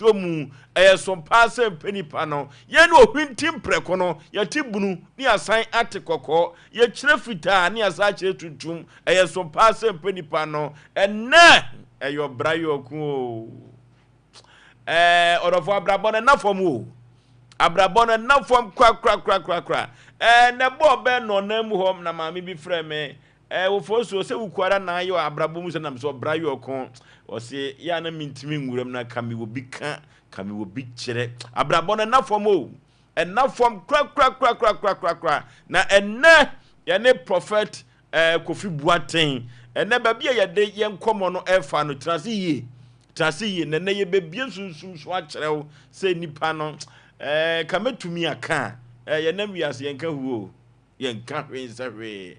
Dɔ mu, ɛyɛ so paa sɛ mpɛ nipa no. Yɛn ne ohwinti mprɛko no, yɛte bunu ne yɛasan ate kɔkɔɔ, yɛkyerɛ fitaa ne yɛasan akyerɛ tuntum. Ɛyɛ so paa sɛ mpɛ nipa no. Ɛnnɛ, ɛyɛ ɔbra yɔɔko o. Ɛɛ, ɔdɔfo abrabɔ no ɛna fam o. Abrabɔ no ɛna fam korakorakorakora. Ɛɛ, na ɛbɔɔ bɛn nɔnan mu hɔ na maame bi frɛ me. Ɛɛ wofoɔ so sɛ wo kuara na ayɛ abrabɔ mu sɛ nam sɛ ɔbra yɛ ɔko. Ɔse yɛ a na mentumi nwuram na ka mewɔ bi ka, ka mewɔ bi kyerɛ. Abrabɔ no ɛna fam o, ɛna fam korakorakorakorakorakora. Na ɛnɛ yɛne Prophet ɛɛ Kofi Boateng, ɛnɛ baabi a yɛde yɛn nkɔmmɔ no ɛfa no, tena ase yie, tena ase yie. Na ɛnɛ yɛbɛbie sunsum so akyerɛ wo sɛ nipa no ɛɛ ka mɛtumi aka a, ɛɛ yɛnam wiase yɛnka huo o. Yɛnka hwee nsɛ hwee.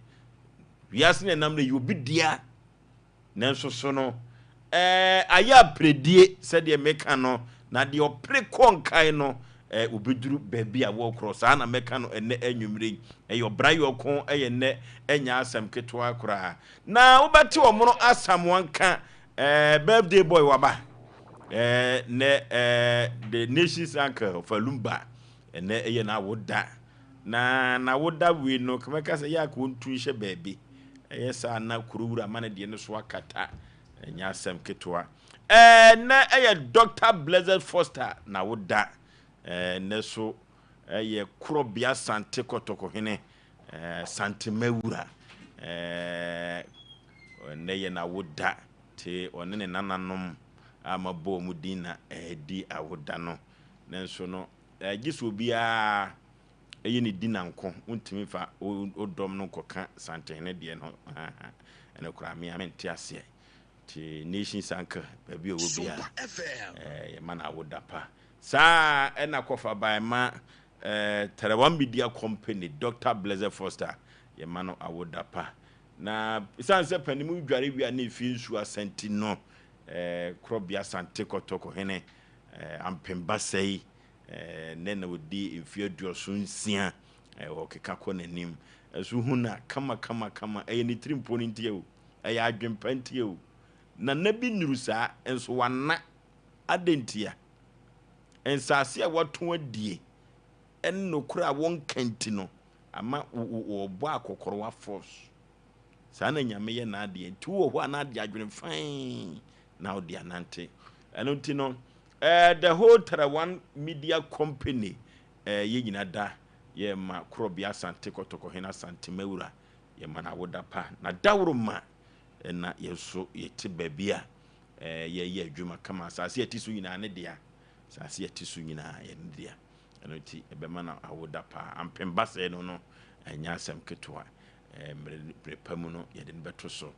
Wiase na ɛnam no yɛ obi dea. Nanso so no, ɛɛ ayɛ aperedie sɛdeɛ meka no, na deɛ ɔpere kɔ nkae no, ɛɛ obɛduru baabi a wɔrekorɔ. Saa na mɛka no ɛnnɛ anwummere yi. Ɛyɛ ɔbra yɔko, ɛyɛ nnɛ, ɛnyɛ asɛm ketewa koraa. Na wobɛte ɔmono Asamoah nka, ɛɛ birthday boy waba. Ɛɛ nnɛ ɛɛ the nation's uncle Falumba, ɛnnɛ ɛyɛ n'awoda. Na n'awoda wei no, ka mɛka sɛ yɛ a ka ɔntu nhyɛ baabi. Ɛyɛ saa na kuro wura ma no deɛ no so akata. Ɛnyɛ asɛm ketewa. Ɛɛ nnɛ ɛyɛ Doctor Blessed Foster n'awoda. Ɛɛ nnɛ so ɛyɛ Korɔbea Sante Kɔtɔkɔhene, ɛɛ Sante Mawura. Ɛɛ nnɛ yɛ n'awoda. Nti ɔne ne nananom a mabɔ wɔn din na ɛredi awoda no. Nanso no, Gye sɛ obiara yɛ ne di nanko, wontumi mfa wo dɔm no nkɔka Santehene deɛ no ho. Ɛno koraa me a mente aseɛ. Nti Nations Uncle, baabi a ɔwɔ biara, yɛma no awoda pa. Saa ɛna kɔfa bae ma Tarawa Media Company, Doctor Blessed Foster, yɛma no awoda pa. Na ɛsiane sɛ panimu dware wie a na ɛfie nsuo asa nti no, Korɔbea Sante Kɔtɔkɔ hene Ampem Basɛe, nnɛ na ɔdi mfeɛ 76, ɔkeka kɔ n'anim. Ɛso hu na kama kama kama, ɛyɛ ne tiri mpo no nti o, ɛyɛ adwempa nti o. Nana bi nnuru saa, nso wana. Adɛn ntia? Nsase a wɔatɔn adie ne nokorɛ a wɔnka nti no, ama wɔbɔ akɔkɔrɔwa force. Saa na Nyame yɛ n'adeɛ. Nti wowɔ hɔ a na ade adwene fann na wode anante. Ɛno nti no, eh, the whole Tarawan Media Company, eh, yɛn nyina da, yɛma Korɔbea Asante Kɔtɔkɔhene Asante Mawura, yɛma no awoda pa. Na dawuroma na yɛn nso yɛte baabi a eh, yɛyɛ adwuma kama. Asase a yɛte so nyinaa ne dea. Asase a yɛte so nyinaa yɛ ne dea. Ɛno nti ɛbɛma no awoda pa. Ampem basɛe no no, ɛnyɛ asɛm ketewa. Eh, mmerɛ pa mu no, yɛde no bɛto so.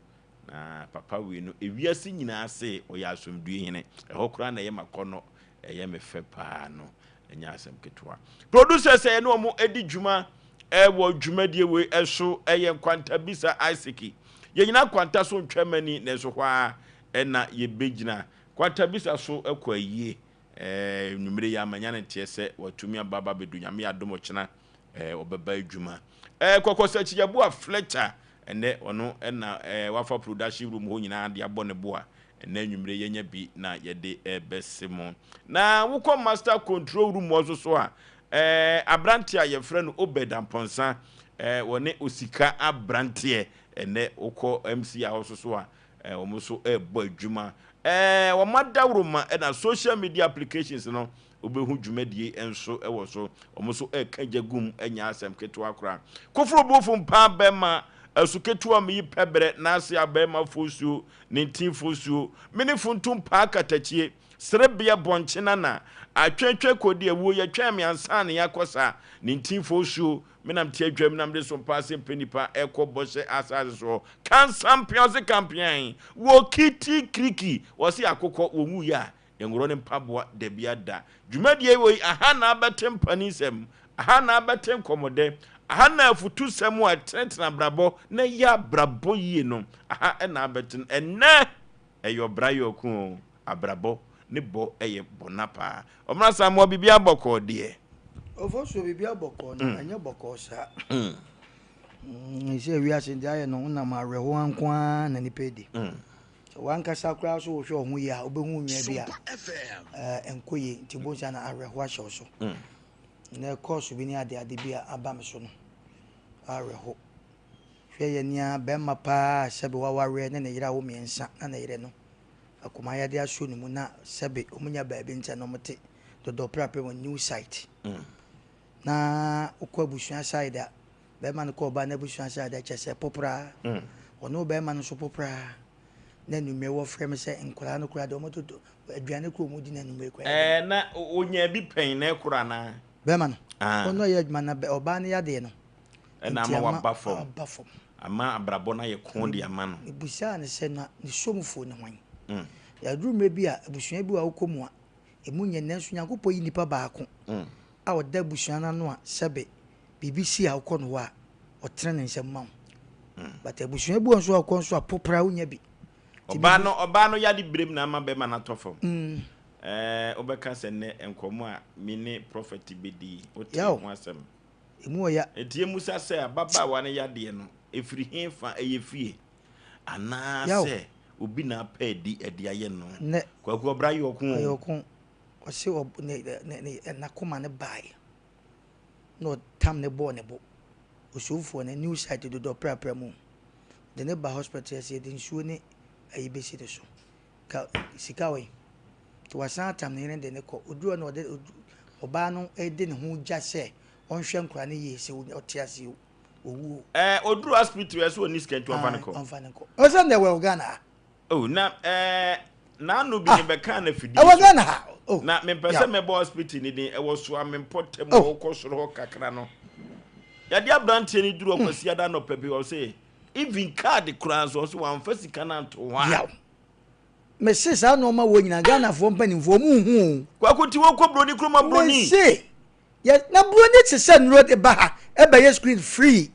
Na papa wei no, ewiase nyinaa se ɔyɛ asomdwoe hene. Ɛhɔ koraa na ɛyɛ m'akɔnnɔ, ɛyɛ me fɛ paa no, ɛnyɛ asɛm ketewa. Producers a yɛne wɔn di dwuma wɔ dwumadie wei so yɛ Nkwantabisa Isaac. Yɛnyina Nkwanta so ntwa mani, nanso hɔ ara na yɛbɛgyina. Nkwantabisa so kɔ ayie. Nwummere yi ara manya no nteɛ sɛ watumi aba aba abɛdu. Nyame yɛ adom ɔkyena ɔbɛba adwuma. Kɔkɔsakyi Yeboah Fletcher, ɛnnɛ ɔno na wafa production room hɔ nyinaa de abɔ ne bo a ɛnnɛ anwummere yɛanya bi na yɛde rebɛse mo. Na wokɔ master control room hɔ nso so a, aberanteɛ a yɛfrɛ no Obed Amponsah, wɔne Osika aberanteɛ, ɛnnɛ wokɔ MC a hɔ nso so a, wɔn nso rebɔ adwuma. Wɔn adaworoma na social media applications no Wobɛhu dwumadie nso wɔ so. Wɔn nso reka gya gu mu, ɛnyɛ asɛm ketewa koraa. Koforo bofo mpaa bɛma asu ketewa meyi pɛbrɛ n'ase abɛɛma fosuo ne ntin fosuo mene funtum paa katakyie serebea bɔnkye nana atwɛtwɛ kɔdi awuo yɛtwɛn me ansa na yɛakɔ sa ne ntin fosuo menam te adwam na mede so mpaa sɛ mpɛ nipa ɛkɔ bɔhyɛ asase soɔ kansampea ɔse kampean wɔ kiti kiriki ɔse akokɔ wɔnwuiɛ a Nworɔ ne mpaboa dabia da. Dwumadie wei aha na abɛte mpaninsɛm, aha na abɛte nkɔmɔdɛ, aha na afutusɛm a ɛtenetene abrabɔ na ɛyɛ abrabɔ yie no, aha na abɛte no. Ɛnnɛ ɛyɛ ɔbra yɔɔko o, abrabɔ ne bɔ yɛ bɔna paa. Ɔmra Asamoah biribiara bɔkɔɔ deɛ? Ofosuo biribiara bɔkɔɔ na ɛnyɛ bɔkɔɔ saa. Sɛ wiase deɛ ayɛ no wonam awerɛhoɔ nko ara na nipa di. Sɛ w'ankasa koraa nso wohwɛ wo ho yie a, wobɛhu nwa bi a ɛnkɔ yie nti bohu sɛ na awerɛhoɔ ahyɛ wo so. Nnɛ kɔɔso bi ne adeade bi a aba me so no, awerɛho. Hwɛ yɛ nea bɛrima paa a sɛbe wawareɛ ne ne yere awo mmiɛnsa na ne yere no akoma yadeɛ aso ne mu na sɛbe wɔn nya baabi nkyɛn na wɔte dɔdɔ prapra wɔ new site. Na wokɔ abusua side a, bɛrima no kɔ ɔbaa no abusua side a kyerɛ sɛ popraa. Ɔne ɔbarima no nso popraa. Na anwummerɛ wɔfrɛ me sɛ nkwadaa no koraa deɛ wɔtoto aduane koraa wɔdi no anwummerɛ koraa. Ɛɛ na ɔnyaa bi pɛn na ɛkoro anaa? Bɛrima no, ɔno ɔyɛ adwuma na ɔbaa no yadeɛ no. Ɛna ama waba fam. Aba fam. Ama abrabɔ no ayɛ ko de ama no. Mebusaa no sɛ na ne somfoɔ ne hwan? Yɛaduru mmerɛ bi a abusua bi wɔ a wokɔ mu a, ɛmu nyɛ nanso Nyankopɔn yi nipa baako a ɔda abusua no ano a sɛbe biribi si a wokɔ no hɔ a ɔtene ne nsam ma wo. But abusua bi wɔ nso a wokɔ nso a popra wonya bi. Ɔbaa no ɔbaa no yade berem na ama bɛrima no atɔ fam. Ɛɛ wobɛka sɛ nnɛ nkɔmmɔ a me ne prɔfɛt bɛdi yi wote ho asɛm. Emu ɔya. Enti yɛmmisa sɛ ababaawa no yadeɛ no ɛfiri he fa ɛyɛ fie anaasɛ obi na apɛ adi de ayɛ no? Nnɛ. Kwaku ɔbra yɛ ɔko o. Ɔyɛ ɔko. Ɔse ɔ ne ne ne n'akoma no baeɛ na ɔtam no bɔɔ ne bo. Osomfoɔ no new site dodɔ prapra mu. Ɔde no ba hospital yɛse yɛde nsuo ne ayi bɛsi ne so. Ka sika wɔ he? Nti wasan atam ne yere de no kɔ. Ɔduru hɔ na ɔde ɔbaa no de ne ho gya sɛ ɔnhwɛ nkwadaa no yie sɛ ɔte ase o, ɔwu o. Ɛɛ ɔduru hospital yɛse ɔnni sika nti ɔmfa no kɔ. Ɔmfa no nkɔ. Ɔsɛ ndɛ wɔ Ghana ha. Oh na ɛɛ n'ano bi ne bɛkaa no afidie so. Ɛwɔ Ghana ha. Oh. Na mempɛ sɛ mɛbɔ hospital ne din ɛwɔ Suame mpɔtam oh. wɔ soro hɔ kakra no. Yɛde aberanteɛ no duru ɔkwasiada anɔpa bi ɔse even card koraa nso ɔse wamfa sika no anto hɔ a. Yaw. Mese saa nneɛma wɔ nyinaa Ghanafoɔ mpanimfoɔ ɔmo nhu o. Kwaku ti wɔkɔ broni kurom a broni. Mese yɛ na broni te sɛ nnuro de ba ha ɛbɛyɛ screen free.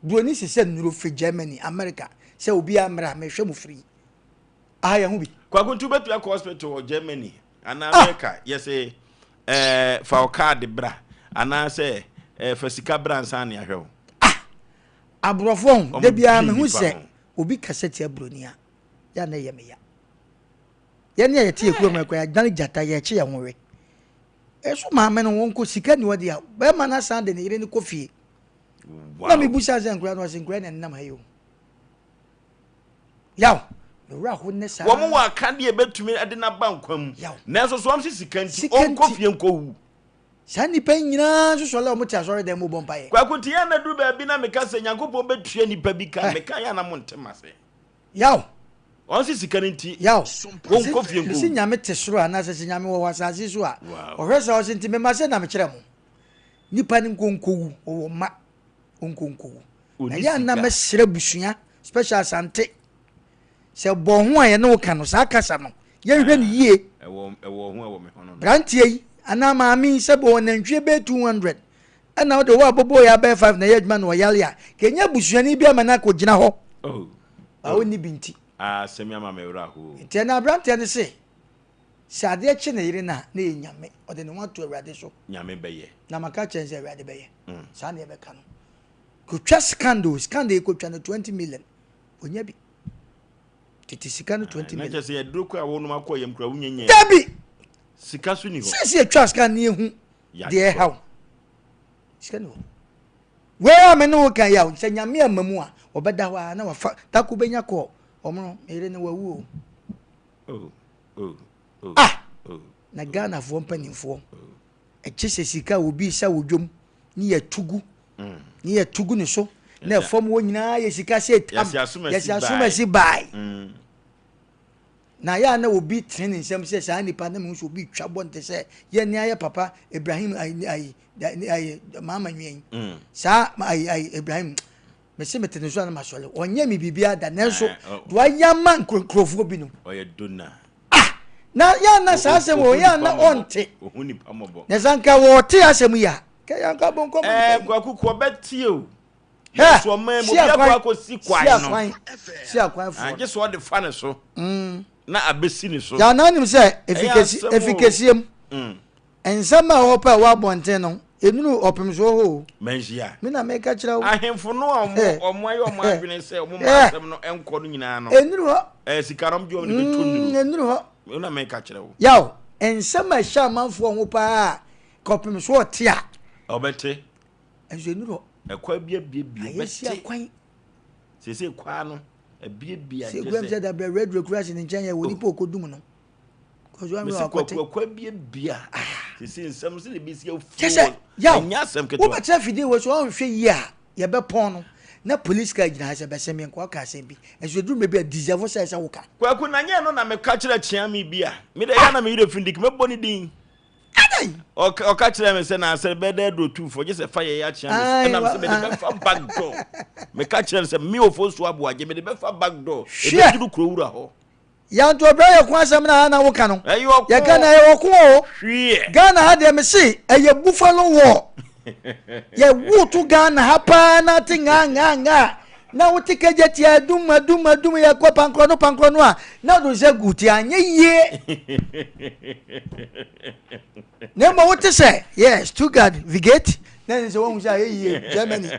Broni sesɛ nnuro firi Germany, America sɛ obiara mmra mehwɛ mo free. Aha yɛn ho bi. Kwaku nti wobɛtumi akɔ hospital wɔ Germany anaa ah! America yɛsɛ eh, fa wo card bra anaasɛ eh, fa sika bra nsa ne ahwɛ wo. Ah! Aborɔfoɔ ho, da biara mehu sɛ obi kasa tia broni a, yɛ a na ɛyɛ me ya. Yɛne a yɛte yɛ kurom ɛkɔ yɛadane gyata yɛkye yɛn ho we. Ɛso maame no wɔnkɔ sika ni ɔde a bɛrima no asan de ne yere no kɔ fie. Na mebusa sɛ nkura no ɔse nkura na ɛnenam ha yi o. Yaw, me werɛ aho nnɛ saa. Wɔn wɔ akadeɛ ɛbɛtumi de no aba nkwa mu. Yaw. Nanso so wɔn se sika nti Sika ɔnkɔ nti. fie nkɔwu. Saa nnipa yi nyinaa nso sɔre a wɔte asɔredan mu bɔ mpaeɛ. Kwaku nti yɛn a na duru baabi na meka sɛ Nyankopɔn bɛtua nnipa bi ka, Hɛ. meka yɛ a na monte m'ase. Yaw. Wɔn se sika no nti Yaw. wɔnkɔ fie Mese nkɔwu. Nyame te soro anaasɛ sɛ Nyame wɔ hɔ asase so a, Wow. ɔhwɛ saa ɔse nti mema sɛ na mekyerɛ mo. Nipa no nko nkowu, ɔwɔ mma, ɔnko nkowu. Ɔnni Ɛyɛ a na sika. mɛsrɛ abusua, special Asante, sɛ bɔ ho a yɛne wo ka no, saa kasa no, yɛnhwɛ no yie. Ɛwɔ ɛwɔ ho ɛwɔ me ho no no. Branteɛ yi anaa maame yi sɛ bɔ nantwie bɛyɛ 200 ɛna wode wo abobo yɛ abɛyɛ 5 na ɛyɛ adwuma na ɔyare a, kɛnyɛ abusuani bi ama no akɔgyina hɔ. Oh. Ba ɔnni bi nti. Ah, asɛm yi ama me werɛ ahow o. Nti ɛna abranteɛ no se, Sɛ adeɛ kye ne yere no a, na ɛyɛ Nyame. Ɔde ne ho ato Awurade so. Nyame bɛyɛ. Na maka akyerɛ no sɛ Awurade bɛyɛ. Saa na yɛbɛka no. Kotwa scan o, scan deɛ yɛkotwa no 20 million. Ɔnya bi. Tete sika no 20 Na million. kyerɛ sɛ aduro kɔ a wɔnom akɔ yam kura wonya nya. Dabi! Sika so ni hɔ. Sɛ sɛ yɛtwa scan ne yɛhu Yade deɛ korɔ. ɛha wo. Sika ni hɔ. Wei a me ne wo ka yi a, sɛ Nyame amma mu a, ɔbɛda hɔ ara na wafa, dako bɛnya kɔɔ. Ɔmono, me yere no wawu o. Oh. Oh, oh, Ah! Oh, Na Ghanafoɔ mpanimfoɔ, ɛkye sɛ sika a obi resa wɔ dwom ne yɛtu gu mm. ne yɛtu gu ne so na ɛfam hɔ nyinaa yɛ sika sɛ tam yɛsi asomasi bae mm. na yɛ a na obi tene ne nsam sɛ saa nipa na mehu sɛ obi twa bɔ nte sɛ yɛ ne ayɛ papa Ibrahim ayi ayi ayi maama nwi yi mm. saa ayi ayi Ibrahim Mese mete ne so a na masɔre. Ɔnyɛ me biribiara da nanso deɛ wayɛ ama nkurɔfoɔ bi no. Ɔyɛ dona. Ah! Na yɛ ana saa asɛm wɔ yɛ ana ɔnte. Ohu nipa mmɔbɔ. Na sɛ anka wɔte asɛm yi a, kɛ yɛ anka bɔ nkɔmɔ. Ɛɛ kwaku kɔ bɛtie o. Nanso ɔman mu obi akɔ akɔsi kwan no. Si akwan foɔ. Agye sɛ ɔde fa ne so. Mm. Na abɛsi ne so. Yɛ ana nim sɛ efi kɛseɛ mu. Mm. Nsɛm a ɛwɔ pɛ wɔ abɔnten no. Ɛnuru ɔpem soɔ hɔ o. Manhyia. Me na meka kyerɛ wo. Ahemfo no a ɔmo ɔmo ayɛ ɔmo adwene sɛ ɔmo ma asɛm no nkɔ no nyinaa no. Ɛnuru hɔ. Ɛɛ sika no ɔmo gye ɔmo de bɛtɔ nnuru. Ɛnuru hɔ. Me na meka kyerɛ wo. Yaw, nsɛm a ɛhyɛ amanfoɔ ho paa a, kɔpem so ɔte a. Ɔbɛte. Ɛnso ɛnuru hɔ. Ɛkwan bi abiebie bɛte. Ayɛ si akwan. Seesei kwan no abiebie akyɛ sɛ. Sɛ ekuram sɛ dabrɛ radio kura si ne nkyɛn yɛ wɔ nipa okodum no. Mesi kwaku akwa biebie a. Seesei nsɛm sɛ ebi si afuo. Kyɛ sɛ yaw wobɛtena fidie wɔ so ɔnhwɛ yie a yɛbɛpɔn no na police car gyina ha sɛ bɛsɛn me nkoa ka asɛm bi nso eduru mmerɛ bi a deserve sɛ ɛsɛ woka. Kwaku na nyɛ ɛno na meka kyerɛ kyeame bi a me deɛ ɛyɛ a na me werɛ fi nti mɛbɔ ne din. Adɛn? Ɔka kyerɛɛ me sɛ na sɛ bɛda aduro tumfoɔ gye sɛ fa yɛyɛ akyea me so ɛna me sɛ mede bɛfa back door. Meka kyerɛ no sɛ me Ofosu Aboagye mede bɛfa back door ɛbɛduru kuro wura hɔ. Yanto ɔbrɛ yɛ ko asɛm na na woka no. Ɛyɛ ɔko. Yɛka na ɛyɛ ɔko o. Hweɛ. Ghana ha deɛ mese ɛyɛ buffalo war. Yɛ wo to Ghana ha paa na te ngaa ngaa ngaa na wote kagya tia adum adum adum yɛ kɔ pankorɔ no pankorɔ no a na wode nsa gu ti anyɛ yie. Na mmom wote sɛ yɛ Stuttgart Vigate na ɛne sɛ woahu sɛ ayɛ yie Germany.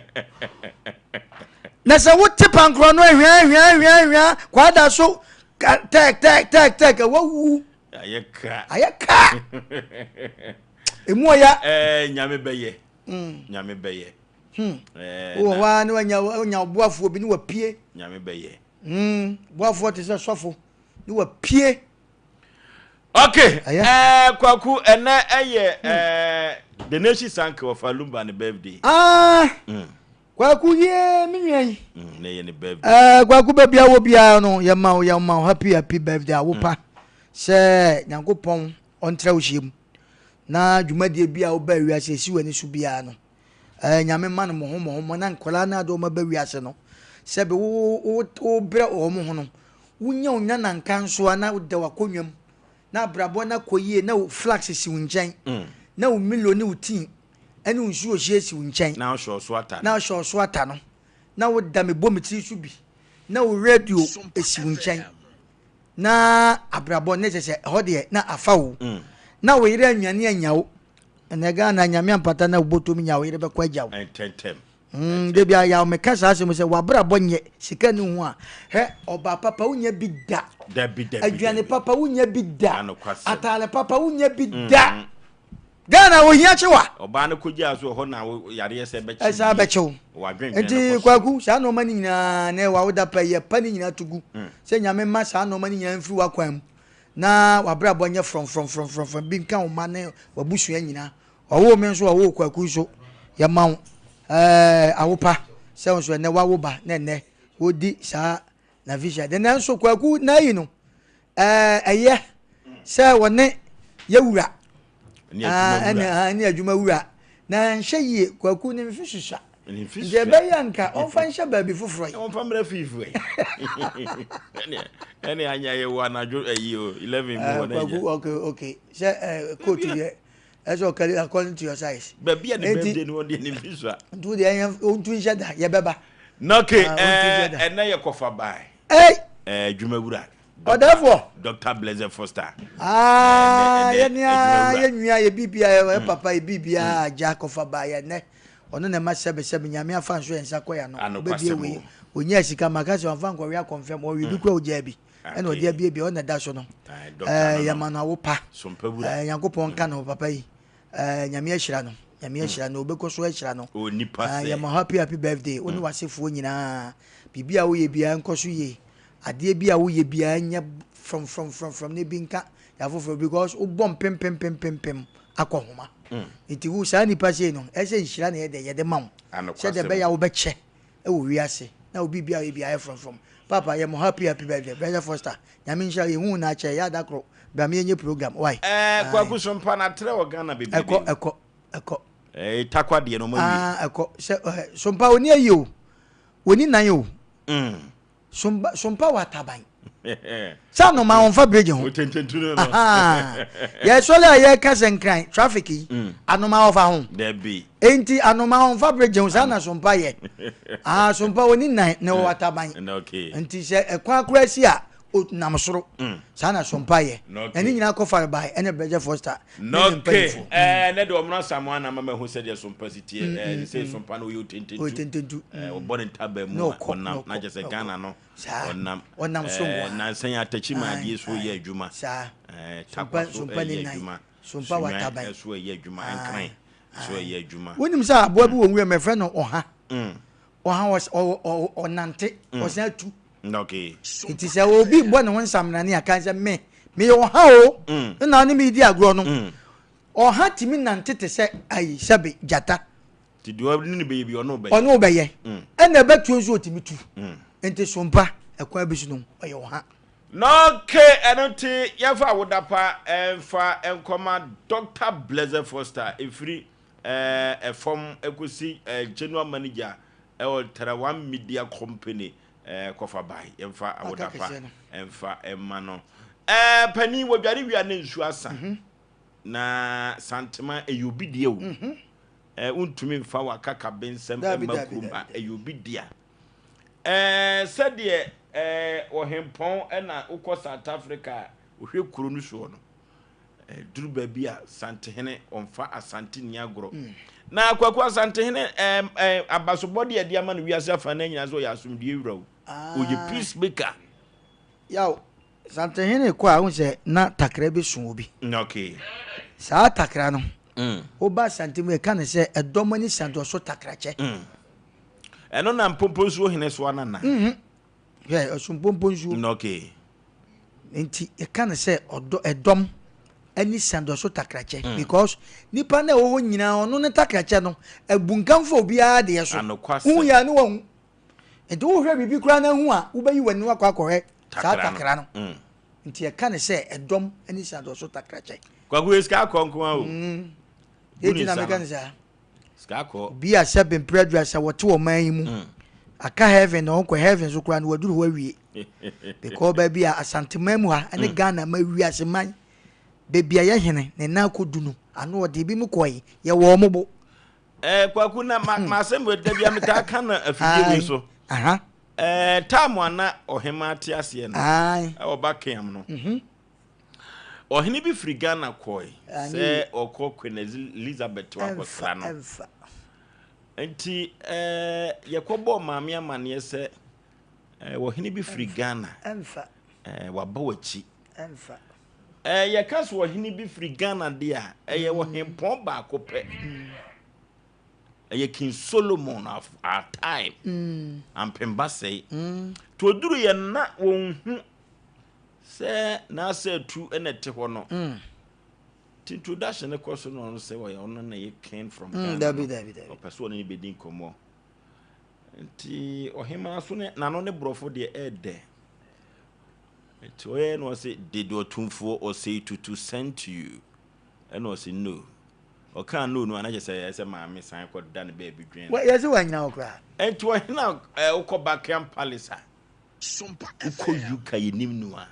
Na sɛ wote pankorɔ no ahwia ahwia ahwia ahwia kwaada so tɛk tɛk tɛk tɛk wawu. Ayɛ ka. Ayɛ ka. Emu ɔya. Ɛɛ nyame bɛyɛ. Nyame bɛyɛ. Hmm. Ɛɛ wɔ hɔ ara na wanya wanya ɔboafoɔ bi ne wapue. Nyame bɛyɛ. Hmm. Boafoɔ te sɛ sɔfo ne wapue. Okay. Ɛɛ Kwaku ɛnɛ ɛyɛ ɛɛ The Nation Sanke ɔfa Lumba ne birthday. Ah. Kwaku yee me nua yi. Na ɛyɛ ne birthday. Ɛɛ Kwaku baabi a wɔ biara no yɛ ma wo yɛ ma wo happy happy birthday awopa mm. Sɛ Nyankopɔn ɔntra wo hyia mu na dwumadie bi a woba wiase esi w'ani so biara no ɛɛ Nyame ma no mɔho mɔho mɔ na nkwadaa no ade wɔn aba wiase no sɛbi wo wo wo brɛ wɔn ho no wonya onya nanka nso a na woda w'akonnwa mu na abrabɔ no akɔ yie na wo flax si wo nkyɛn mm. Na wo milo ne wo tea ɛne wo nsuo hyeɛ si wo nkyɛn. Na wohyɛ ɔso ata no. Na wohyɛ ɔso ata no. Na woda me bɔ me tiri so bi. Na wo radio si wo nkyɛn. Na abrabɔ ne kyɛ sɛ ɛhɔ deɛ na afa wo. Na wo yere anwane anya wo. Ɛnɛ Ghana nyame ampata na wobɔtɔm nya wo yere bɛkɔ agya wo. Ntɛntɛm. Mm, da bi ayaw meka saa asɛm sɛ wabrabɔ nyɛ sika ni ho a hɛ ɔbaa papa wonya bi da. Dabi dabi. Aduane papa wonya bi da. Ataale papa wonya bi da. Ghana ohia kye wa. Ɔbaa no kɔgyaa so ɛhɔ na yareɛ sɛ bɛkye. Ɛsan bɛkye wo. Nti Kwaku saa nneɛma no nyinaa na ɛwɔ awoda pa yɛ pa ne nyinaa to gu sɛ Nyame mma saa nneɛma no nyinaa mfiri w'akwan mu na w'abrabɔ nyɛ frɔmfrɔmfrɔmfrɔm bi nka wo mma ne w'abusua nyinaa. Ɔwoo me nso ɔwoo Kwaku nso yɛma wo ɛɛ awopa sɛ wo nso ɛnɛ wawo ba na ɛnɛ wodi saa na visa de nanso Kwaku na ayi no ɛɛ ɛyɛ sɛ wɔne yɛwura ɛne adwuma wura na nhyɛ yie Kwaku ne mfe susua nti ɛbɛyɛ nka ɔmfa nhyɛ baabi foforɔ yi ɔmfa mmerɛ fiifo yi ɛne anya yɛ wɔ anadwo ayi o 11 mu wɔ Kwaku okay okay sɛ ɛɛ kootu deɛ ɛsɛ ɔkari according to your size. Baabi a ne birthday no ɔde ne mfi so a. Nti wo deɛ ɛyɛ ntu nhyɛ da yɛbɛba. Na okay ɛɛ ɛnɛ yɛ kɔfa baa. Ɛy. Ɛɛ dwumawura. Ɔdɛfoɔ. Dr. Blessed Foster. Aa yɛ ni aa yɛ nua yɛ bibia yɛ papa yɛ bibia agya kɔfa baa yɛ nɛ ɔno na ɛma sɛbi sɛbi nyame afa nso yɛn nsa kɔ yɛ ano obebie wei onyaa sika maka sɛ ɔnfa nkɔwe akɔnfɛm ɔwe bi kura ogyaa bi. Ɛna ɔde abiebie ɔna da so no ɛɛ yɛma no awo pa ɛɛ nyankopɔn nka ne ho papa yi ɛɛ nyame ahyira no nyame mm. ahyira no obɛkɔ so ahyira no ɛɛ yɛma happy happy birthday wo ne mm. w'asefoɔ nyinaa biribi a woyɛ biara nkɔ so yie adeɛ bi a woyɛ biara nyɛ frɔmfrɔmfrɔmfrɔm ne bi nka yɛafoforɔ because wobɔ mpempempempempem akɔ homa mm. nti wo saa nipa sei no ɛsɛ nhyira na yɛde yɛde ma wo sɛdeɛ ɛbɛyɛ a wobɛkyɛ wɔ wiase na obi bia ɔyɛ bia ayɛ frɔmfrɔm paapa yɛ mo happy happy birthday brother Foster nyame nhyira wo yɛhu wo na akyɛ yɛ ada koro bra me yɛnyɛ program wai Ɛɛ kwaku so mpa na trɛ wɔ Ghana bebrebe. Ɛkɔ ɛkɔ ɛkɔ. Ɛɛ takwa deɛ no ɔmo awie. Ah ɛkɔ sɛ ɛɛ sompa oni ayi o oni nan o. Mm. Sompa sompa wɔ ataban. Sɛ anoma wɔmfa bridge ho. Yɛsɔre a yɛka sɛ nkran traffic yi mm. anoma wɔfa ho. Dabi. Enti anoma wɔmfa bridge ho saa na sompa yɛ. Ah sompa oni nan na wɔ ataban. Okay. Nti sɛ ɛkwan akora si a. Ɔnam soro. Saa na Sompa yɛ. Na ne nyinaa kɔ farebae ɛne Brɛgyɛ Foster ne ne mpanyinfoɔ. Ɛɛ ne de ɔmono Asamoah na ama mahu sɛdeɛ Sompa si teɛ. Ɛɛ sɛ Sompa no ɔyɛ otententu. Ɛɛ ɔbɔ ne ntaban mu a ɔnam na kyerɛ sɛ Ghana no ɔnam. Ɔnam soro nko ara. Ɛɛ nansa yi Atakyi Maadeɛ so yɛ adwuma. Saa. Ɛɛ Tarkwa so ɛyɛ adwuma. Sompa wɔ ataban. Sunyani so ɛyɛ adwuma. Nkran so ɛyɛ adwuma. Wonim sɛ aboa bi wɔ nwura mu yɛfrɛ no ɔha. Ɔha ɔnante ɔsan tu. Okay. Nti sɛ obi bɔ ne ho nsamrane a kan sɛ me meyɛ ɔha o mm. na ne medi agorɔ no mm. ɔha tumi nante te sɛ ayi sɛbe gyata. Ti deɛ ɔne ne bɛyɛ bi ɔno bɛyɛ. Ɔno bɛyɛ. Mm. Ɛna ɛbɛtuo nso ɔtumi tu. Nti sompa ɛkwan bi so no ɔyɛ ɔha. Na okay ɛno nti yɛmfa awoda pa ɛmfa nkɔma Dr. Blessed Foster ɛfiri ɛfam ɛkɔsi general manager ɛwɔ Tarawan Media Company Ɛɛ kɔfa bae, yɛmfa awoda pa mfa mma no. Ɛɛ panin, wɔdware wie a na nsuo asa. Mhm. Na Santema ɛyɛ obi dea o. Mhm. Ɛɛ wontumi mfa w'akakabensɛm mma kurom ha, ɛyɛ obi dea. Ɛɛ sɛdeɛ ɛɛ ɔhempɔn ɛna wokɔ South Africa a wohwɛ kuro no soɔ no, Ɛduru baabi a Santehene ɔmfa Asante nni agorɔ. Mm. Na Kwaku Asantehene ɛɛ ɛɛ abasobɔde a yɛde ama no wiase afa no nyinaa sɛ ɔyɛ asomdue wura o. Ah. Ɔyɛ peace maker. Yaw, Santehene kɔ a wohu sɛ na takra bi so obi. Mm, okay. Saa takra no, mm. woba Asante mu yɛka no sɛ ɛdɔm ani santoɔ takrakyɛ. Mm. Ɛno na mpomponsuo hene so anana. Mm -hmm. Hwɛ, ɔso mpompo nsuo. Okay. Nti yɛka no sɛ ɔdɔ ɛdɔm ani sandɔso takrakyɛ mm. because nipa na ɛwɔ hɔ nyinaa ɔno ne takrakyɛ no abu nkamfo obiara deɛ so. Wohu yɛ ne wahu. Nti wohwɛ biribi koraa na ahu a wobɛyi w'ani wakɔ akɔhwɛ saa takra no. Mm. Nti yɛka no sɛ ɛdɔm ani sandɔso takrakyɛ. Kwaku yɛ sika akɔ nko ara o. Mm. Eti na meka no saa. Sika kɔ. Obi a sɛbe mprɛ aduasa wɔte ɔman yi mu mm. aka heaven na ɔnkɔ heaven so koraa no waduru hɔ awie because baabi a asanteman mu ha ne mm. Ghana ma wiase man baabi a yɛhene ne nan akɔdu no ano ɔde ebi mu kɔe yɛwɔ ɔmo bo. Eh, kwaku na ma ma asɛm wɔ da bi a metaa ka no afidie wei so. Aha. Eh, taamu ana ɔhema te aseɛ no. Ɛwɔ Buckingham no. Mhm. Ɔhene bi firi Ghana kɔe sɛ ɔkɔ Queen Elizabeth hɔ akɔsra no. Nti eh, yɛkɔbɔɔ maame amanneɛ sɛ eh, ɔhene bi firi Ghana eh, waba w'akyi. Eh, yɛka sɛ ɔhene bi firi Ghana deɛ a, ɛyɛ mm. ɔhempɔn baako pɛ. Mm. Ɛyɛ King Solomon of our time. Mm. Ampemba sɛe. Mm. To oduru yɛ na wɔnhu Sɛ n'asɛ tu na ɛte hɔ no. Nti introduction no kɔ so na ɔno sɛ ɔyɛ ɔno na ɛyɛ king from Ghana. Dabi dabi dabi. Ɔpɛ sɛ ɔne no bɛdi nkɔmmɔ. Nti ɔhemaa so ne n'ano ne borɔfo deɛ ɛɛdɛ. Nti ɔyɛ na ɔse did ɔtumfoɔ Osei Tutu sent you? Ɛna ɔse no. Ɔkaa no no a na kyerɛ sɛ ɛsɛ maame san kɔ da ne baabi dwen. Yɛse wanyina hɔ koraa. Nti ɔhene a wokɔ Buckingham Palace a Wokɔ UK a yɛnim no a,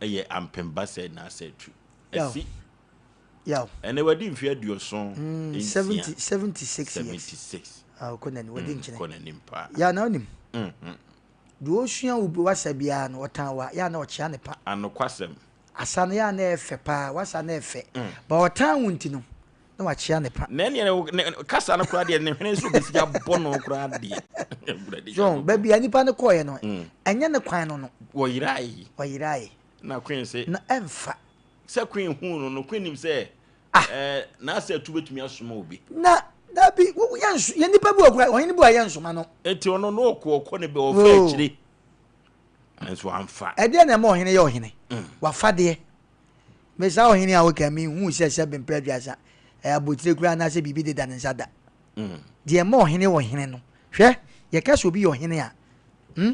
ɛyɛ ampem basɛe na asɛ atu. Asi. Ɛnɛ wadi mfe aduɔson mm, nsia. 76 years. 76. Ah, kɔ n'anim, wadi mm, nkyene. Kɔ n'anim paa. Ya na onim. Mm, mm. Deɛ osua wo wasa biara no, ɔtan wa, ya na ɔkyea ne pa. Anokwasɛm. Asa no ya na ɛfɛ paa, wasa na ɛfɛ. Mm. Ba ɔtan wo nti no, na wakyea ne pa. Na ɛneɛ ne kasa no koraa deɛ ne hwene nso bɛsi abɔ no koraa deɛ. So baabi a nipa no kɔɔeɛ no mm. ɛnyɛ ne kwan no no. Wɔyerae. Wɔyerae. Na queen se. Na ɛmfa. Sɛ queen hu no no queen nim sɛ. Ah. Ɛɛ n'asɛ atu bɛtumi asoma obi. Na dabi yɛn nso yɛn nipa bi wɔ kura ɔhene bi wɔ yɛn nsoma no. Eti ɔno no ɔkɔ ɔkɔ ne bɛ ɔfɛ oh. akyire. Nso amfa. Ɛdeɛ na ɛma ɔhene yɛ ɔhene. Mm. Wafa deɛ. Me saa ɔhene a woka menhuu sɛ sɛbe mprɛ aduasa ɛyɛ abotire koraa anaasɛ biribi deda ne nsa da. Deɛ ɛma ɔhene yɛ ɔhene no, hwɛ, yɛka sɛ obi yɛ ɔhene a, hmm,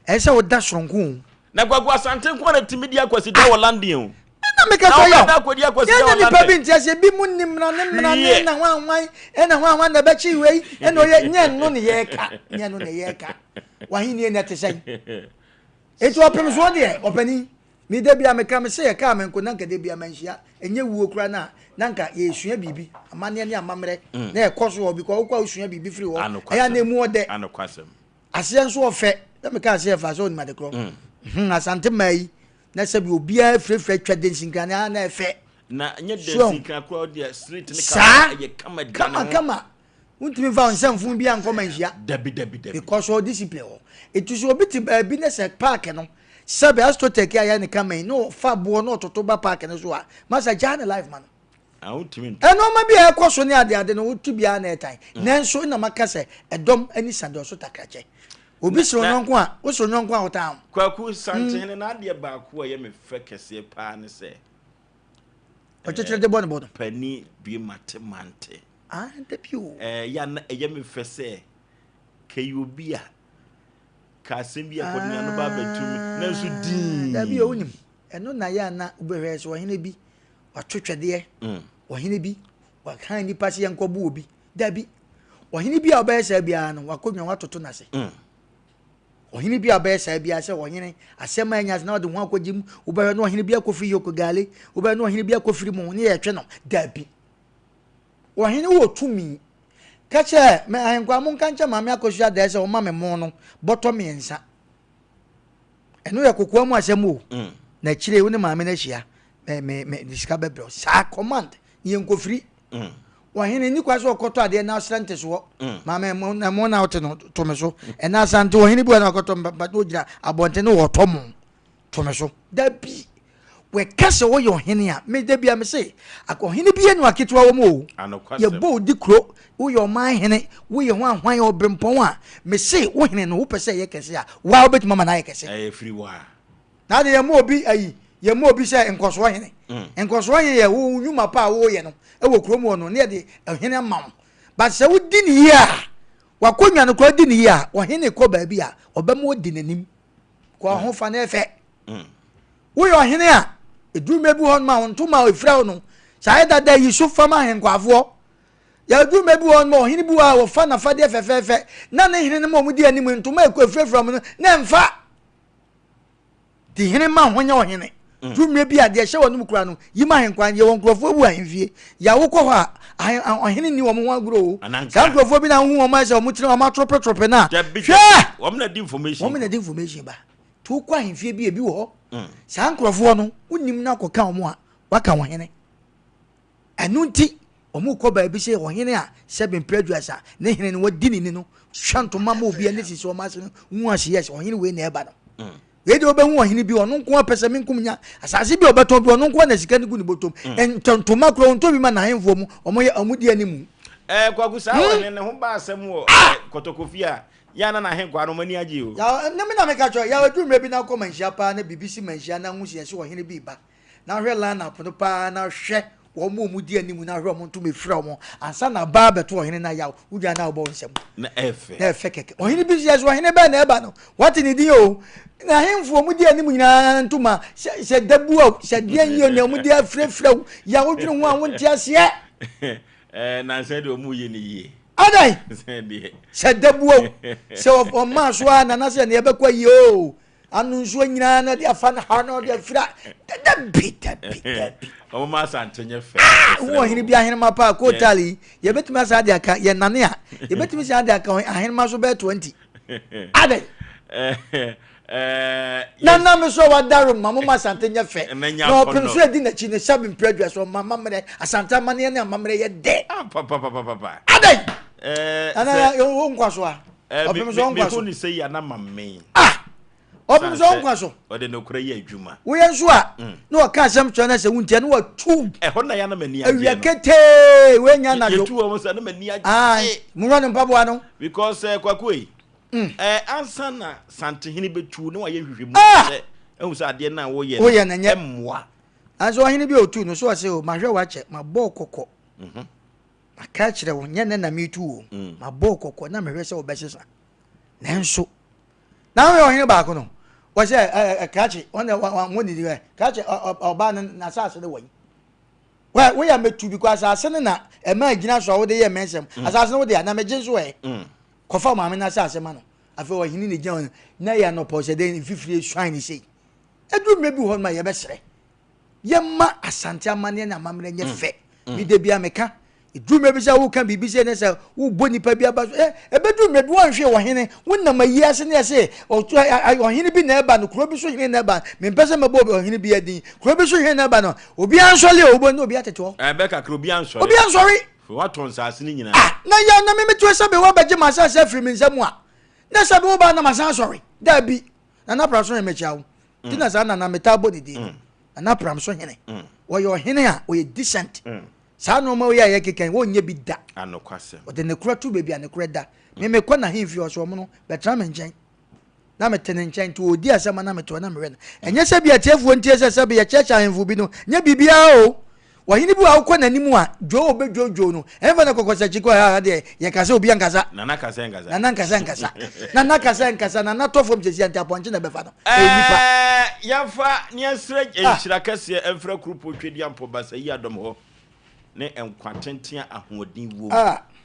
ɛyɛ sɛ woda soronko o. Na Kwaku Asante nko ara na tumi di Akwasida wɔ London o. Ɛna meka sɛ ɔyɛ o. Yɛn na nipa bi nte aseɛ, bi mu nim mmara ne mmara ne na hwan hwan, ɛna hwan hwan na ɛbɛkye wei, ɛna ɔyɛ, nyɛ no ne yɛreka, nyɛ no ne yɛreka. W'ahennie na ɛte sɛn? Enti ɔpem soɔ deɛ, ɔpanin. Me da bia meka me sɛ yɛkaa me nko na nka da bia manhyia ɛnyɛ wuo koraa na na nka yɛsua biribi amanneɛ ne amammerɛ mm. na ɛkɔ so hɔ because wokɔ a wosua biribi firi hɔ ɛyɛ na ɛmu ɔdɛ aseɛ nso ɔfɛ na meka aseɛ fa sɛ onim adekorɔ mm. Hmm, Asante mmaa yi, na sɛbi obiara firafira twa densinkran a na ɛfɛ. Na nyɛ So, densinkran koraa deɛ street ne saa kama ɛyɛ kama da kama ne ho. kama wontumi mfa wo nsɛmfo bi ankɔ manhyia. Dabi dabi dabi. Because all discipline hɔ. Ɛti sɛ obi te baabi ne sɛ park no sɛbi astrotech a yɛ ne kama yi na ɔfa boɔ na ɔtoto ba park no so a masa gyaa ne life ma no. Ah, wontumi nto. Ɛnɔɔma bi a ɛkɔ so ne adeade no wotu biara na ɛtan. Nanso na maka sɛ ɛdɔm ani sa deɛ ɔso takrakyɛ. Obi soro nyɔnko a wosoro nyɔnko a wotaa ho. Kwaku Santehene n'adeɛ baako a ɛyɛ me fɛ kɛseɛ paa ne sɛ ɔkyekyere de bɔ ne bɔ no. Pani due mate mante. Ah, dabi o. Ɛɛ ya na ɛyɛ me fɛ sɛ kɛyɛ obi a ka asɛm bi a kɔde n'ano ba abɛtum nanso dii. Dabi o, wonim. Ɛno na yɛ ana wobɛhwɛ sɛ ɔhene bi wato twɛdeɛ, ɔhene bi waka nnipa sɛ yɛnkɔbo obi. Dabi. Ɔhene bi a ɔbɛyɛ saa biara no wakɔdwa watoto n'ase. Ɔhene bi a ɔbɛyɛ saa biara sɛ ɔhene asɛm a ɛnya ase na ɔde ho akɔgye mu, wobɛhwɛ na ɔhene bi akɔfiri Yokogale, wobɛhwɛ na ɔhene bi akɔfiri mu ne yɛtwe no. Dabi. Ɔhene wɔ tumi. Ka kyerɛ me ahenkwaa monka nkyɛ maame akɔsua adae sɛ ɔma me mo no bɔtɔ mmiɛnsa. Ɛno yɛ kokoa mu asɛm o. Na akyire wo ne maame no ahyia me me me de sika bɛbrɛ wo. Saa command ne yɛnkɔfiri. Ɔhene nni kwa sɛ ɔkɔtɔ adeɛ na ɔsrɛ ntesoɔ. Maame ɛmo ɛmo na wote no to me so. Ɛna asante ɔhene bi wɔ na ɔkɔtɔ mpa na ɔgyina abɔnten na ɔtɔ mo to me so. Dabi. Wɔka sɛ woyɛ ɔhene a, me da bia me se, ɔhene bi anu aketewa wɔ mu o. Yɛbɔ odi kuro, woyɛ ɔman hene, woyɛ ho ahwan ɔbrempɔn a, me se wo hene no wopɛ sɛ ɛyɛ kɛse a, waa wobɛtumi ama no ayɛ kɛse. Ɛyɛ firi waa. Na ade yɛmmɔ obi ayi, yɛmmɔ obi sɛ nkɔsoɔ hene. Nkɔsoɔ hene yɛ wo nnwuma pa a woyɛ no wɔ kurom hɔ no, ne yɛde ɔhene ama wo. But sɛ wodi ne yie a, wakɔnwa no koraa di ne yie a, ɔhene kɔ baabi a, ɔbɛma ɔdi n'anim. Kɔ ho fa no ɛfɛ. Woyɛ ɔhene a, ɛduru mmerɛ bi hɔ nom a, wo ntoma a ɛfira wo no, saa ayɛ dada yi so fam ahenkwafoɔ. Yɛduru mmerɛ bi hɔ nom a, ɔhene bi wɔ a wɔfa n'afadeɛ fɛfɛɛfɛ, na ne hene no ma wɔdi anim ntoma a ɛfirafira mu no, na ɛmfa. Di hene ma ho nyɛ ɔhene. Duru mmerɛ bi a, deɛ ɛhyɛ wɔn kura no, yi ma ahenkwa. Yɛwɔ nkurɔfoɔ bi wɔ ahemfie. Yɛ wokɔ hɔ a, ɔhene nni wɔn ho agorɔ o. Saa nkurɔfoɔ bi na wohu wɔn ayɛ sɛ wɔn tiri wɔn atoropetrope no a, hwɛ! Wɔn na di information. Wɔn na di information ba. Nti wokɔ ahemfie bi ebi wɔ hɔ. Saa nkurɔfoɔ no, wonim no akɔka wɔn a, waka wɔn hene. Ɛno nti, wɔn kɔ baabi sɛ ɔhene a sɛbe mpere aduasa ne hene no wadi ne ni no, hwɛ ntoma ma obi ani sisi wɔn ase no, hu ase yɛ sɛ ɔhene wei na ɛba no. Wei deɛ wobɛhu ɔhene bi ɔno nko apɛ sɛ menkum nya asase bi a ɔbɛtɔn bi ɔno nko na sika no gu ne bɔtɔm. Ntoma koraa ɔntɔ bi ma n'ahemfoɔ mu, wɔn yɛ wɔn di anim. Ɛɛ Kwaku saa ɔhene ne ho ba asɛm wɔ Kɔtɔkɔfie a Yɛ a na n'ahenkwaa no, wɔn ani agye o. Yaw, ɛnna me na meka kyerɛ wo, Yaw, ɛduru mmerɛ bi na wokɔ manhyia paa na biribi si manhyia na wohu sɛ yɛse ɔhene bi reba, na wohwɛ line up no paa na hwɛ wɔn a wɔdi anim na hwɛ wɔn ntoma ɛfira wɔn ansa na aba abɛto ɔhene no a, Yaw, wogyina na wobɔ wo nsam. Na ɛyɛ fɛ. Na ɛfɛ kɛkɛ. Ɔhene bi nso yɛse ɔhene bɛn na ɛba no, wate ne din o. Na ahemfo a wɔdi anim nyinaa ntoma, sɛ, sɛ dabu o, sɛ deɛn yi o, nea wɔde afirafira wo, Yaw, wodwene ho a wonte aseɛ. Ɛɛ, nansa deɛ wɔyɛ no yie. Adɛn? Sɛ dabuo sɛ ɔmaa so a nana sɛ neɛ ɛbɛkɔ yie o ano nsuo nyinaa na ɔde afa no ha na ɔde afira dabi dabi dabi. Wɔn ma asante nyɛ fɛ. Ah, wo ɔhene bi ahenema paa kootaale yi yɛbɛtumi asa de aka yɛ nane a yɛbɛtumi san de aka ahenema so bɛyɛ 20. Adɛn? Na na me so wadaro ma mo ma asante nyɛ fɛ na ɔpem so adi n'akyi no sɛbe mpere adua so ɔma amammerɛ asante amanneɛ ne amammerɛ yɛ dɛ. Ah, papapapapa. Adɛn? Nana wo nkwa so a ɔpem so ɔnkwa so. Mehu ne sɛ yi ana ma me. Ah! Ɔpem so ɔnkwa so. Ɔde nokorɛ yɛ adwuma. Woyɛ nso a na ɔka asɛm kyerɛ no sɛ wontia na watu. Ɛhɔ na yɛ na m'ani agye no. Awia ketee woanya anadwo. Yɛtu wɔn sɛ na m'ani agye. Monwɔ ne mpaboa no. Because Kwaku ei. Ɛɛ ansa na Santehene bɛtu na wayɛ nhwehwɛmu sɛ ɛhu sɛ adeɛ no a woyɛ no ɛmmoa. Nanso ɔhene bi a ɔtuu no so ɔse o mahwɛ wakyɛ mabɔ wo kɔkɔ maka akyerɛ wo nyɛ nnɛ na metu wo mabɔ wo kɔkɔ na mehwɛ sɛ wobɛsesa nanso na woyɛ ɔhene baako no wɔsɛ ɛ krakye wɔn na wɔn didi ɛ krakye ɔbaa no n'asase no wɔ yi wɛ woyɛ mɛtu bi kɔ asase no na ɛma gyina so a wode yɛ mmɛnsɛm asase no wode a na megye nso ɛ Kɔfa maame no asase ma no. Afei ɔhene na gyina hɔ no, na ɛyɛ anɔpa ɔsɛ dɛn mfifire suan ne sei. Ɛduru mmerɛ bi wɔ hɔ nom a yɛbɛsrɛ. Yɛmma Asante amanneɛ ne amammerɛ nyɛ fɛ. Me da biara meka, Ɛduru mmerɛ bi sɛ woka biribi sei ne sɛ wobɔ nipa bi aba so ɛ ɛbɛduru mmerɛ bi wɔnhwee ɔhene wonam ayi ase ne ɛse ɔhene bi na ɛba no kuro bi so hene na ɛba mempɛ sɛ mɛbɔ ɔhene bi adin kuro bi so hene na ɛba no obiara nsɔre o wobɔ ne obiara tete hɔ ɛbɛ kakra obiara nsɔre obiara nsɔre watɔn nsase no nyinaa ah na yɛ na meme to sɛ bɛ wabɛgye m'asase afiri me nsa mu a na sɛ bɛ woba na masan asɔre daabi nana pra so hene mekyia wo nti na saa nana metaa bɔ ne din no nana pram so hene ɔyɛ ɔhene a ɔyɛ decent Saa nnoɔma wei a yɛkeka yi, wɔnyɛ bi da. Anokwasɛm. Ɔde ne korɛ to baabi a ne korɛ da. Me mekɔ n'ahemfie hɔ so, ɔmo bɛtena me nkyɛn. Na mete ne nkyɛn, nti ɔredi asɛm a na mete hɔ na mehwɛ no. Ɛnyɛ sɛ bi atiefoɔ ntie sɛ sɛbe yɛkyerɛkyerɛ ahemfo bi no, nyɛ biribiara o. Ɔhene bi wɔ a wokɔ n'anim a, dwoo a ɔbɛdwoodwoo no, ɛmfa no kɔkɔsakyi kɔ ha ha deɛ, yɛka sɛ obi ankasa. Nana kasa nkasa. Nana nkasa nkasa. Nana kasa nkasa, Nana tɔ fam sɛsi a nti apɔnkye na ɛbɛfa no. Ɛyɛ nnipa. Ɛɛ, yɛmfa ne yɛnsrɛ nhyira kɛseɛ mfrɛ Kuropɔn Tweduampɔ Basayi Adɔm hɔ ne nkwa tenten a ahoɔden wom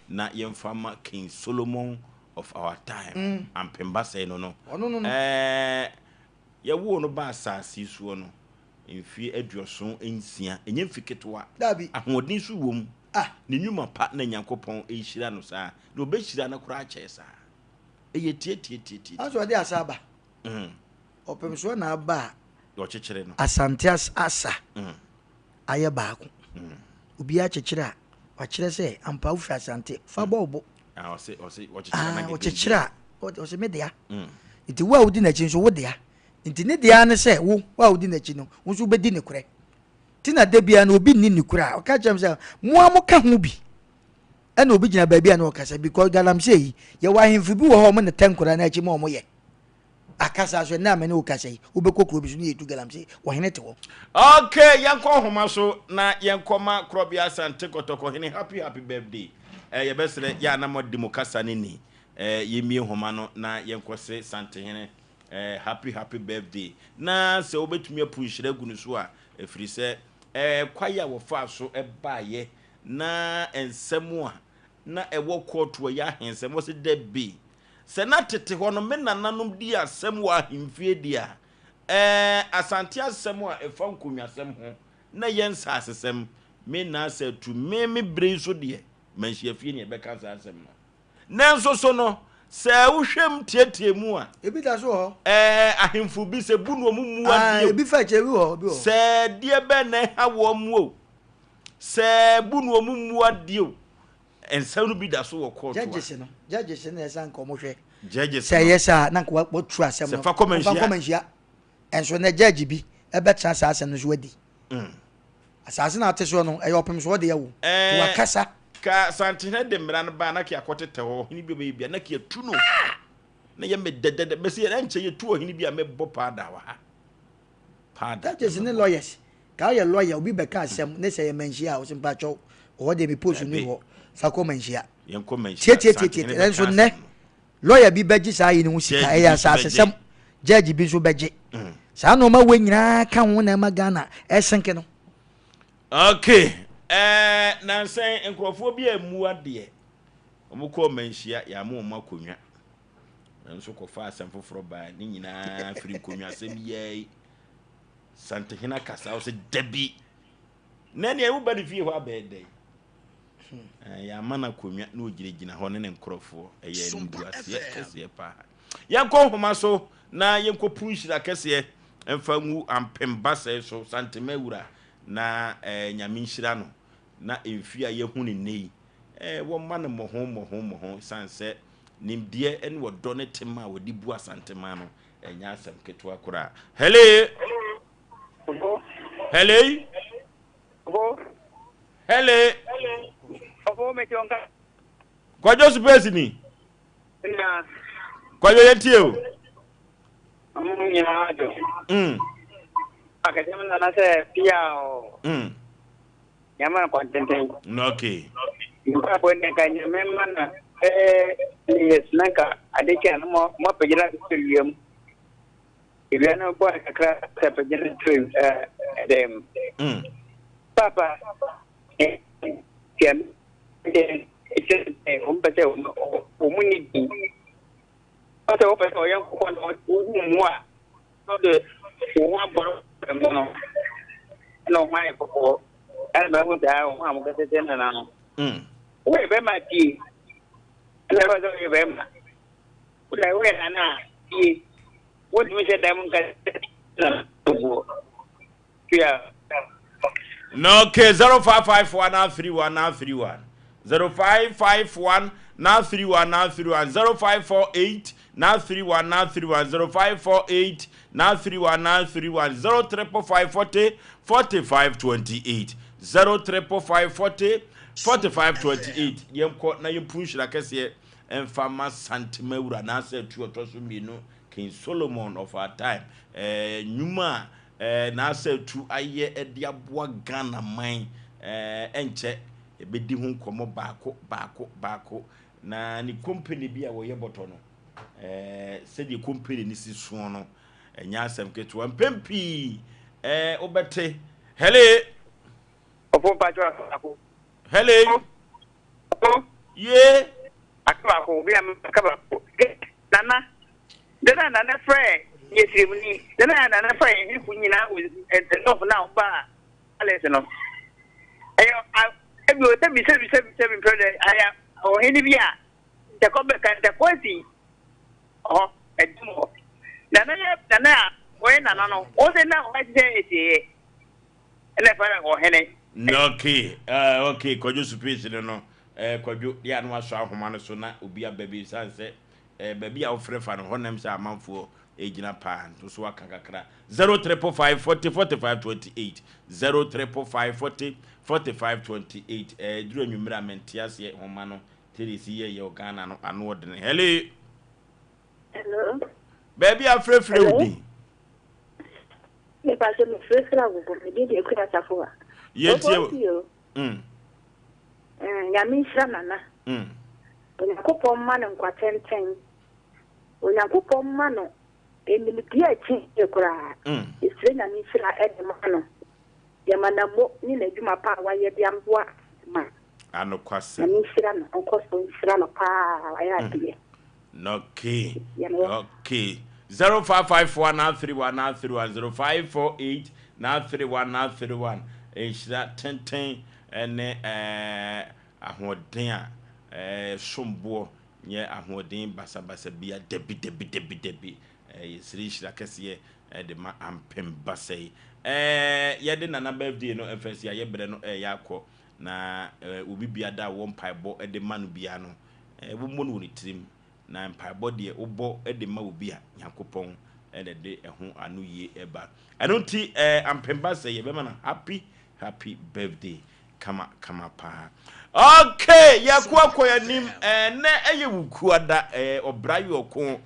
na yɛmfa ma King Solomon of our time, Ampem Basɛe no no. Ɛɛ, yɛwoo no baa asase yi soɔ no, mfeɛ 76, ɛnyɛ mfe ketewa. Ahoɔden nso wom. Ne nnwuma pa na Nyankopɔn rehyira no saa, na ɔbɛhyira no koraa kyɛɛ saa. Ɛyɛ tiatiatiatia. Nanso ɔde asa aba. Ɔpem soɔ na aba a. Ɔkyekyere no. Asante asa ayɛ baako. Obiara kyekyere a, wakyerɛ sɛ ampa wofiri Asante. Fa bɔ wo bo. Ɔkyekyere a, ɔse me dea. Nti wo a wodi n'akyi nso wo dea. Nti ne dea ne sɛ wo a wodi n'akyi no, wo nso wobɛdi ne korɛ. Nti na da biara no obi nni ne korɛ a, ɔka kyerɛ me sɛ mo a moka ho bi. Ɛna obi gyina baabi a na ɔkasa because galamsey yi, yɛwɔ ahemfo bi wɔ hɔ a wɔn na tɛ nkwadaa no akyi ma wɔyɛ. Akasa so ɛnɛ a me ne wo kasa yi, wobɛkɔ kuro bi so ne yɛtu galamsey, ɔhene te hɔ. Ok, yɛnkɔ nhoma so na yɛnkɔ ma Korɔbea Asante Kɔtɔkɔ hene happy happy birthday. Eh, yɛbɛsrɛ yɛ a na moadi mo kasa no ni. Eh, yɛmmie nhoma no na yɛnkɔ se Santehene eh, happy happy birthday. Na sɛ wobɛtumi apu nhyira agu no so a, ɛfiri sɛ eh, kwae a wɔfaa so baeɛ na nsɛm a na ɛwɔ kɔɔto a ɛyɛ ahensɛm, wɔse dabi. Sɛ na tete hɔ no me nananom di asɛm wɔ ahemfie deɛ a, ɛɛ, Asante asɛm a ɛfa nkonnwasɛm ho na ɛyɛ nsasesɛm, me Nasa atu me me bere yi so deɛ, manhyia fie na yɛbɛka saa asɛm no. Nanso so no, sɛ wohwɛ mu teɛteɛ mu a, Ebi da so wɔ hɔ. ɛɛ, ahemfo bi sɛ bu na wɔn mmu Ah, adeɛ o, ebi fa akyire, ebi wɔ hɔ, ebi wɔ hɔ. sɛ deɛ bɛn na ɛha wɔn o, sɛ bu na wɔn mmu adeɛ o, Nsɛm no bi da so wɔ kɔɔto a. Judges no, judges no na ɛsɛ anka wɔn hwɛ. Judges no. Sɛ ɛyɛ saa na anka wɔatu asɛm no. Sɛ fa kɔ manhyia. Fa kɔ manhyia. Ɛnso na judge bi ɛbɛtena saa asɛm no so adi. Asase na ate soɔ no, ɛyɛ ɔpem soɔ deɛ o. Ɛɛ. Wakasa. Ka Santehene de mmara no ba na ka akɔtetɛ hɔ, ɔhene bi ɔbɛyɛ bi a na ka yɛtu no. Na yɛ me dɛdɛdɛ, mɛsɛ yɛ ɛnkyɛ yɛtu ɔhene bi a mɛbɔ paada wɔ ha. Paada. Judges ne lawyers. Ka woyɛ lawyer obi bɛka asɛm ne sɛ yɛ manhyia a wose mpakyɛw ɔhɔ deɛ me post nni hɔ fa kɔ manhyia. Yɛnkɔ manhyia. Tietietie nanso nnɛ lawyer bi bɛgye saa yi ne ho sika ɛyɛ asasesɛm judge bi nso bɛgye. Saa nneɛma wei nyinaa ka ho na ɛma Ghana ɛsenke no. Okay, ɛɛ nansɛn nkurɔfoɔ bi a mmu adeɛ wɔn kɔɔ manhyia yɛama wɔn akonnwa nanso kɔfa asɛm foforɔ baa ne nyinaa firi nkonnwasɛm yɛi Santehene akasa wo sɛ dabi na nea woba ne fie hɔ abɛyɛ dɛn hmm. Yɛama no akonnwa na ɔgyinagyina hɔ ne ne nkurɔfoɔ ɛyɛ animguaseɛ kɛseɛ paa yɛnkɔ nhoma so na yɛnkɔpu nhyira kɛseɛ mfa ngu ampem basɛe so Santema wura na eh, nyame nhyira no na mfie a yɛhu ne nnɛ yi eh, wɔmma no mmɔho mmɔho mmɔho sane sɛ nimdeɛ ne ɔdɔ ne tema a wɔde bu Asantema no Ɛnyɛ asɛm ketewa koraa. Hello. Hello. Hello. Kwadwo Space ni. Kwadwo yɛ tie o. Nyame no kwantenten. Okay. Mpaebɔ ne nka nyame ma na bɛyɛ years na nka ade kyɛ no mo mo apagya no ato wia mu. Ewia no bɔ no kakra sɛ apagya no to ɛdɛm mu. Papa tia me de ɛkyɛ sɛ wɔn pɛ sɛ wɔn ni din. Wɔn sɛ wɔpɛ sɛ ɔyɛ nkokɔ na wɔhu mu a na ɔde wo ho abɔ mu no na ɔho ayɛ kɔkɔɔ ɛna bɛho saa ɔho a mokɛsɛ sɛ nana no. Woyɛ bɛrima tie. Ɛna ɛbɛ sɛ woyɛ bɛrima. Wona woyɛ nana a tie. Wontumi sɛ dan mu nka na boɔ. Tua. No, okay, 0551 931 931. 0551 931 931. 0548 931 931. 0548 931 931. 0555 40 45 28. 0555 40 45 28. Yɛnkɔ na yɛmpu nhyira kɛseɛ ɛmfa ma Santema wura anaasɛ atu ɔtɔ so mmienu, King Solomon of our time. Nnwuma a n'asɛ atu ayɛ de aboa Ghana man, ɛnkyɛ yɛbɛdi ho nkɔmmɔ baako baako baako. Na ne company bi a wɔyɛ bɔtɔ no, sɛdeɛ company no si soɔ no, ɛnyɛ asɛm ketewa. Mpɛn pii wobɛte hele. Ɔfo mpatsɔ akɔ. Hele. Ɔfo. Ye. Aka baako obi a aka baako. Nana. Dɛn na Nana frɛ yɛ siremuni? Dɛn na Nana frɛ yɛn hemfo nyinaa wɔ nɔfo na ɔbaa palace no? Ɛyɛ ebi o sɛbi sɛbi sɛbi sɛbi mpɛ dɛ ayɛ ɔhene bi a ntɛkɔ bɛka ntɛkɔ asi hɔ ɛdum hɔ. Nana yɛ Nana a ɔyɛ Nana no ɔsɛ na ɔyɛ sɛ esieɛ ɛna ɛfɛ no ɔhene. Okay, okay, Kwadwo Supis no no, Kwadwo, deɛ ano asɔ ahoma no so na obi aba bi, san sɛ baabi a wofrɛ fa no hɔ nam sɛ amanfoɔ ɛgyina paa nto so aka kakra. 0 555 40 45 28, 0 555 40 45 28. Duru anwummerɛ a mente aseɛ homa no teresi yɛ yɛ Ghana no ano ɔdene. Hello. Hello. Baabi a frɛfrɛ wo din? Mepa sɛ mefrɛfrɛ agogo, me din de Akua Asafo a. Yɛntie. Nyame nhyira Nana. Onyankopɔn mma no nkwa tenten. Onyankopɔn mma no enimdeɛ a ɛkyɛn koraa. Yɛsrɛ Nyame nhyira ɛde ma no. Yɛma no ne n'adwuma pa a wayɛ de aboa ma. Anokwasɛm. Nyame nhyira no, ɔnkɔ so nhyira no paa, wayɛ adeɛ. Okay. Okay. 0554 931 931, 0548 931 931. Nhyira tenten ne ahoɔden a somboɔ nyɛ ahoɔden basabasa bia, dabi dabi dabi dabi. Yɛsrɛ nhyira kɛseɛ de ma ampem basa yi. Yɛde Nana birthday no ɛmfa si a yɛbrɛ no ɛyɛ akɔ na obi bia da wɔ mpaebɔ de ma no bia no, wɔmmɔ no wɔ ne tirim. Na mpaebɔ deɛ wobɔ de ma obi a Nyankopɔn na de ɛho ano yie ɛba. Ɛno nti ampem basa yi yɛbɛma no happy happy birthday kama kama paa. Okay, yɛkɔ akɔ yɛnim. Ɛnɛ ɛyɛ wukuada, ɔbra yɔko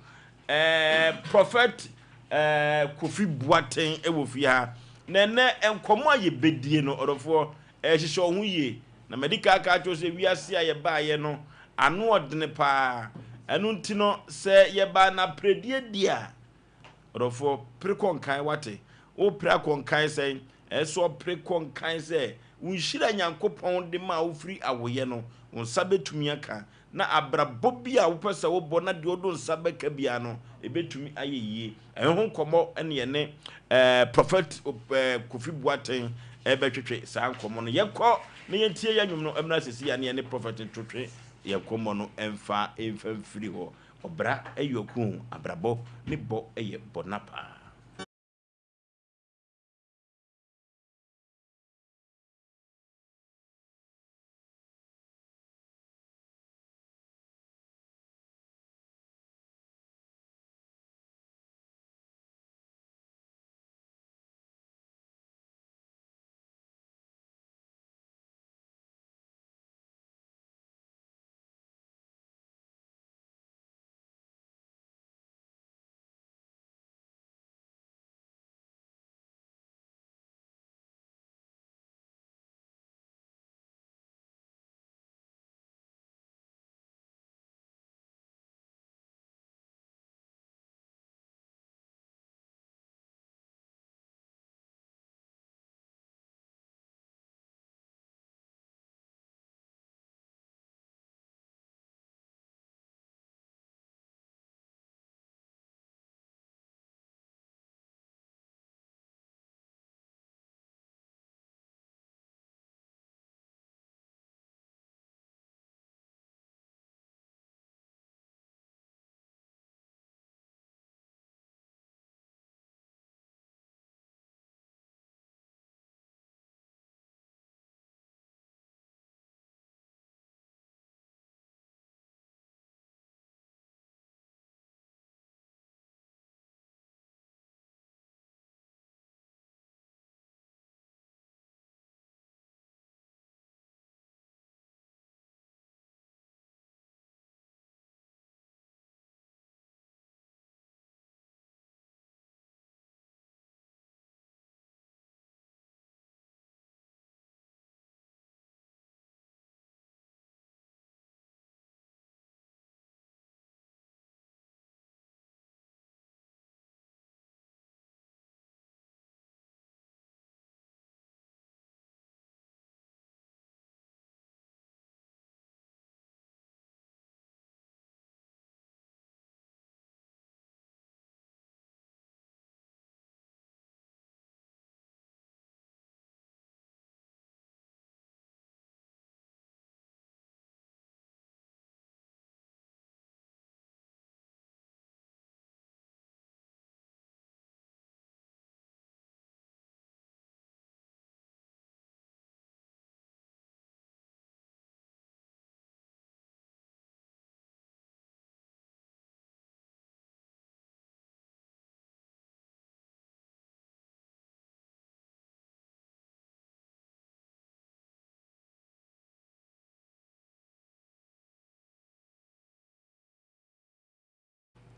Prophet Kofi Boateng ɛwɔ fie ha. Na ɛnɛ nkɔmɔ a yɛbɛdie no, ɔdɔfoɔ, hyehyɛ wo ho yie. Na madi ka aka akyerɛ sɛ wiase a yɛbaeɛ no ano ɔdene paa. Ɛno nti no sɛ yɛbaa na apredie di a, ɔdɔfoɔ, pere kɔ nkan wate. Wo pere akɔ nkan sɛn? Ɛsɛ ɔpere kɔ nkan sɛ wo nhyira Nyankopɔn de ma wo firi awoyɛ no, wo nsa bɛtumi aka. Na abrabɔ bi a wopɛ sɛ wobɔ na deɛ wode nsa bɛka biara no, ɛbɛtumi ayɛ yie. Ɛho ho nkɔmmɔ ne yɛne Prophet Kofi Boateng ɛbɛtwetwe saa nkɔmmɔ no. Yɛnkɔ na yɛntie yɛn nnwom no mmra sisi a ne yɛne Prophet ntwetwe yɛn nkɔmmɔ no ɛmfa ɛmfa mfiri hɔ. Ɔbra ɛyɛ ɔko, abrabɔ ne bɔ ɛyɛ bɔna paa.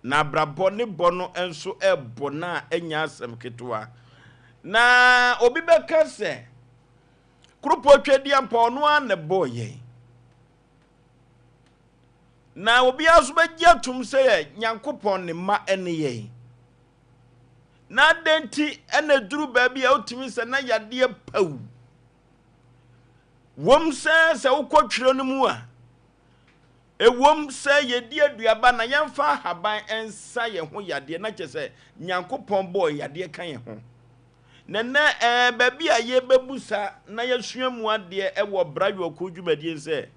Na abrabɔ ne bɔ no nso rebɔ no a ɛnyɛ asɛm ketewa. Na obi bɛka sɛ, Kuropɔn Tweaduampɔn, ɔno ara na ɛbɔɔ yɛn. Na obiara nso bɛgye atom sɛ yɛ Nyankopɔn ne mma ne yɛn. Na adɛn nti na ɛduru baabi a wotumi sɛ na yadeɛ pawu? Wom sɛ sɛ wokɔ twerɛ no mu a, Ɛwom sɛ yɛdi aduaba na yɛmfa ahaban nsa yɛn ho yadeɛ, na kyerɛ sɛ Nyankopɔn bɔɔ yadeɛ ka yɛn ho. Na ɛnnɛ ɛɛ baabi a yɛbɛbusa na yɛasua mu adeɛ wɔ Bra Yɔɔko dwumadie sɛ,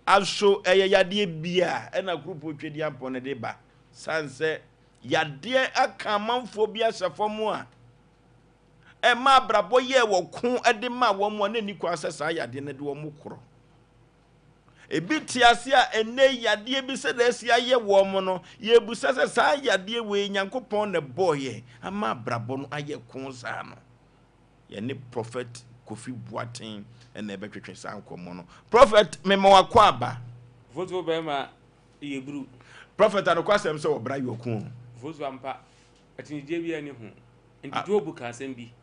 aso ɛyɛ yadeɛ bi a ɛna Kuropɔn Twedeampɔn no de ba? Sane sɛ yadeɛ aka amanfoɔ bi ahyɛ fam a, ɛma abrabɔ yɛɛ wɔko de maa wɔn a na ɛnni kwan sɛ saa yadeɛ no de wɔn korɔ. Ebi te ase a ɛnnɛ yi yadeɛ bi sɛdeɛ asi ayɛ wɔn no, yɛrebisa sɛ saa yadeɛ wei Nyankopɔn na ɛbɔɔ yɛn ama abrabɔ no ayɛ ko saa no? Yɛne Prophet Kofi Boateng na ɛbɛtwetwe saa nkɔmmɔ no. Prophet, mema wakɔ aba. Fotuo bɛrima yɛ buru. Prophet, anokwasɛm sɛ ɔbra yɛ ɔko o. Fotuo ampa, akyinnyegyeɛ biara nni ho. Nti Job ka asɛm bi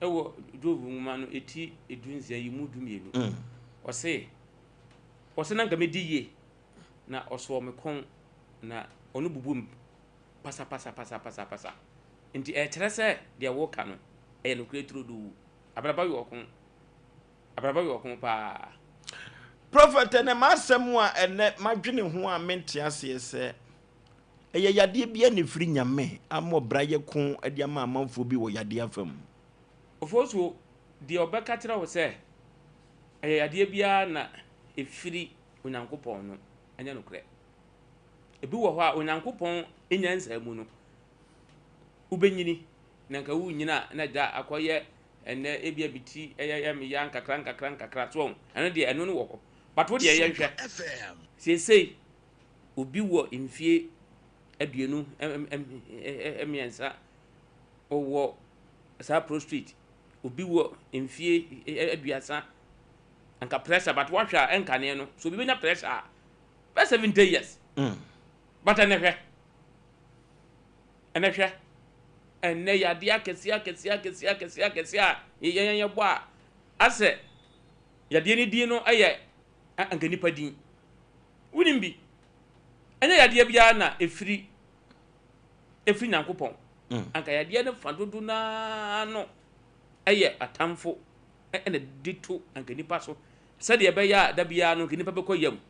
wɔ Job nwoma no eti 16 yi mu 12. Ɔse, ɔse na nka medi yie, na ɔsɔɔ me kɔn, na ɔno bubu me pasapasapasapasa. Nti ɛkyerɛ sɛ deɛ woka no ɛyɛ nokorɛ turodoo. Abrabɔ yɛ ɔko. Abrabɔ yɛ ɔko paa. Prophet, ɛnɛ m'asɛm a ɛnɛ madwene ho a mente aseɛ sɛ Ɛyɛ yadeɛ bi a na ɛfiri Nyame ama ɔbra yɛ ko de ama amanfoɔ bi wɔ yadeɛ afa mu. Ofosuo, deɛ ɔbɛka kyerɛ wo sɛ ɛyɛ yadeɛ biara na ɛfiri Onyankopɔn no, ɛnyɛ nokorɛ. Ebi wɔ hɔ a, Onyankopɔn nyansa mu no, wobɛnyini, na nka worenyini a na agya akɔyɛ ɛnnɛ ebia me ti ɛyɛ me ya nkakra nkakra nkakra, so wahu, ɛno deɛ ɛno no wɔ hɔ. But wo deɛ yɛnhwɛ, seesei obi wɔ mfie 23 ɔwɔ saa prostrate, obi wɔ mfie 30 anka pressure but woahwɛ a ɛnkaneɛ no so obi bɛnya pressure a bɛ 70 years mm. But ɛnɛ hwɛ, ɛnɛ hwɛ, ɛnɛ yadeɛ akɛseɛ akɛseɛ akɛseɛ akɛseɛ akɛseɛ a yɛyɛ yɛbɔ a asɛ yadeɛ no din no yɛ anka nipa din. Wonim bi? Ɛnyɛ yadeɛ biara na ɛfiri ɛfiri Nyankopɔn. Mm. Anka yadeɛ no fa dodo naa no ɛyɛ atamfo ɛna de to anka nipa so sɛdeɛ ɛbɛyɛ a da biara no anka nipa bɛkɔ yam,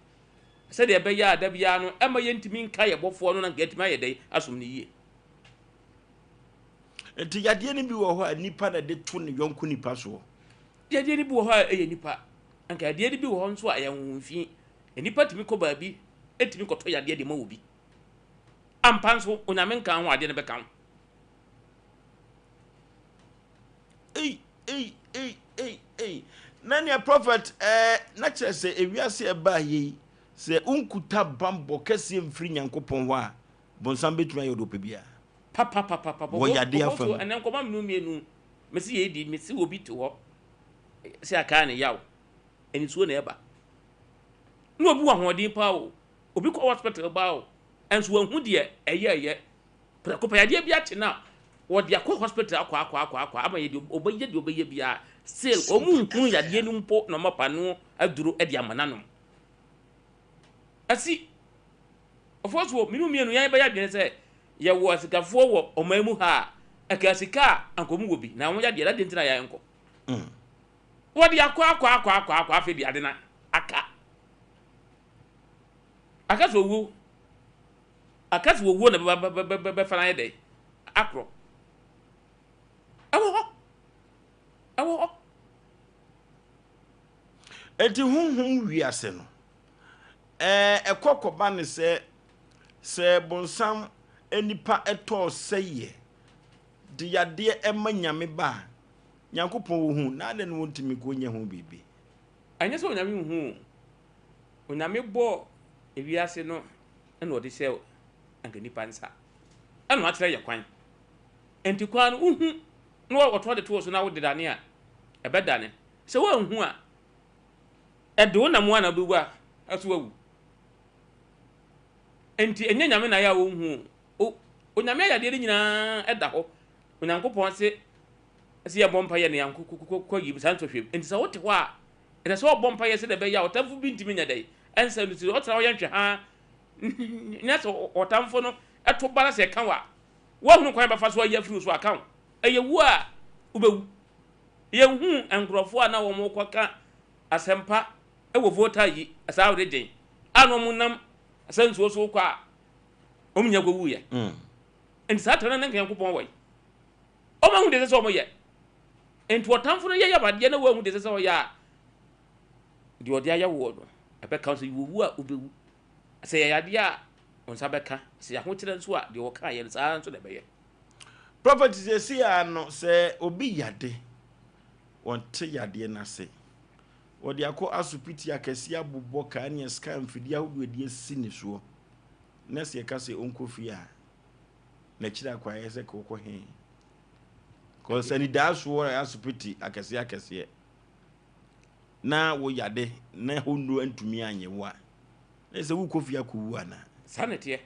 sɛdeɛ ɛbɛyɛ a da biara no ɛma yɛntumi nka yɛ bɔfoɔ no na anka yɛatumi ayɛ dɛn asom no yie. Nti yadeɛ no bi wɔ hɔ a nipa na de to ne yɔnko nipa soɔ. Yadeɛ no bi wɔ hɔ a ɛyɛ nipa, anka yadeɛ no bi wɔ hɔ nso a ɛyɛ honhom fi. Nnipa tumi kɔ baabi tumi kɔtɔ yadeɛ de ma obi. Ampa nso, Onyame nkaa ho adeɛ no bɛka ho. Ei, ei, ei, ei, ei. Na nea prophet ɛɛ eh, na kyerɛ sɛ ewiase ɛbaa yɛ yi, sɛ wonkuta bammɔ kɛseɛ mfiri Nyankopɔn hɔ a, bonsam bɛtumi ayɛ ɔde ɔpɛ biara. Papapapapa. Wɔ yadeɛ afa mu. Ɛnɛ nkɔmɔ mmienu mmienu, mesi yɛ di, mesi obi te hɔ, sɛ akaa ne yaw, nisuo na ɛba. Na obi wɔ ahoɔden paa o, obi kɔ hospital baa o, nso wahu deɛ ɛyɛ ɛyɛ. Prɛko pɛ yadeɛ bi akye no a, wɔde akɔ hospital akɔ akɔ akɔ akɔ ama yɛ deɛ ɔbɛyɛ deɛ ɔbɛyɛ biara. Still, wɔn nhunu yadeɛ no mpo na wɔn apa no aduro de ama no anom. Asi, ɔfoɔ so mmienu mmienu yɛn bɛyɛ adwene sɛ yɛwɔ asikafoɔ wɔ ɔman mu ha a, ɛka sika a anka wɔn wɔ bi na wɔn yadeɛ, adeɛ nti na yɛn nkɔ. Wɔde akɔ akɔ akɔ akɔ akɔ afei de ade no aka. Aka sɛ owuo. Aka sɛ owuo na bɛfa no ayɛ dɛ akorɔ. Ɛwɔ hɔ. Ɛwɔ hɔ. Enti honhom wiase no, ɛkɔ kɔba ne sɛ, sɛ bonsam nipa tɔɔ sɛeɛ de yadeɛ ma Nyame ba a, Nyankopɔn ohu, na adɛn na wontumi nko nyɛ ho biribi? Ɛnyɛ sɛ Onyame nhu o. Onyame bɔɔ ewiase no na ɔde hyɛɛ anka nnipa nsa. Ɛna wakyerɛ yɛ kwan. Enti kwan no wohu na wɔtɔ de to wo so na wode dane a, ɛbɛdane. Sɛ woanhu a, ɛde wo nam a na wobɛwu a, so woawu. Enti ɛnyɛ Nyame na ayɛ a ɔnhu o. O, Onyame ayɛ adeɛ no nyinaa ɛda hɔ. Onyankopɔn se, sɛ yɛbɔ mpaeɛ na yɛankɔ yi saa nsɔhwɛ mu. Enti sɛ wote hɔ a, ɛsɛ sɛ wɔbɔ mpaeɛ sɛdeɛ ɛbɛyɛ a ɔtamfo bi ntumi nyɛ dɛn ɛnsɛ no. Nti ɔtena hɔ yɛ nhwɛhaa na sɛ ɔtamfo no ɛto ba na sɛ ɛka wo a, woahunu kwan bɛfa so ayi afiri wo so aka wo. Ɛyɛ wu a wobɛwu. Yɛhu nkurɔfoɔ a na wɔkɔka asɛmpa wɔ Volta yi saa region a na wɔnam sɛ nsuo so kɔ a wɔn nyinaa kɔwuiɛ. Nti saa tena no na nka Nyankopɔn wɔ yi. Wɔn ahu deɛ ɛsɛ sɛ wɔyɛ. Nti ɔtamfo no yɛ yabadeɛ na wɔahu deɛ ɛsɛ sɛ ɔyɛ a, deɛ ɔde ayɛ woɔ no, ɛbɛka wo sɛ wɔwu a wobɛwu. Sɛ yɛ yadeɛ a, wo nsa bɛka. Sɛ yɛ ahokyerɛ nso a, deɛ ɔkaeɛ no, saa ara nso na ɛbɛyɛ. Prophet seesei ara no sɛ obi yade wɔnte yadeɛ no ase wɔde akɔ asopiti akɛseɛ abobɔ kaa ne scan mfidie ahodoɔ adi asi ne soɔ na sɛ yɛka sɛ ɔnkɔ fie a n'akyiri akɔ ayɛ sɛ kɔkɔ he kɔs anidaasoɔ yɛ asopiti akɛseɛ akɛseɛ na wo yade na hɔ nnuro antumi anyɛ wo a na sɛ wokɔ fie akɔwu anaa? Saa na ɛteɛ.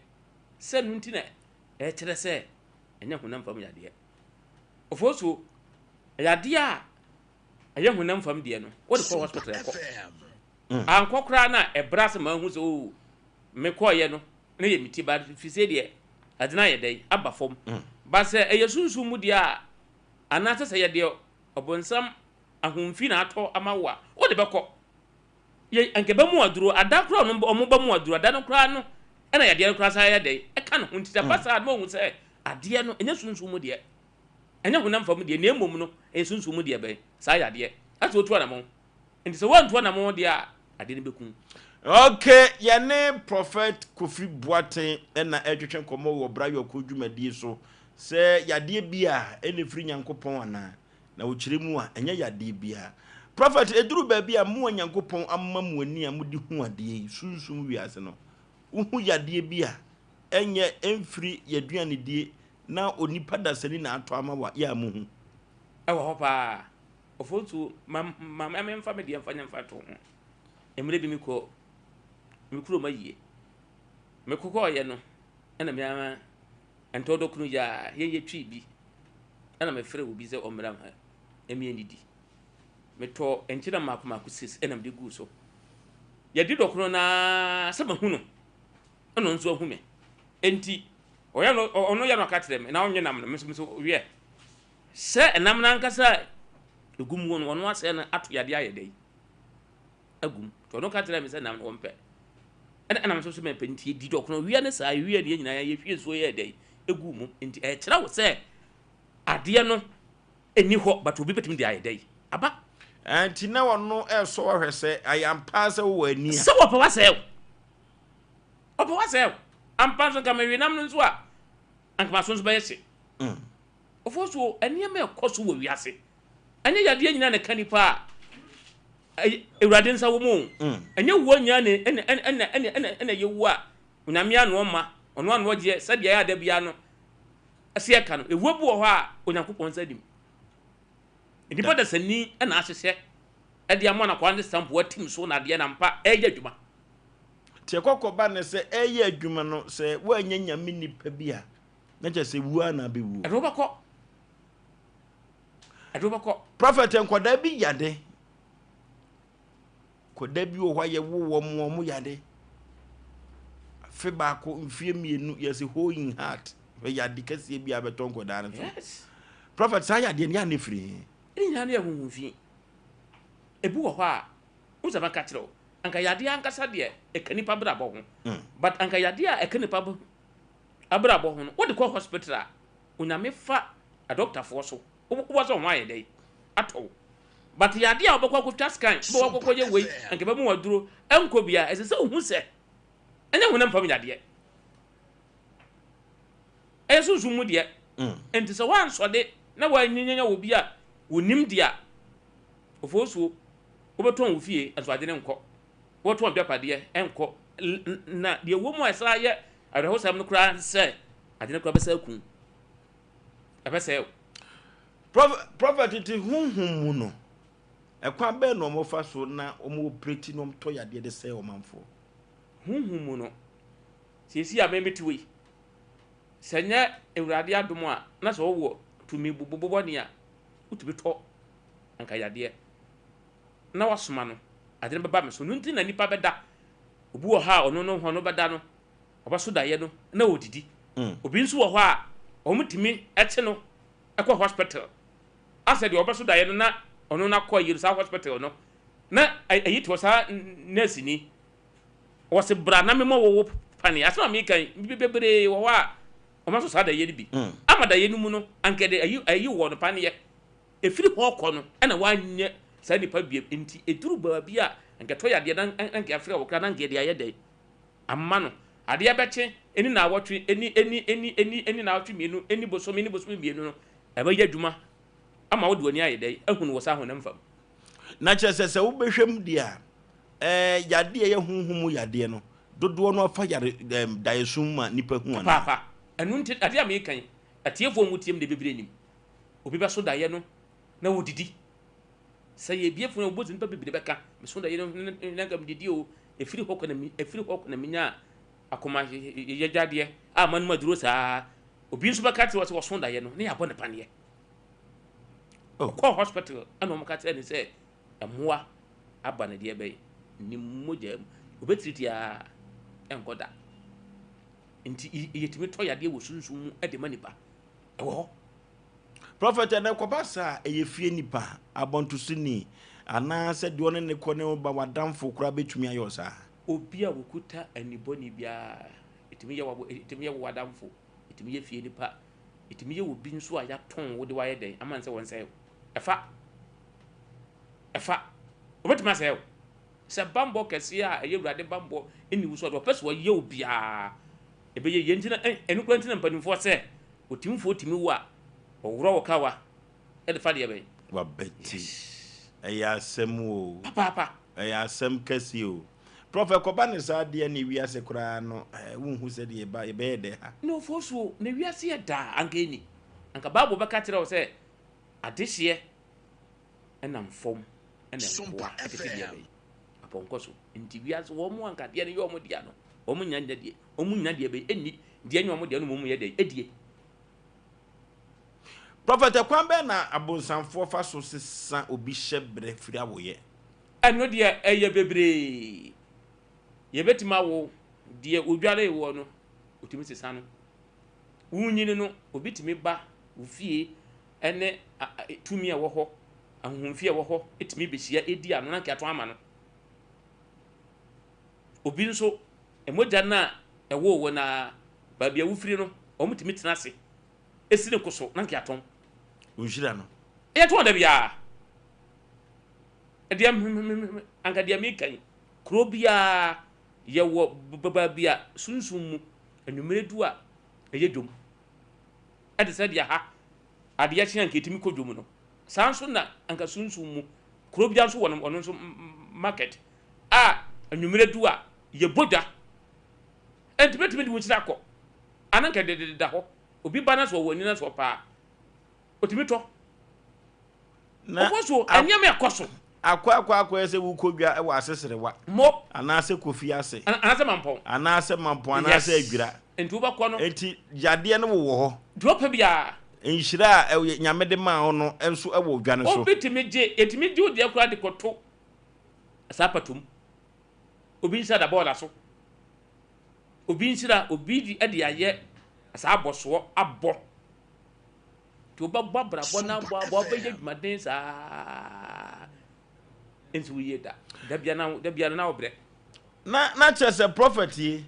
Sɛ no nti na ɛkyerɛ sɛ ɛnyɛ honam fam yadeɛ. Ofosuo, yadeɛ a ɛyɛ honam fam deɛ no, wode kɔ hospital ɛkɔ. Ankɔ koraa na ɛbrɛ ase ma ahu sɛ oo, mekɔɔyɛ no na yɛ me ti ba fi sɛ deɛ ade no ayɛ dɛn aba fam. Ba sɛ ɛyɛ sunsum mu deɛ a, anaasɛ sɛ yɛ deɛ ɔbonsam ahomfi na atɔ ama wo a, wode bɛkɔ. Yɛ anka ɛbɛ mu aduro, ada koraa ɔno ɔmo ba mu aduro, ada no koraa no ɛna yadeɛ no koraa san yɛ dɛn ɛka ne ho. Nti sɛ ɛba saa a na wahu sɛ adeɛ no ɛnyɛ sunsum mu deɛ, ɛnyɛ honam fam deɛ, na mmom no ɛyɛ sunsum mu deɛ bɛn saa yadeɛ. Asɛ otu anamɔn. Nti sɛ woantu anamɔn deɛ a, adeɛ no bɛku wo. Ok, yɛne Prophet Kofi Boateng na ɛretwetwe nkɔmmɔ wɔ Bra Yɔkɔ dwumadie so sɛ yadeɛ bi a ɛna ɛfiri Nyankopɔn anaa? Na ɔkyerɛ mu a, ɛnyɛ yadeɛ biara. Prophet, ɛduru baabi a mo a Nyankopɔn ama mo ani a mode hu adeɛ yi, sunsum wiase no, wohu yadeɛ bi a ɛnyɛ ɛmfiri y'aduanedie na onipa dasani na atɔ ama wo a, yɛ a mohu? Ɛwɔ hɔ paa. Ofosuo, ma ma memfa me deɛ mfa nyɛ mfatoho. Mmerɛ bi mekɔ me kurom ayie. Mekɔkɔeɛ no, ɛna me ara ntɔɔdɔkono yi ara, yɛn yɛtwii bi. Ɛna mefrɛɛ obi sɛ ɔmmra ha ɛmi ɛnidi. Metɔɔ nkyene mmaako mmaako sis ɛna mede guu so. Yɛdi dɔkono no ara sɛ mahu no, ɛna ɔno nso ahu me. Enti ɔyɛ no ɔno yɛ no ɔka kyerɛ me na ɔnwe nam no, me nso me nso wiɛ. Sɛ ɛnam no ankasa a ɛgu mu no, ɔno asɛe no ato yadeɛ ayɛ dɛn agu mu. Nti ɔno ka kyerɛɛ me sɛ nam no ɔmpɛ. Ɛna ɛnam nso so mempɛ. Nti yɛdi dɔkono wia ne saa, yɛwie deɛ nyinaa yɛhwie nsuo yɛɛ dɛn ɛguu mu. Nti ɛkyerɛ wo sɛ adeɛ no ɛni hɔ but obi bɛtumi de ayɛ dɛn aba. Nti na ɔno ɛresɔ wo ahwɛ sɛ ayɛ ampa sɛ wowɔ ani a. Sɛ wɔpɛ w'asɛe wo. Ɔpɛ w'asɛe wo. Ampa nso nka mewe nam no nso a, anka m'aso nso bɛyɛ hye. Ofosuo, nneɛma a ɛkɔ so wɔ wiase. Ɛnyɛ yadeɛ nyinaa na ɛka nipa a Awurade nsa wɔ mu o. Ɛnyɛ wuo nyinaa na ɛna ɛna ɛna ɛna ɛna ɛyɛ wuo a Onyame ano ɔma, ɔno ano ɔgyeɛ sɛdeɛ ɛyɛ a da biara no ɛsɛ yɛka no. Ewuo bi wɔ hɔ a Onyankopɔn nsa nim. Nnipa dasani na ahyehyɛ ɛde ama no akwa ne sampo atim so na adeɛ na mpa ɛyɛ adwuma. Nti ɛkɔkɔba ne sɛ ɛyɛ adwuma no sɛ woanyɛ Nyame nipa bi a na kyerɛ sɛ wuo ara na abɛwuo. Ɛde wobɛkɔ. Ɛde wobɛkɔ. Prophet nkwadaa bi yade. Nkwadaa bi wɔ hɔ a yɛwo wɔn wɔn yade. Afe baako mfie mmienu yɛsɛ hole in heart. Hwɛ yade kɛseɛ bi a bɛtɔ nkwadaa no so. Yes. Prophet saa yadeɛ no yɛ a na ɛfiri he? Ne nyinaa no yɛ honhom fi. Ebi wɔ hɔ a, wo sɛ mɛka kyerɛ wo, anka yadeɛ ankasa deɛ ɛka nipa brabɔ ho. But anka yadeɛ a ɛka nipa abrabɔ ho no, wode kɔ hospital a, Onyame fa adɔktafoɔ so, wobɔ sɛ ho ayɛ dɛn atɔ wo. But yɛ adeɛ a wobɛkɔ akɔtwa scan, wobɛkɔ akɔyɛ wei, anka ɛbɛma wo aduro, ɛnkɔ biara, ɛsɛ sɛ wohu sɛ ɛnyɛ honam fam yadeɛ. Ɛyɛ sunsum mu deɛ. Nti sɛ woansɔde na woanyinyanya wɔ bi a wonim deɛ a, ofosuo, wobɛtɔn wo fie, nso ade no nkɔ. Wobɛtɔn w'adwapadeɛ, ɛnkɔ. Na deɛ ɛwɔ mu a ɛsan yɛ awerɛhosɛm no koraa ne sɛ, ade no koraa bɛsan aku wo. Ɛbɛsɛe wo. Prophet, nti honhom mu no, ɛkwan bɛn na wɔfa so na wɔn operate na wɔtɔ yadeɛ de sɛe ɔmanfoɔ? Honhom mu no, seesei a me mete hɔ yi, Sɛ nyɛ Awurade adom a, na sɛ wowɔ tumi bɔne a, wotumi tɔ anka yadeɛ na wasoma no, ade no bɛba me so. No nti na nipa bɛda. Obi wɔ hɔ a ɔno no hɔ no bɛda no, ɔbɛso daeɛ no na ɔdidi. Obi nso wɔ hɔ a wɔtumi kye no kɔ hospital. Asɛ deɛ ɔbɛso daeɛ no na ɔno no akɔ ayie no saa hospital no na ayi te hɔ saa nurse ni. Wɔse bra na memmɔ wo wo paneɛ. Asɛm a meka yi, bebree wɔ hɔ a wɔaso saa daeɛ no bi. Ama daeɛ no mu no, anka ɛde ayi ayi wɔ no paneɛ. Ɛfiri hɔ rekɔ no, ɛna wanyɛ saa nipa biom. Nti ɛduru baabi a, anka ɛtɔ yadeɛ na anka yɛafrɛ wo koraa na anka yɛde ayɛ dɛn ama no. Adeɛ bɛkye, ɛni naawɔtwe, ɛni ɛni ɛni ɛni ɛni naawɔtwe mmienu, ɛni bosome, ɛni bosome mmienu no, ɛbɛyɛ adwuma ama wode w'ani ayɛ dɛn ahunu wɔ saa honam fam. Na kyerɛ sɛ, sɛ wobɛhwɛ mu deɛ a, ɛɛ yadeɛ ɛyɛ honhom mu yadeɛ no, dodoɔ no afa yare ɛɛm daeɛso mu ma nnipa hu anaa? Paapa. Ɛno nti, adeɛ a meka yi, atiefoɔ a wɔtie me deɛ bebree nim. Obi bɛso daeɛ no na ɔdidi. Sɛ yɛbue fon a, wobɛhu sɛ nnipa bebree bɛka, meso daeɛ no na anka medidi o, ɛfiri hɔ kɔ na me, ɛfiri hɔ kɔ na menyaa akoma yagyadeɛ a manom aduro saa. Obi nso bɛka kyerɛ wo sɛ ɔso daeɛ no na yɛabɔ no paneɛ. Ɔkɔɔ hospital ɛna wɔn ka kyerɛ no sɛ mmoa aba ne deɛ bɛyɛ ne mogya mu. Obɛtiriti a ɛnkɔ da. Nti yɛtumi tɔ yadeɛ wɔ sunsum mu de ma nipa. Ɛwɔ hɔ. Prɔfɛt, ɛnɛ kɔba saa ɛyɛ fie nipa, abɔntosoni, anaasɛ deɛ ɔne ne kɔ ne ba w'adamfo koraa bɛtumi ayɛ ɔsaa? Obi a wɔkuta anibɔne biara, ɛtumi yɛ w'abo, ɛtumi yɛ w'adamfo, ɛtumi yɛ fie nipa, Ɛtumi yɛ obi nso a yɛatɔn wo de wayɛ dɛn ama no sɛ wɔnsɛe wo. Ɛfa. Ɛfa. Wɔbɛtumi asɛe wo. Sɛ bammɔ kɛseɛ a ɛyɛ Awurade bammɔ nni wo so a, deɛ ɔpɛ sɛ ɔyɛ wo biara, ɛbɛyɛ yie. Nti na, ɛno koraa nti na mpanimfoɔ sɛ, otimfoɔ tumi wo a, ɔworɔ wo kawa de fa deɛ bɛn? Wabati. Yes. Ɛyɛ asɛm o. Papaapa. Ɛyɛ asɛm kɛseɛ o. Prɔf ɛkɔba no saa deɛ ne wiase koraa no eh, wonhu sɛdeɛ ɛba yɛbɛyɛ dɛ ha. Na ofosuo, na wiase yɛ daa, anka ɛnni. Anka Bible bɛka kyerɛ wo sɛ adehyeɛ nam fam na nkoa tete deɛ bɛn? Apɔnkɔ so. Nti wiase wɔn a anka adeɛ no yɛ wɔn dea no, wɔn nnya nya deɛ, wɔn nnya deɛ bɛn? Ɛnni. Deɛ ɛnyɛ wɔn dea no mmom yɛ dɛn? Ɛdie. Prɔfɛt, ɛkwan bɛn na abonsamfoɔ fa so sesa obi hyɛberɛ firi awoeɛ? Ɛno deɛ ɛyɛ bebree. Yɛbɛtumi awo deɛ ɔdwaree woɔ no, ɔtumi sesa no. Wonyini no, obi tumi ba wo fie ne tumi a ɛwɔ hɔ, ahonhomfie a ɛwɔ hɔ tumi bɛhyia di ano na nka atɔn ama no. Obi nso, mogya no a ɛwoo wo no ara, baabi a wofiri no, wɔtumi tena ase si ne ko so na nka atɔn. Wo nhyira no. Yɛtɔn da biara. Deɛ anka deɛ meka yi, kuro biara yɛwɔ baabi a sunsum mu anwummerɛ du a ɛyɛ dwom. Ɛte sɛ deɛ ha adeɛ kye anka ɛtumi kɔ dwom no. Saa nso na anka sunsum mu kuro biara nso wɔ no ɔno nso market a anwummerɛ du a yɛbɔ dwa. Ɛnti bɛtumi de wo nhyira akɔ. Ana anka deda hɔ. Obi ba na sɛ ɔwɔ ani na sɛ ɔpɛ a, ɔtumi tɔ. Na Ɔkɔ so, nneɛma ɛkɔ so. Akɔ akɔ akɔyɛ sɛ wokɔ dwa wɔ Aseserewa. Mo. Anaasɛ Kofi ase. Anaasɛ Mampɔn. Anaasɛ Mampɔn anaasɛ Adwira. Yes. Nti wobɛkɔ no. Nti yadeɛ no wowɔ hɔ. Deɛ ɔpɛ biara. Nhyira a Nyame de maa wo no nso wɔ dwa no so. Obi tumi gye, yɛtumi gye wo deɛ koraa de kɔto saa pato mu. Obi nhyira da bɔɔla so. Obi nhyira, obi de ayɛ saa abɔsoɔ abɔ. Nti wobɛbɔ abrabɔ no abɔ abɔ wobɛyɛ adwumaden saa nso woyie da. Da bia na da bia na wobrɛ. Na na kyerɛ sɛ prɔfɛt yi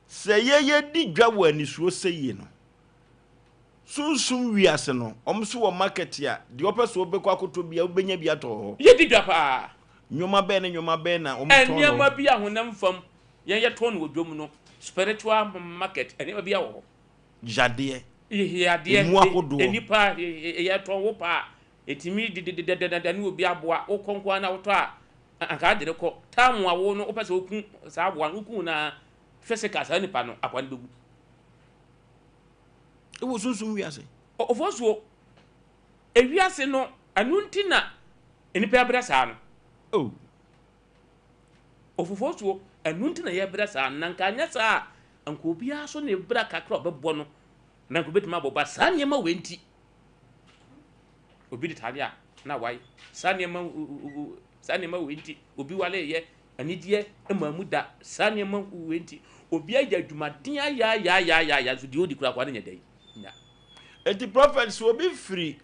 sɛ yɛyɛ di dwa wɔ anisuo sɛ yie no sunsum wiase no wɔn nso wɔ market a deɛ ɔpɛ so ɔbɛkɔ akɔtɔ bia wobɛnya bi atɔ hɔ. Yɛdi dwa paa. Nneɛma bɛn ne nneɛma bɛn na wɔn tɔn no? Nneɛma bi a honam fam yɛn yɛtɔn no wɔ dwam no spiritual market nneɛma bi wɔ hɔ. Yadeɛ. Yadeɛ. Emu ahodoɔ. Nnipa yɛtɔn wo paa ɛtumi dededededede ne obi aboa wokɔ nko ara na wotɔ a anka ade no kɔ time a wo no wopɛ sɛ woku saa aboa no woku no a physical saa nipa no aboa no bɛwu. Ɛwɔ sunsum wiase. Ofosuo ewiase no ɛno nti na nnipa ɛbrɛ saa no. Oh. Ofofosuo ɛno nti na yɛbrɛ saa no na nka anyɛ saa a. Anka obiara so ne bra kakra a ɔbɛbɔ no, na anka obetumi abɔ ba saa nneɛma wei nti. Obi de tade a na wae. Saa nneɛma saa nneɛma wei nti, obi wareyɛ anigyeɛ mmaa mu da. Saa nneɛma wei nti, obi ayɛ adwumaden ayaayaayaayaa nso deɛ ɔdi koraa koraa no nyɛ dɛn nya. Enti prophet sɛ obi firi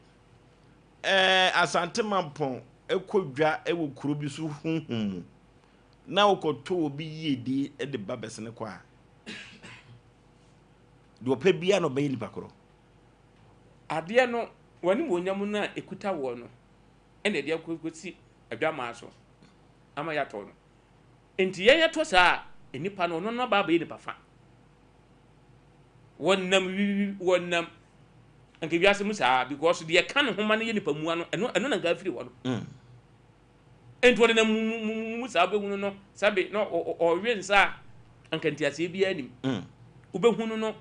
ɛɛ Asante Mampɔn kɔ dwa wɔ kuro bi so honhom mu na wokɔtɔ obi yiedie de ba bɛsene kɔ a, deɛ ɔpɛ biara na ɔbɛyɛ nipa korɔ. Adeɛ no, w'animuonyam no a ɛkuta woɔ no na ɛde akɔsi adwammaa so ama yɛatɔ no. Enti yɛn yɛtɔ saa a, nnipa no, ɔno no aba abɛyɛ nipa fa. Wɔnam wɔnam nka wiase mu saa because deɛ ɛka ne ho ma no yɛ nipa mua no, ɛno ɛno na nka afiri hɔ no. Mm. Enti wɔde nam mu mu saa wobɛhunu no sɛbe na ɔwe nsa a anka nteaseɛ biara nim. Mm. Wobɛhunu no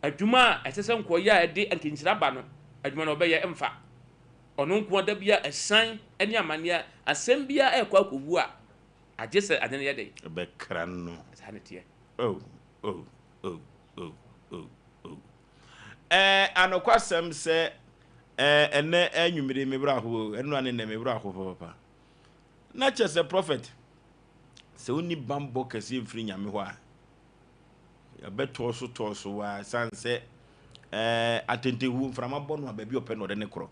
adwuma a ɛsɛ sɛ nkɔyɛ a ɛde anka nhyira ba no, adwuma no ɔbɛyɛ mfa. Ɔno nko ara da bi a ɛsan ne amanneɛ asɛm biara ɛrekɔ akɔwu a, agye sɛ ade no yɛ dɛn? Ɛbɛkra no. Saa ne teɛ. Oh, oh, oh, oh, oh, oh. Ɛɛ, anokwasɛm sɛ Ɛɛ ɛnɛ anwummere me werɛ ahow o, ɛnora ne nnɛ me werɛ ahow papapa. Na kyerɛ sɛ prɔfɛt, sɛ wonni bammɔ kɛseɛ mfiri Nyame hɔ a, ɛbɛtɔɔ so tɔɔ so waa ɛsiane sɛ ɛɛ atentehuo mframa bɔ no a baabi ɔpɛ na ɔde ne korɔ.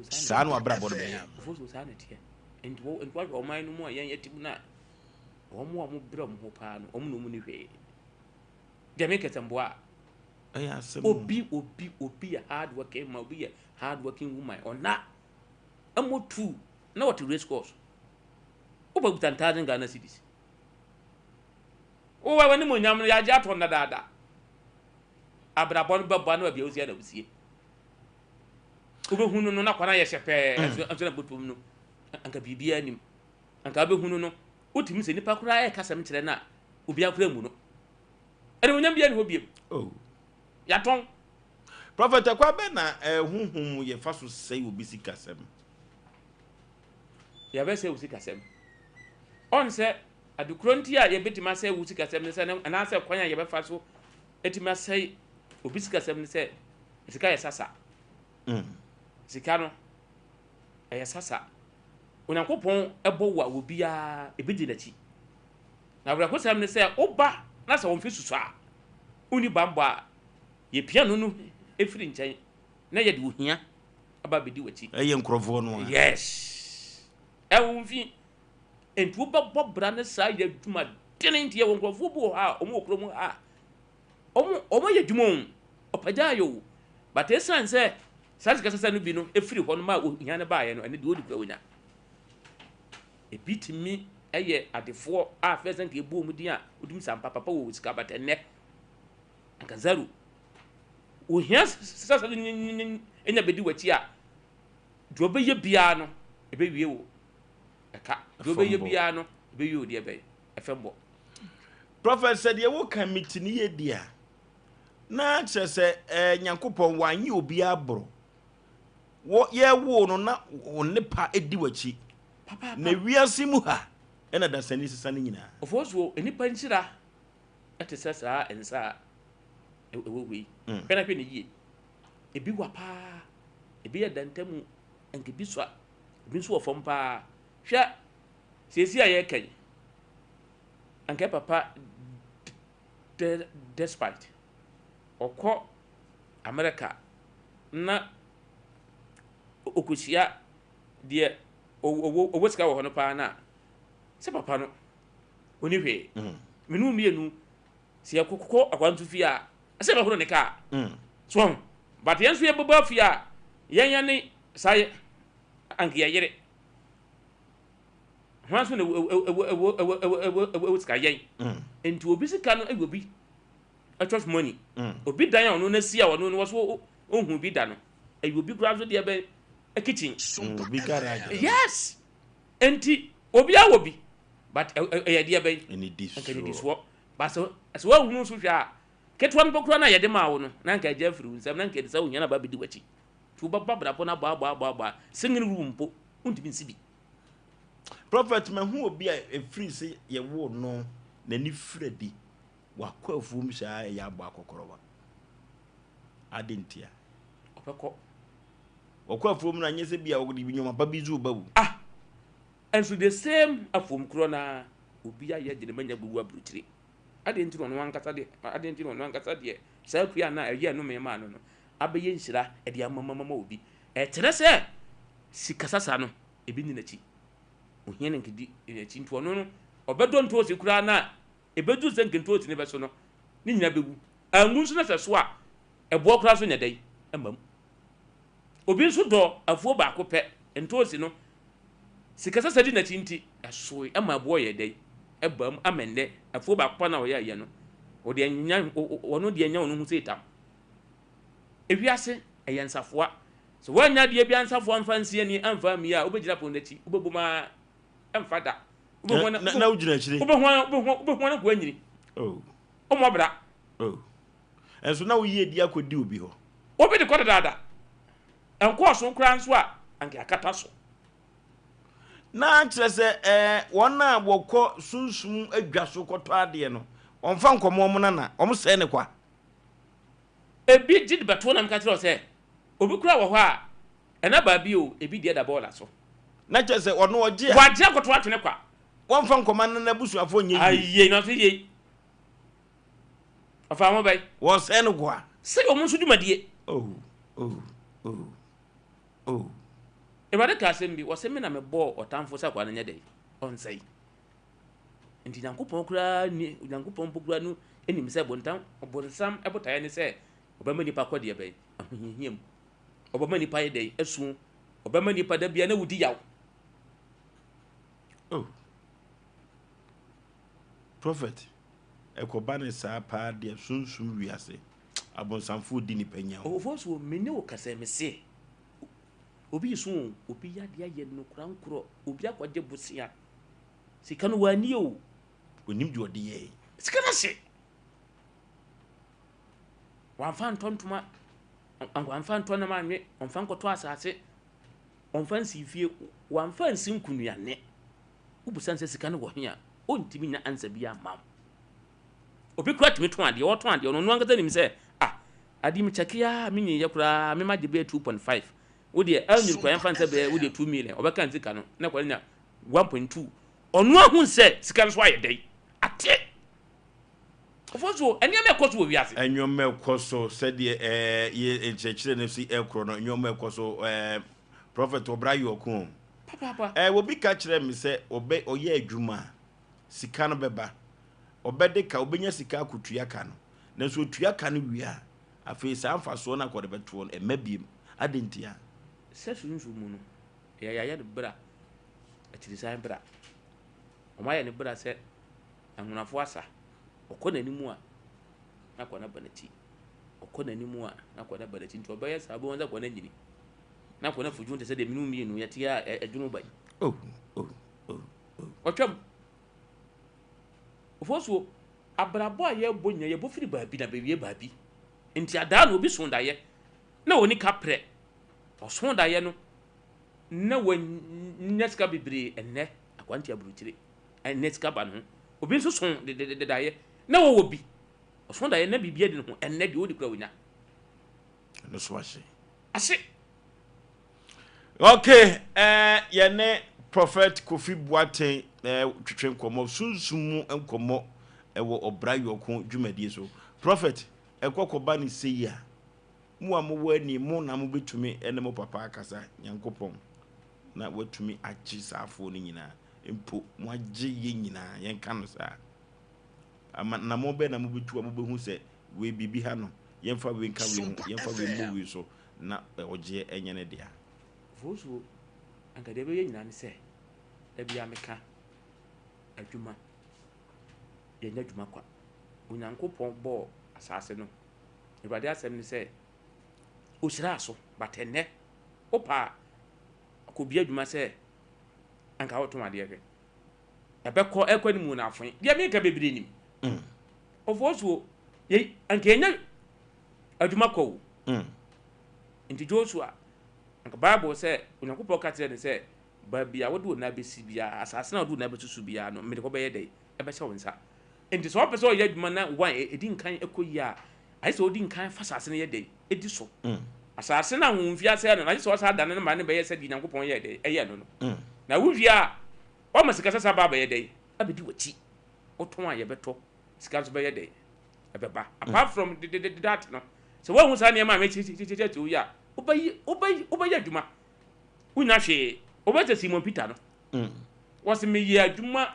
Saa na wabrabɔ no bɛyɛ. Ofosuo saa na ɛteɛ. Nti wɔ nti wahwɛ ɔman no mu a yɛn yɛte mu no a, wɔn a wɔbrɛ wɔn ho paa no, wɔn na wɔn ni hwee. Deɛ meka sɛ mboa a. Ɛyɛ asɛm o. Obi obi obi yɛ hard working man, obi yɛ hard working woman, ɔna ɛmɔ tu na wɔte race course. Wopɛ kuta 1000 Ghana cedis. Wowɔ w'anim onyam no yɛagye atɔ dadaada. Abrabɔ no bɛbɔ na baabi a wosie na wosie. Wobɛhunu no na kwan ayɛ hyɛ pɛɛ mm. nso na bɔtɔm no anka biribiara nim. Anka wobɛhunu no wotumi sɛ nipa koraa ɛka sɛm kyerɛ no a obiara koraa mu no. Animuonyam biara nni hɔ biom. Oh. Yɛatɔn. Prophet ɛkwan bɛn na eh, honhom mu yɛfa so sɛe obi sikasɛm? Yɛbɛsɛe wo sikasɛm. Ɔn sɛ adekoro nti a yɛbɛtumi asɛe wo sikasɛm ne sɛ anaasɛ kwan a yɛbɛfa so atumi asɛe obi sikasɛm ne sɛ sika yɛ sasa. Mm. Sika no ɛyɛ sasa. Onyankopɔn ɛbɔ wo a obiara ebi di n'akyi. Na awerɛhosɛm ne sɛ, wo ba na sɛ wo mfe susua a, wonni bammɔ a, yɛpia no no firi nkyɛn na yɛde ohia aba abɛdi w'akyi. Ɛyɛ nkurɔfoɔ no a. Yes. Ɛwɔ wo mfe. Nti wobɛbɔ bra ne saa yɛ adwuma dene nti yɛwɔ nkurɔfoɔ bi wɔ hɔ a wɔn wɔ kurom ha a wɔn wɔn ayɛ adwuma o, ɔpagya ayɛ o, but ɛsiane sɛ saa sika sasa no bi no ɛfiri hɔ no ma ohia no baeɛ no, ɛno deɛ ɔdi kura ɔnya. Ebi tumi yɛ adefoɔ a first nka ebu wɔn din a wotumi sɛ ampa papa wɔ sika but ɛnnɛ nka zero. Ohia sɛ sɛ nya bɛdi w'akyi a deɛ ɔbɛyɛ biara no ɛbɛwie wo ɛka deɛ ɔbɛyɛ biara no ɛbɛwie wo deɛ bɛyɛ ɛfɛm bɔ. Prophet sɛ deɛ woka meti ne yɛ di a na kyerɛ sɛ eh, Nyankopɔn wanyɛ obiara boro Wɔ yɛwoo no na wo nnepa di w'akyi. Papaapa. Na wiase mu ha na dasani sesa ne nyinaa. Ofosuo, nnipa nhyira te sɛ saa nsa a ɛwɔ hɔ yi. Hwɛ na hwɛ no yie. Ebi wa paa, ebi yɛ dantamu, anka ebi sua, ebi nso wɔ fam paa. Hwɛ, seesei a yɛreka yi, anka papa despite ɔkɔ Amerika na ɔkɔhyia deɛ ɔwɔ sika wɔ hɔ no paa no a, sɛ papa no, ɔni hwee. Mm. Me ne wo mmienu, sɛ yɛkɔkɔ akwantu fie a, ɛsɛ yɛbɛhoro ne kaa. Mm. So ho. But yɛn nso yɛbɛba fie a, yɛn yɛn ne saa yɛ anka yɛyere. Hwan so na ɛwɔ sika yɛn. Mm. Nti obi sika no ɛyɛ obi church money. Obi dan a ɔno na si a ɔno no wɔso ohun bi da no. Ɛyɛ obi koraa nso deɛ bɛn kitchen. Obi garage. Yes. Nti obi awɔ bi but ɛyɛ deɛ bɛn. Nka soɔ. But sɛ sɛ wɔahunu nso hwɛ a ketewa no koraa na yɛde maa wo no na nka agya afiri wo nsam na nka ɛde sɛ ohia na ba bɛdi w'akyi. Nti wobɛbɔ abrabɔ no abɔ abɔ abɔ abɔ a single room mpo wontumi nsi bi. Prophet mahu obi a ɛfiri sɛ yɛwoo no n'ani fira di. Wakɔ afuom saa ɛyɛ abɔ akɔkɔrɔba. Ade ntia. Ɔbɛkɔ. Wɔkɔ afuom no anyɛ sɛ bi a wɔde nneɛma pa bi nso ba wu. Ah! Ɛnso the same afuom korɔ no ara obi ayɛ de ne manya gugu aburokyire. Adeɛ nti na ɔno ankasa deɛ adeɛ nti na ɔno ankasa deɛ saa kua no a ɛyɛ nnome maa no no abɛyɛ nhyira de amamamama obi. Ɛkyerɛ sɛ sikasasa no ebi nni n'akyi. Ohia no nkedi n'akyi nti ɔno no ɔbɛdɔ ntoosi koraa no a ɛbɛduru sɛ nka ntoosi no bɛso no ne nyinaa bɛwu. Angu nso na sɛ so a ɛboɔ koraa nso nyɛ dɛn mma mu. Obi nso dɔ afuo baako pɛ, ntoosi no, sika sasa di n'akyi nti, ɛsoe ma ɛboɔ yɛ dɛn? Ɛbaa mu ama nnɛ, afuo baako pɛ no a ɔyɛeɛ no, ɔde anya, ɔno deɛ anya ɔno ho sɛ tam. Ewiase, ɛyɛ nsafoa. Sɛ woannya adeɛ biara nsafoa amfa ansi ani amfa ammie a, wobɛgyina pono no akyi, wobɛbom ara, ɛmfa da. Wobɛhu na, na wogyina akyire. Wobɛhu, wobɛhu, wobɛhu na nkoa nyini. Oh. Wommɔ bra. Oh. Ɛnso na woyi adi akɔdi obi hɔ. Obi de kɔ dedaada. Ɛnkɔɔ so koraa nso a, anka yɛakata so. Na kyerɛ sɛ, ɛɛ, wɔn a wɔkɔ sunsum adwa so kɔtɔ adeɛ no, wɔmfa nkɔmɔ wɔn nana, wɔsɛe no kwa. Ebi gye de bɛto na meka kyerɛ wo sɛ, obi koraa wɔ hɔ a, ɛna baabi o, ebi deɛ da bɔɔla so. Na kyerɛ sɛ, ɔno ɔgye a. Wagye akɔto atwene kwa. Wɔmfa nkɔma no n'abusuafoɔ nyɛ yie. Ayei, na ɔse yei. Ɔfaa ho bɛn? Wɔsɛe no kwa. Sɛ wɔn nso dwumadie. Oh, oh, oh, oh. Awurade ka asɛm bi, ɔse me na mebɔɔ ɔtamfo sɛ akoa no nyɛ dɛn? Ɔnsɛe. Nti Nyankopɔn koraa ni, Nyankopɔn mpo koraa no nim sɛ bontam, bonsam botaeɛ ne sɛ ɔbɛma nipa kɔ deɛ bɛn? Ahohiahia mu. Ɔbɛma nipa yɛ dɛn? Asu. Ɔbɛma nipa da bia na wodi yaw. Oh. Prophet. Ɛkɔba no saa paa deɛ sunsum wiase abonsamfoɔ di nipa nya o. Ofosuo me ne wo kasa yi me se obi resu o obi yadeɛ ayɛ no korankorɔ obi akɔgye bosea sika no wanni o. Onim deɛ ɔde yɛɛ. Sika no ahye wamfa ntɔ ntoma wamfa ntɔ nam anwe wamfa nkɔtɔ asase wamfa nsi fie wamfa nsi nkunuane. Wobisa no sɛ sika no wɔ he a, ontumi nnya ansa biaa mma wo. Obi koraa tumi tɔn adeɛ, ɔtɔn adeɛ no, ɔno ankasa nim sɛ, ah, adeɛ mekyɛke ara a menyiiɛ koraa me magye bɛyɛ 2.5, wo deɛ annuru koraa yɛmfa no sɛ bɛyɛ wo deɛ 2 million, ɔbɛka ne sika no na akwadaa no nya 1.2. Ɔno ahu sɛ sika no so ayɛ dɛn? Ate! Ofosuo, nneɛma ɛkɔ so wɔ wiase. Nneɛma ɛkɔ so sɛdeɛ ɛɛ yɛ nkyerɛkyerɛ no si ɛkorɔ no, nneɛma ɛkɔ so ɛɛ Prɔfɛt ɔbra yɛ ɔko o. Papaapa. Ɛɛ obi ka kyerɛɛ me sɛ ɔbɛ ɔyɛ adwuma a, sika no bɛba. Ɔbɛde ka, ɔbɛnya sika akɔtua ka no. Nanso ɔtua ka no wie a, afei saa mfasoɔ no a ɔde bɛtoɔ no, ɛmma biom. Adɛn ntia? Sɛ sunsum mu no, yɛ yɛayɛ no bra, akyirisan bra. Wɔayɛ no bra sɛ anwonafo asa. Ɔkɔ n'anim a, na akɔ no aba n'akyi. Ɔkɔ n'anim a, na akɔ no aba n'akyi. Nti ɔbɛyɛ saa, wobɛhu sɛ akɔ no anyini. Na akɔ no afu dwom te sɛ deɛ mene mmienu yɛte a ɛdwono ba yi. Oh, oh, oh, oh. Ɔtwam. Ofosuo, abrabɔ a yɛbɔ nyina yɛbɔ firi baabi na bɛwie baabi. Nti adaa no obi so daeɛ na ɔni kaprɛ. Ɔso daeɛ no na wanya sika bebree ɛnnɛ akwanti aburukyire ɛnnɛ sika ba ne ho. Obi nso so daeɛ na wɔwɔ bi. Ɔso daeɛ na biribi adi ne ho ɛnnɛ deɛ ɔdi kura ɔnya. Ɛno so ahye. Ahye. Okay, eh, yɛne Prophet Kofi Boateng eh, twetwe nkɔmmɔ, sunsum mu nkɔmmɔ ɛwɔ ɔbra yɔko dwumadie so. Prophet, ɛkɔ kɔba ne sei a, mo a mowɔ ani, mo na mobɛtumi ne mo papa akasa, Nyankopɔn, na watumi agye saa afoɔ no nyinaa, mpo moagye yɛ nyinaa, yɛnka no saa. Ama nnamɔn bɛn na mobɛtu a mobɛhu sɛ wei biribi ha no, yɛmfa wei nka wei ho, yɛmfa wei mmɔ wei so na ɔgyeɛ nyɛ ne dea? Mfomsoɔ, anka deɛ ɛbɛyɛ nyinaa ne sɛ, da biara meka, adwuma, yɛnyɛ adwuma kwa. Onyankopɔn bɔɔ asaase no, Awurade asɛm ne sɛ, ɔhyiraa so, but ɛnnɛ, wopɛ a, kɔbia adwuma sɛ anka wotɔn adeɛ hwɛ. Ɛbɛkɔ ɛkɔ anim na afoe. Deɛ meka bebree nim. Mm. Ofosuo, yɛ anka yɛnyɛ adwuma kɔ o. Mm. Nti Joshua, anka Bible sɛ Onyankopɔn ka kyerɛ no sɛ baabi a wode wo nan bɛsi biara, asase no a wode wo nan bɛsusu biara no, mede hɔ bɛyɛ dɛn? Ɛbɛhyɛ wo nsa. Nti sɛ ɔpɛ sɛ ɔyɛ adwuma na one ɛdi nkan ɛkɔ yie a, ayɛ sɛ ɔdi nkan fa asase no yɛ dɛn? Ɛdi so. Asase no a ahonhom asɛe no no, agye sɛ ɔsan dane no ma no bɛyɛ sɛdeɛ Nyankopɔn yɛɛ dɛn? Ɛyɛɛ no no. Na wowie a, woama sika sasa aba abɛyɛ dɛn? Abɛdi w'akyi. Wotɔn a yɛbɛtɔ, sika nso bɛyɛ dɛn? Ɛbɛba. Apart from that no, sɛ woanhu saa nneɛma a mekyerɛkyerɛ wo yi a, wobɛyɛ adwuma, wonnya hwee. Wobɛyɛ sɛ Simon Peter no. Wɔse meyɛɛ adwuma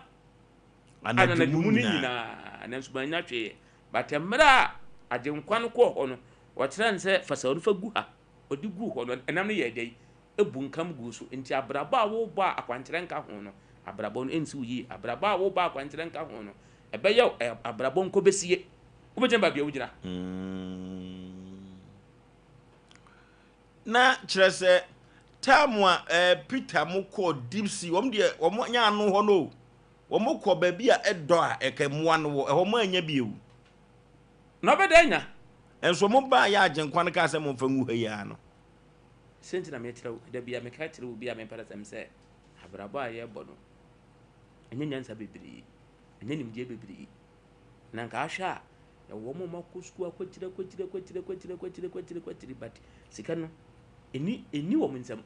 anadwo mu no nyinaa, nanso mannya hwee. But mmerɛ a Agyenkwa no kɔɔ hɔ no, ɔkyerɛɛ no sɛ, fa saw no fa gu ha. Ɔde guu hɔ no, ɛnam no yɛɛ dɛn? Ɛbunkam guu so. Nti abrabɔ a wobɔ a akwankyerɛ nka ho no, abrabɔ no ɛnsi wo yie. Abrabɔ a wobɔ a akwankyerɛ nka ho no, ɛbɛyɛ wo abrabɔ nkɔbɛsie. Wobɛgyina baabi a wogyina. Na kyerɛ sɛ, time a eh, Peter mo kɔɔ deep sea, wɔn deɛ wɔn nyɛ ano hɔ no o. Wɔn kɔ baabi a ɛdɔ a ɛka mmoa no wɔ, ɛhɔ mo annya bi o. Na ɔbɛda anya. Nso mo baa yɛ Agyenkwa no kaa sɛ momfa ngu ha yi ara no. Sei nti na mekyerɛ wo, da biara meka kyerɛ obi a mempɛ n'asɛm sɛ, abrabɔ a yɛrebɔ no, ɛnyɛ nyansa bebree, ɛnyɛ nimdeɛ bebree. Na nka ahwɛ a, yɛwɔ wɔn a wɔakɔ sukuu akɔkyiri akɔkyiri akɔkyiri akɔkyiri akɔkyiri akɔkyiri akɔkyiri but sika no, ɛni ɛni wɔn nsam.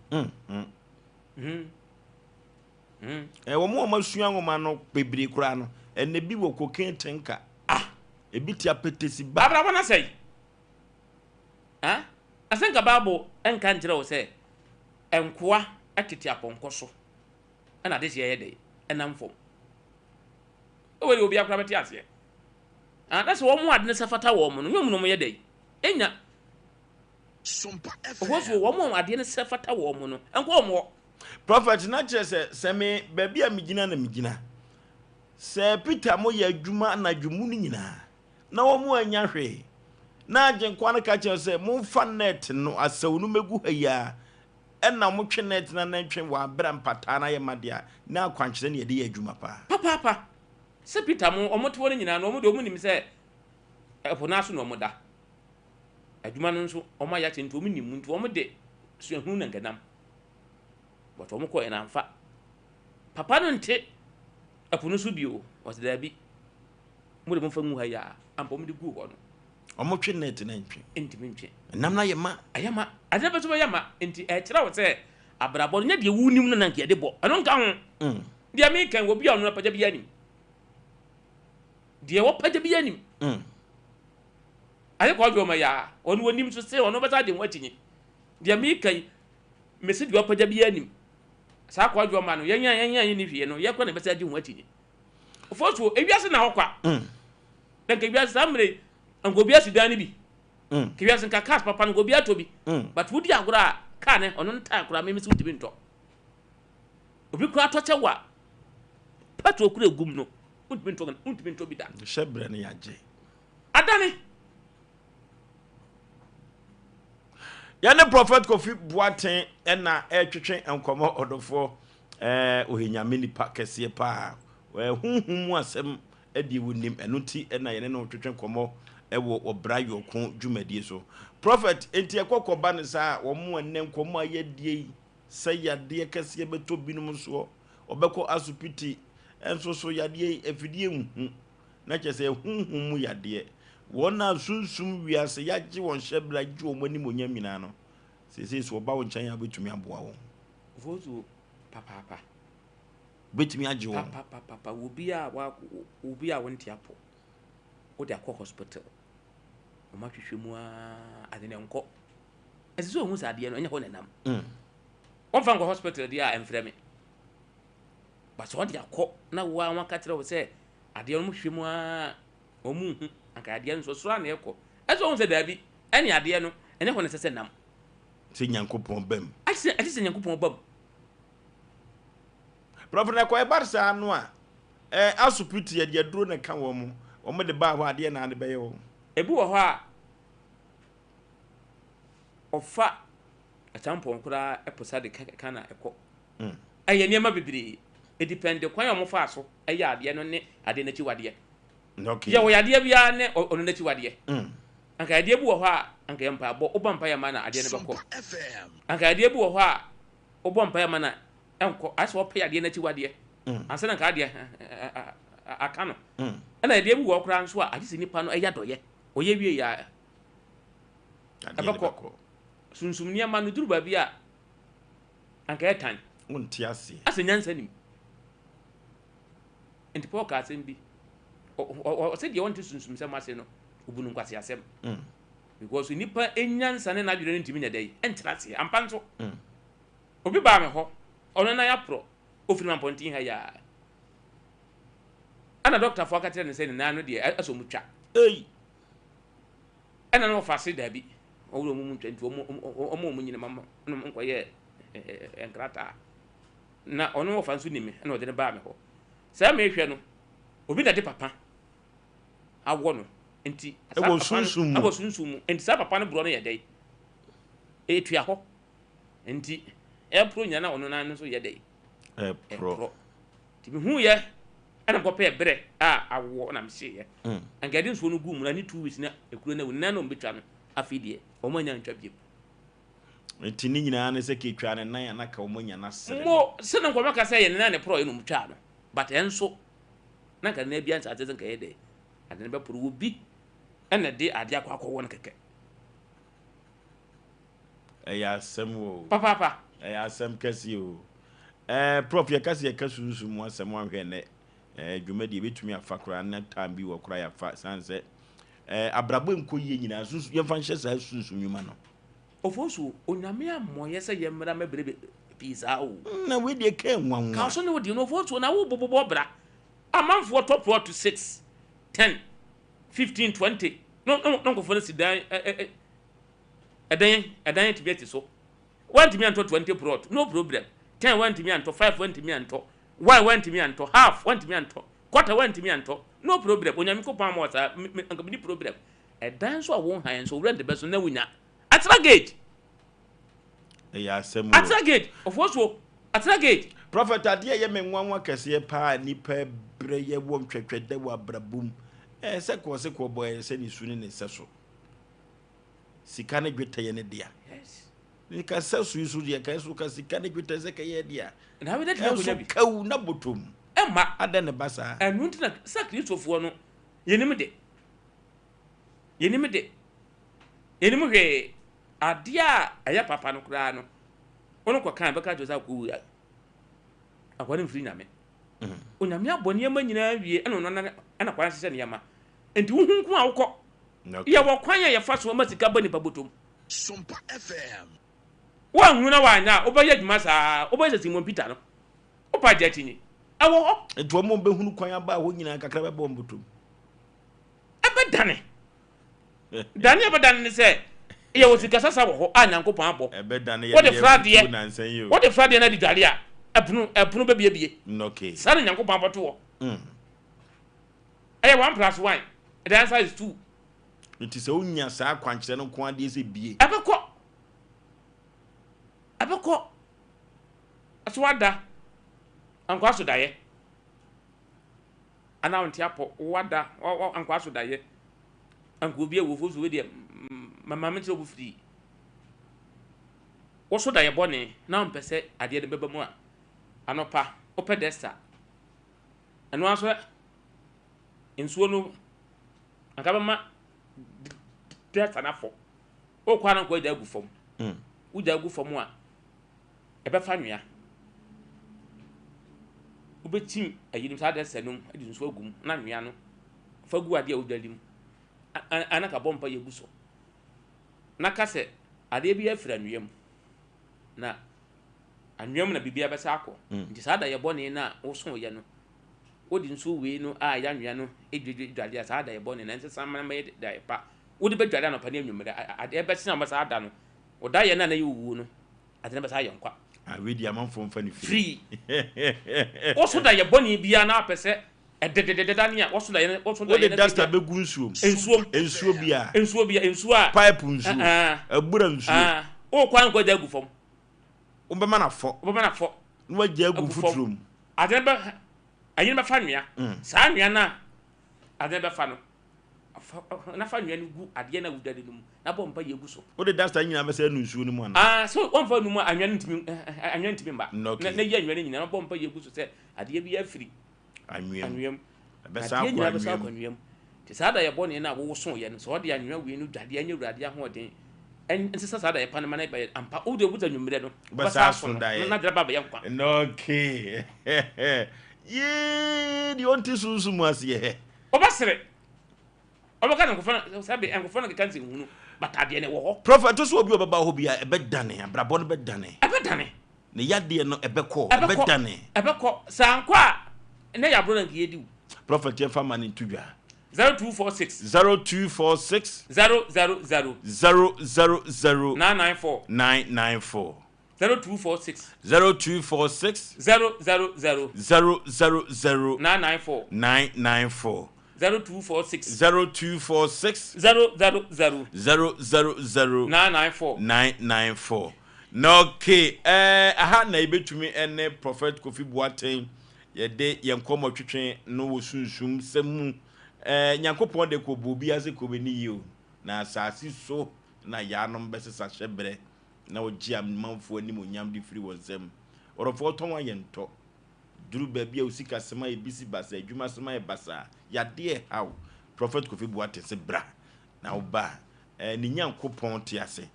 Ɛ wɔn a wɔasua nwoma no bebree koraa no, ɛnna ebi wɔ cocaine tinka. Ah! Ebi te apetesi ba. Abrabɔ no asɛe. Ah? Asɛ nka Bible nka nkyerɛ wo sɛ nkoa tete apɔnkɔ so ɛna adehyeɛ yɛ dɛn? Ɛnam fam. Wei deɛ obiara koraa bɛte aseɛ. Ah, na sɛ wɔn ade no sɛ fata wɔn no, nyɛ wɔn na wɔyɛ dɛn? Enya. Ɔhɔ so wɔn a adeɛ no sɛ fata wɔn no, ɛnkɔ wɔn hɔ. Prophet na kyerɛ sɛ sɛ me baabi a megyina na megyina. Sɛ Peter mo yɛ adwuma anadwo mu no nyinaa na wɔn annya hwee. Na Agyenkwa no ka kyerɛ sɛ momfa net no asau no mɛgu ha yi ara. Ɛna wɔtwe net no anantwe wɔ abere a mpataa no ayɛ ma deɛ a na akwankyerɛ na yɛde yɛ adwuma paa. Papaapa. Sɛ Peter mo wɔn te hɔ no nyinaa no wɔn deɛ wɔn nim sɛ ɛpo no aso na wɔn da. Adwuma no nso wɔn ayɛ akyɛ nti wɔn nim mu nti wɔn de suahunu na nka nam. But wɔn kɔɛ no amfa. Papa no nte ɛpo no so bio. Ɔse daabi. Mo de momfa ngu ha yi a. Ampa wɔn de guu hɔ no. Wɔn twe net no ntwe. Ntumi ntwe. Nam no ayɛ ma. Ayɛ ma. Ade no bɛso bɛyɛ ma. Nti ɛkyerɛ wo sɛ abrabɔ no nyɛ deɛ wonim no na nka yɛde bɔ. Ɛno nka ho. Deɛ meka yi obi a ɔno apagya biara nim. Deɛ wɔpagya biara nim. Ayɛ kɔ ɔdwe ɔma yi a ɔno onim so se ɔno bɛsa agye ho akyinye. Deɛ meka yi, mese deɛ ɔpagya biara nim. Saa kwadwo ɔma no, yɛn a yɛn a yɛnni hwee no, yɛkora na yɛbɛsan agye ho akyinnye. Ofosuo, ewiase na hɔ kwa. Na nka ewiase saa mmerɛ yi, nka obi asi dan no bi. Nka ewiase nka cars papa no, nka obi atɔ bi. But wodi agorɔ a, car no, ɔno no tyre koraa, me mese wontumi ntɔ. Obi koraa tɔ kyɛ wo a, petrol koraa egum no, wontumi ntɔ, wontumi ntɔ bi da. Hyɛ berɛ no yɛagye. Adane. Yɛne Prɔfɛt Kofi Boateng na ɛretwetwe nkɔmmɔ ɔdɔfoɔ ɛɛ ɔyɛ nyame nipa kɛseɛ paa ɛɛ honhom mu asɛm ɛdeɛ wɔnim ɛno nti ɛna yɛne no twetwe nkɔmmɔ ɛwɔ ɔbra yɔko dwumadie so Prɔfɛt enti ɛkɔ kɔba ne saa wɔn ɛnɛ nkɔmmɔ a yɛadie yi sɛ yadeɛ kɛseɛ bɛtɔ binom soɔ ɔbɛkɔ asopiti ɛnso so yadeɛ yi afidie nhu na kyerɛ sɛ honhom mu yadeɛ. Wɔn a sunsum wiase yɛagye wɔn hyɛberɛ agye wɔn animuonyam nyinaa no, seesei sɛ wɔba wo nkyɛn a wobɛtumi aboa wɔn. Vozo papaapa. Wobɛtumi agye wɔn. Papapapa obi a wa obi a wonte apɔ wode akɔ hospital wɔn ahwehwɛ mu aa ade no nkɔ ɛsɛ sɛ ohun sɛ adeɛ no ɛnyɛ hɔ na ɛnam mm. wɔmfa nkɔ hospital deɛ a ɛmfrɛ me but sɛ ɔde akɔ na wo a wɔaka kyerɛ wo sɛ Adeɛ no wɔhwehwɛ mu ara wɔn nhu anka adeɛ no nso soro ara na ɛkɔ. Ɛsɛ wɔn sɛ daabi ɛne adeɛ no ɛnyɛ hɔ na ɛsɛ sɛ nam. Sɛ Nyankopɔn ba mu. Ɛsɛ ɛsɛ sɛ Nyankopɔn ba mu. Prɔfo na ɛkɔ ɛba saa no a ɛɛ asopiti yɛde aduro na ɛka wɔn wɔn de baa hɔ adeɛ na ade bɛyɛ wɔn. Ebi wɔ hɔ a ɔfa ɛkyampɔn koraa ɛposa de ka na ɛkɔ. Ɛyɛ nneɛma bebree. Edipɛnde kwan a wɔfaa so yɛ adeɛ no ne adeɛ no akyiwadeɛ. Okay. Yɛwɔ yadeɛ biara ne ɔno n'akyiwadeɛ. Anka yadeɛ bi wɔ hɔ a, anka yɛ mpaebɔ, wobɔ mpaeɛ ma na adeɛ no bɛkɔ. Anka yadeɛ bi wɔ hɔ a, wobɔ mpaeɛ ma na ɛnkɔ. Ayɛ sɛ wɔpɛ yadeɛ no akyiwadeɛ. Ansa na anka adeɛ aka no. Ɛna yadeɛ bi wɔ hɔ koraa nso a, agye sɛ nipa no ɛyɛ adɔyɛ. Ɔyɛ wie yɛ a, ɛbɛkɔ. Sunsum nneɛma no duru baabi a, anka ɛyɛ tan. Wonte aseɛ. Asɛ nyansa nim. Nti Paul ka asɛm bi. Ɔsɛ deɛ ɔnte sunsumsɛm ase no, obu no nkwaseasɛm. Mm. Because nipa nyansa ne n'adwene no ntumi nyɛ dɛ, ɛntena aseɛ. Ampa nso. Mm. Obi baa me hɔ, ɔno nan aporɔ, ofiri mampɔnten ha yi ara. Ɛna dɔktafoɔ aka kyerɛ no sɛ ne nan no deɛ ɛsɛ ɔmo twa. Ei! Ɛna na ɔfa se daabi, ɔwɔ ɔmo mu ntwa nti ɔmo ɔmo ɔmo nyina ma na ɔmo nkɔyɛ nkrataa. Na ɔno ɔfa nso nim me ɛna ɔde no baa me hɔ. Sɛ mehwɛ no, obi na de papa awɔ no nti saa Ɛwɔ papa no sunsum mu. ɛwɔ sunsum mu nti saa papa no borɔ no yɛ dɛn? Ɛtua hɔ. Nti ɛporo nyina na ɔno nan no nso yɛ dɛn? Ɛporɔ. Ɛporɔ. Nti mehuiɛ ɛna mekɔpɛɛ berɛ a awoɔ na mehyeeɛ. Anka yɛde nsuo no guu mu no ne 2 weeks na ekuro no awu. Ne nan na wɔbɛtwa no afei deɛ wɔn anya ntwa biom. Nti ne nyinaa ne sɛ ketwaa ne nan a na ka wɔn anya n'asere no. Mo sɛ na nkɔmɔ ka sɛ yɛ ne nan ne porɔeɛ na wɔn twaa no but ɛnso na nka ne nan biara nhyɛ aseɛ sɛ nka ɛyɛ dɛ ade no bɛporo wɔ bi ɛna de adeɛ akɔ akɔwɔ no kɛkɛ. Ɛyɛ asɛm o. Papaapa. Ɛyɛ asɛm kɛse o. Ɛɛ prof yɛka sɛ yɛka sunsum mu asɛm anhwɛ nnɛ ɛɛ dwumadie ebetumi afa koraa na time bi wɔ koraa yɛafa san sɛ ɛɛ abrabɔ nkɔ yie nyinaa sunsun yɛmfa nhyɛ saa sunsum nnwuma no. Ofosu, Onyame ammɔ yɛ sɛ yɛmmra mmɛbrɛ pii saa o. Na wei deɛ kɛ nwanwa. Ka so ne wo deɛ no Ofosu na wo bobobɔ bra. Amanfoɔ tɔ plot 6, 10, 15, 20 na na nkurɔfoɔ no si dan ɛ ɛ ɛdan ɛdan atumi asi so. Wantumi antɔ 20 plot, no problem. 10 wantumi antɔ, 5 wantumi antɔ, 1 wantumi antɔ, half wantumi antɔ, quarter wantumi antɔ, no problem. Onyame Nyankopɔn ama wo saa, me me anka menni problem. Ɛdan nso a wo han nso rent bɛ so na wonya. Atena gate. Ɛyɛ asɛm o. Atena gate. Ofosuo. Atena gate. Prophet adeɛ ɛyɛ me nwanwa kɛseɛ paa nipa brɛ yɛ wɔ ntwɛtwɛdɛ wɔ abrabɔ mu ɛɛ sɛ kɔɔ se kɔɔ bɔ ɛyɛ sɛ ne su ne ne sɛ so sika ne dwetɛ yɛ ne dea ne ka sɛ so yi so deɛ ka so ka sika ne dwetɛ sɛ kɛyɛ dea ɛnso kawu na bɔtɔm ɛma adɛn ne ba saa ɛno nti na sɛ kristofoɔ no yɛnim de Yɛnnim de. Yɛnnim hwee. Adeɛ a ɛyɛ papa no koraa no, wo no kɔka a, ɛbɛka akyerɛ sɛ akɔwu a, akwa no mfiri Nyame. Mm. Onyame abɔ nneɛma nyinaa wie, ɛna ɔno nana ɛna kwan ahyehyɛ nneɛma. Nti wohu nko a wokɔ. Okay. Yɛwɔ kwan a yɛfa so ma sika ba nipa bɔtɔm. Sompa FM. Woanhu na woanyɛ a, wobɛyɛ adwuma saa, wobɛyɛ sɛ Simon Peter no. Wopa agye akyinnye. Ɛwɔ hɔ. Nti wɔn a wɔbɛhunu kwan aba hɔ nyinaa kakra bɛbɔ wɔn bɔtɔm. Ɛbɛdane. Dane a ɛbɛdane ne sɛ, yɛwɔ sika sasa wɔ hɔ a Nyankopɔn abɔ. Ɛbɛdane Wode yɛde fra yɛn adeɛ, futuo nansa yi o. wode fra adeɛ na de dware a, ɛpono, ɛpono bɛbiebie. Okay. Saa na Nyankopɔn abɔ to hɔ. Mm. Ɛyɛ one plus one, the answer is two. Nti sɛ wonya saa akwankyerɛ no nko adeɛ sɛ bie. Ɛbɛkɔ. Ɛbɛkɔ. So ada, ankoa so daeɛ. Ana wonte apɔ, wada, ankoa so daeɛ. Anka obi awuo so wei deɛ, ma me nkyerɛ wo firi. Wo so daeɛ bɔne na wompɛ sɛ adeɛ no bɛba mu a, anɔpa wopɛ dɛsta. Ɛno ara nso nsuo no anka bɛma dɛsta no afɔ. Wokɔ a na nkɔ agya agu fam. Wogya agu fam a, ɛbɛfa nwea. Wobɛkyim ayinom saa dɛsɛ nom de nsuo agu mu na nwea no fa gu adeɛ a wodwale mu ana ka bɔ mpa yɛ gu so na ka sɛ adeɛ bi afiri anwea mu na anwea mu na biribi abɛsa akɔ mm. nti saa da yɛ bɔne no a wosoeɛ no wode nsuo wei no a ɛyɛ anwea no dwale a saa da yɛ bɔne na ɛnsesa ma mɛyɛ da yɛ pa wode bɛdwale anɔpa ne anwummerɛ adeɛ bɛsena wobɛsa ada no Wo daeɛ no a na ɛyɛ owuo no, ade no bɛsan ayɛ nkwa. Ah, wei deɛ amanfoɔ mfa no firi. Firi. Wo so daeɛ bɔne biara na apɛ sɛ ɛdededede ne a, wo so daeɛ no, wo so daeɛ no. Wode duster bɛgu nsuo mu. Nsuo mu. Nsuo biara. Nsuo biara, nsuo a. Pipe nsuo. Abura nsuo. Ah, wokɔ a nkɔ gya agu fam. Wobɛma no afɔ. Wobɛma no afɔ. Na wagya agu mfuturo mu. Ade no bɛ, ayi no bɛfa nwea. Saa nwea no a ade no bɛfa no. Fa, na fa nwea no gu adeɛ no a wodware no mu, na bɔ mpaeɛ gu so. Wode duster no nyinaa bɛsɛ anu nsuo no mu anaa? Ah, sɛ wɔmfa anu mu a, anwea no ntumi, anwea ntumi mma. Okay. Na, na yi anwea no nyinaa, na bɔ mpaeɛ gu so sɛ adeɛ bi afiri anwea mu. Anwea mu. Ɛbɛsan Adeɛ akɔ nyinaa bɛsan anwea akɔ mu. anwea mu. Nti saa daeɛ bɔne no a wosoeɛ no, sɛ ɔde anwea wei no dwadeɛ nyɛ Awurade ahoɔden nsesa saa daeɛ pa no ma no bɛyɛ ampa, wode wodze anwummerɛ no, Wobɛsan wobɛsan aso aso no, daeɛ. na n'adwene aba abɛyɛ nkwa. Okay. Yee, deɛ ɔnte sunsum aseɛ hɛ. Wobɛsere. Ɔbɛka no nkurɔfoɔ no sɛbe nkurɔfoɔ no keka nsɛnhunu but adeɛ no ɛwɔ hɔ. Prɔfɛt to so obi a ɔbɛba hɔ biara ɛbɛdane, abrabɔ no bɛdane. Ɛbɛdane. Ne yadeɛ no ɛbɛkɔ, Ɛbɛkɔ, ɛbɛdane. ɛbɛkɔ. Sɛ ankɔ a, ɛnɛ yɛ aborɔ na nka yɛdi wo. Prɔfɛt yɛmfa ma no nto dwa. 0246. 0246. 000. 000. 994. 994. 0246. 0246. 000. 000. 994. 994. 0246. 0246. 000. 000. 994. 994. Na okay, eh, aha na yɛbɛtumi ne Prophet Kofi Boateng yɛde yɛn nkɔmmɔ twetwe no wɔ sunsum sɛm mu. Eh, Nyankopɔn de kɔ bɔ obi ase kɔ bɛni yie o. Na asase so na yaanom bɛsesa hyɛberɛ na ɔgye amanfoɔ animuonyam de firi wɔn nsam. Ɔdɔfoɔ tɔn ayɛ ntɔ. Duru baabi a wo sikasɛm ayɛ bisi basaa, adwumasɛm ayɛ basaa, yadeɛ reha wo. Prophet Kofi Boateng se bra na wo ba a, eh, ne Nyankopɔn te ase.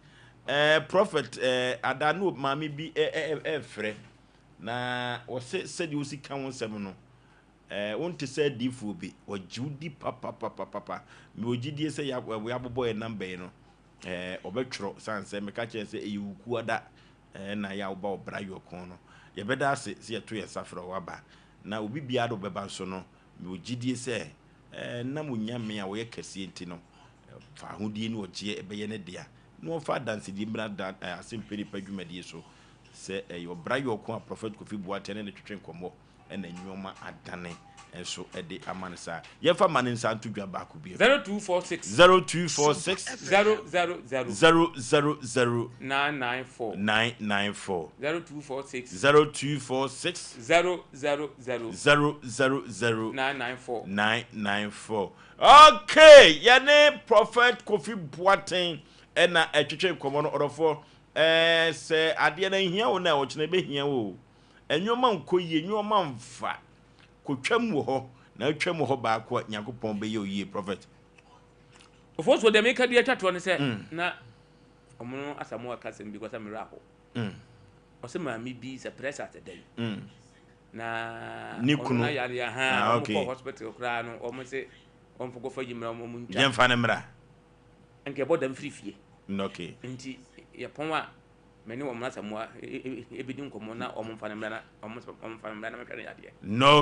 Eh, Prophet eh, ada ne maame bi eh, eh, eh, na ɔse sɛdeɛ wosi ka wo nsɛm no, eh, wonte sɛ adiifoɔ bi, ɔgye wo di papapapapa. Mewɔ gyidie sɛ yɛabobɔ yɛn namba yi no, eh, ɔbɛtwerɛ sane sɛ meka kyerɛ sɛ ɛyɛ wukuada eh, na yɛ a woba ɔbra yɔko no. Yɛbɛda ase sɛ yɛto yɛn nsa frɛ waba. Na obi biara de ɔbɛba nso no, mewɔ gyidie sɛ eh, nam Onyame a ɔyɛ kɛseɛ nti no, fa ahodie ne ɔgyeɛ ɛbɛyɛ ne dea. Na wɔmfa adansedie mmra da eh, asɛmpɛ nipa dwumadie so sɛ ɛyɛ ɔbra yɔko a Prophet Kofi Boateng ne ne twetwe nkɔmmɔ ɛna nneɛma adane nso de ama no saa. Yɛmfa ma ne nsa nto dwa baako bio. 0246. 0246. 000. 000. 994. 994. 0246. 0246. 000. 000. 994. 994. Okay, yɛne Prophet Kofi Boateng ɛna ɛtwetwe nkɔmmɔ no ɔdɔfoɔ. Ɛɛ sɛ adeɛ no nhia wo na ɔkyena ɛbɛhia wo o. Nneɛma nkɔ yie, nneɛma mfa. Kɔtwam wɔ hɔ, na atwam wɔ hɔ baako a Nyankopɔn bɛyɛ wo yie, Prophet. Ofosuo deɛ meka di atwa toɔ ne sɛ na ɔmo no Asamoah ka asɛm bi kɔ sɛ mmerɛ aho. Ɔsɛ maame bi sɛ pressure sɛ dɛn. Na Ne ɔno kunu. na yare aha Ah, ɔmo okay. kɔ hospital koraa no ɔmo se ɔmo kɔfa yi mmra ɔmo ntwa. Yɛmfa no mmra. Nka ɛbɔ dam firi fie. Okay. Nti yɛpɔn a me ne wɔn Asamoah ebedi nkɔmɔ na wɔn mfa no mmra na wɔn mfa no mmra na mehwɛ no yadeɛ.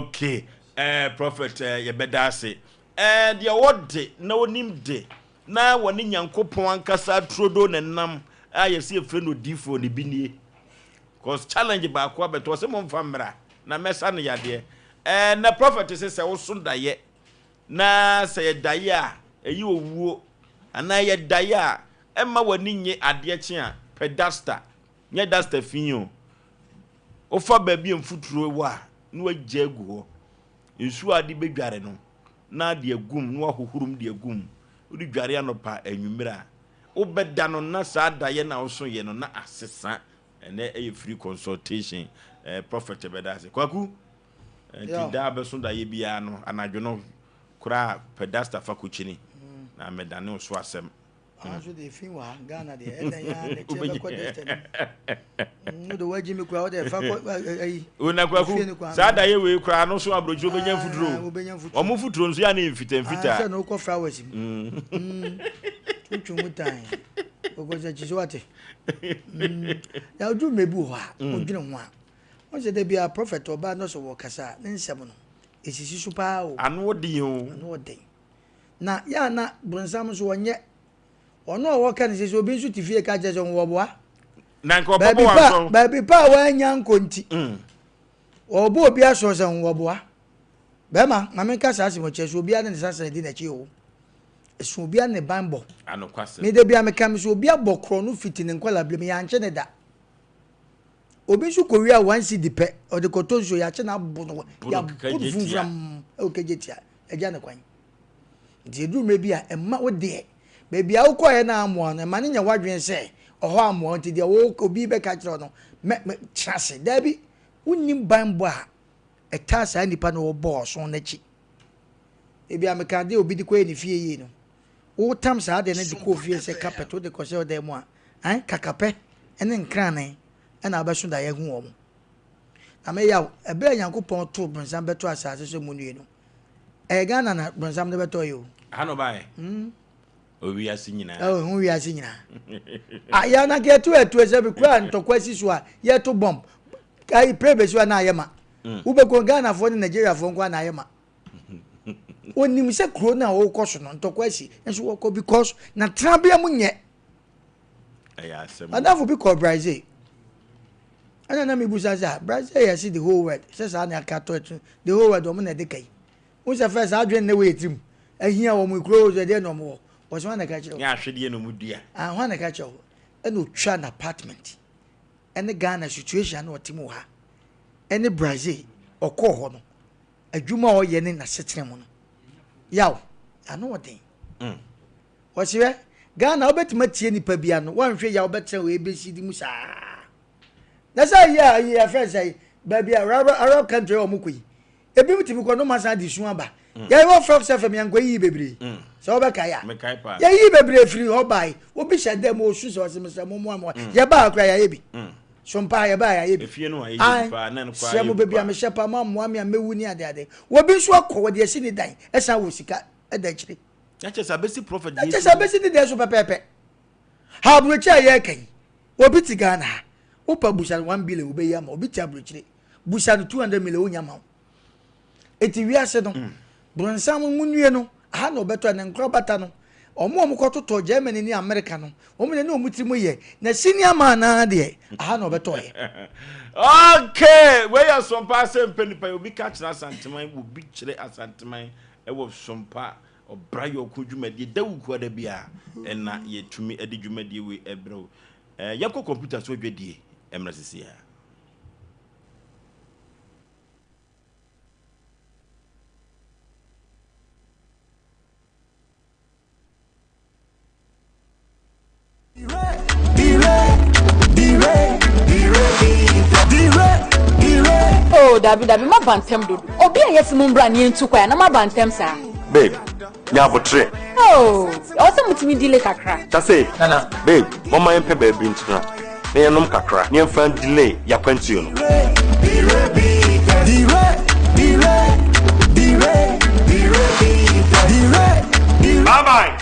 Okay. Eh, Prophet eh, yɛbɛda ase. Eh, deɛ ɔde na onim de na wɔne Nyankopɔn ankasa turodo ne nam a yɛsɛ yɛfrɛ no odiifoɔ ne bi nie. Cause challenge baako abɛtɔ ɔsɛ momfa mmra na mɛsa no yadeɛ. Eh, na prophet sɛ sɛ woso daeɛ na sɛ yɛdaeɛ a ɛyɛ owuo anaa yɛdaeɛ a ɛmma w'ani nye adeɛ kye a pɛ duster nyɛ duster fi o wofa baabi a mfuturo wɔ a na wagya agu hɔ nsuo a ade bɛdware no na ade agum na wahohoro mu de agum wode dware anɔpa anwummerɛ a wobɛda no na saa daeɛ na wosoeɛ no na asesa. Ɛnɛ ɛyɛ free consultation. Eh, prophet bɛda ase kwaku nti daa bɛso daeɛ biara no anadwo no koraa pɛ duster fa kɔkyini na mɛdane wo so asɛm. Nso de fi wɔ ha Ghana deɛ ɛdɛn ya ne kyɛ bɛkɔ duster no wode wagyi me koraa wode fa kɔ ayi. Ona kwaku saa daeɛ wei koraa no so aburokyire wobɛnya mfuturo. Wobɛnya mfuturo. Ɔmo mfuturo nso yɛ ne mfita mfita. Sɛ na wokɔ flowers mu. Twitwi mu tan. Wokɔ sɛ kyi so wate. Na odu mmerɛ bi wɔ hɔ a wodwene ho a wɔn sɛ da bi a prophet ɔbaa no sɛ wɔkasa a ne nsɛm no esisi so paa o. Ano ɔden o. Ano ɔden. Na yɛ a na bronsam nso wɔnyɛ ɔno a wɔka no sɛ sɛ obi nso te fie ka kyerɛ sɛ wɔboa. Na nka ɔbɛbɔ wɔn aso. Baabi pa a wɔanya nkɔ nti. Wɔbɔ obi aso sɛ wɔboa. Bɛrima maame nka saa asɛm kyerɛ sɛ obiara ne ne sasa di n'akyi o. Ɛso obiara ne ban bɔ. Anokwasɛm. Me da bi a meka me sɛ obi abɔ korɔ no fiti ne nkɔla bere mu yɛankye ne da. Obi nso kɔwie a one cedi pɛ ɔde kɔtɔ nsuo yɛakye no abo no yɛabo no funfuram ɛwɔ kegye tia agya ne kwan. Nti ɛduru mmerɛ bi a ɛma wo deɛ baabi a wokɔɛ no amoa no ɛma no nyɛ w'adwene sɛ ɔhɔ amoa nti deɛ wo obi bɛka kyerɛ no mɛ mɛ tena ase. Daabi, wonnim banbɔ a ɛtaa saa nipa no wɔbɔ ɔso n'akyi. Ebia meka adeɛ a obi de kɔyɛ ne fie yie no, wotam saa adeɛ no de kɔ ofie sɛ carpet wode kɔhyɛ ɔdan mu a, ɛn kakapɛ ne nkrane ɛna wobɛso daeɛ ahu wɔn. Na me yaw, ɛberɛ a Nyankopɔn too bronsam bɛto asase so mu nue no, ɛyɛ Ghana na bronsam de bɛtɔeɛ o. Aha na ɔbaeɛ? Mm. Owiase nyinaa. Ɛwɔ ho wiase nyinaa. Ah, yɛn na yɛto ɛto ɛsɛ bi kura ntɔkwa si so a yɛto bɔmb. Ayi pere bɛsi hɔ na ayɛ ma. Wobɛkɔ Ghanafoɔ ne Nigeriafoɔ nko na ayɛ ma. Onim sɛ kuro no a wɔkɔ so no ntɔkwa asi nso wɔkɔ because na tenabea mu nyɛ. Ɛyɛ asɛm. Adamfo bi kɔɔ Brazil. Ɛna na mebusa sɛ ah, Brazil yɛ se the whole world sɛ saa na aka to ɛto the whole world wɔn na ɛde ka yi. Wohu sɛ first saa adwene na ɛwɔ yɛ tirim. Ahia wɔn kuro sɛ deɛ na wɔn wɔ. Wɔsɛ wɔn na ɛka kyerɛ wo. Nyɛ ahwedeɛ na wɔn dua. Ah, wɔn na ɛka kyerɛ wo. Ɛna otwa n'apartment ɛne Ghana situation na ɔte mu wɔ ha ɛne Brazil ɔkɔɔ hɔ no adwuma a ɔyɛ ne n'asetena mu no yaw ano ɔden. Ɔse hwɛ Ghana wobɛtumi atie nipa bi ano woanhwɛ yia wobɛtena wɔ ABCD mu saa. Na sɛ ayi a ayi yɛfrɛ sɛ baabi a Arab, Arab country a wɔn kɔ yi ebi tumi kɔ no ma san de su aba. Yɛn wɔ Fox FM yɛn kɔ yiyi bebree sɛ wɔbɛkae a yɛyi bebree firi hɔ bae obi hyɛ dɛm osu sɛ ɔse mesrɛ mo mmoa mo yɛbaa akora yɛayɛ bi so mpa yɛbaa yɛayɛ bi srɛ mo baabi a mehyɛ pa mo ammoa me a mɛwu ne adeade wɔbi nso akɔ wɔde asi ne dan ɛsan wɔ sika ɛda akyire. Na kyerɛ sɛ abɛsi prophet Na kyerɛ sɛ abɛsi ne deɛ so pɛpɛɛpɛ. Ha aburokyire a yɛreka yi, obi te Ghana ha, wopa busa no 1 billion wobɛyi ama, obi te aburokyire, busa no 200 million wonya ma wo. Eti wiase no, bronsam mu nue no, aha na ɔbɛtɔ ne nkorabata no. Wɔn a wɔkɔtotɔ Germany ne America no, wɔn deɛ ne wɔn tiri mu yɛ. Na senior man naa deɛ, aha na ɔbɛtɔeɛ. Okay, wei yɛ sompa asɛm pɛ nipa yi obi ka kyerɛ Asanteman, obi kyerɛ Asanteman ɛwɔ sompa Ɔbra yɔnko dwumadie da wukuada biara ɛna yɛtumi de dwumadie wei ɛbrɛ wo. Yɛnkɔ kɔmputa so adwadie mmra sisi a. Oh, dabi dabi, maba ntɛm dodo. Obi a yɛsi mo mbra ne yɛntu kwan na maba ntɛm saa. Babe, nya abotrɛ. Oh, ɛwɔ sɛ motumi delay kakra. Kyase, Nana. Babe, momma yɛmpɛ baabi ntena na yɛnom kakra na yɛmfa delay yɛakwantuo no. Bye bye.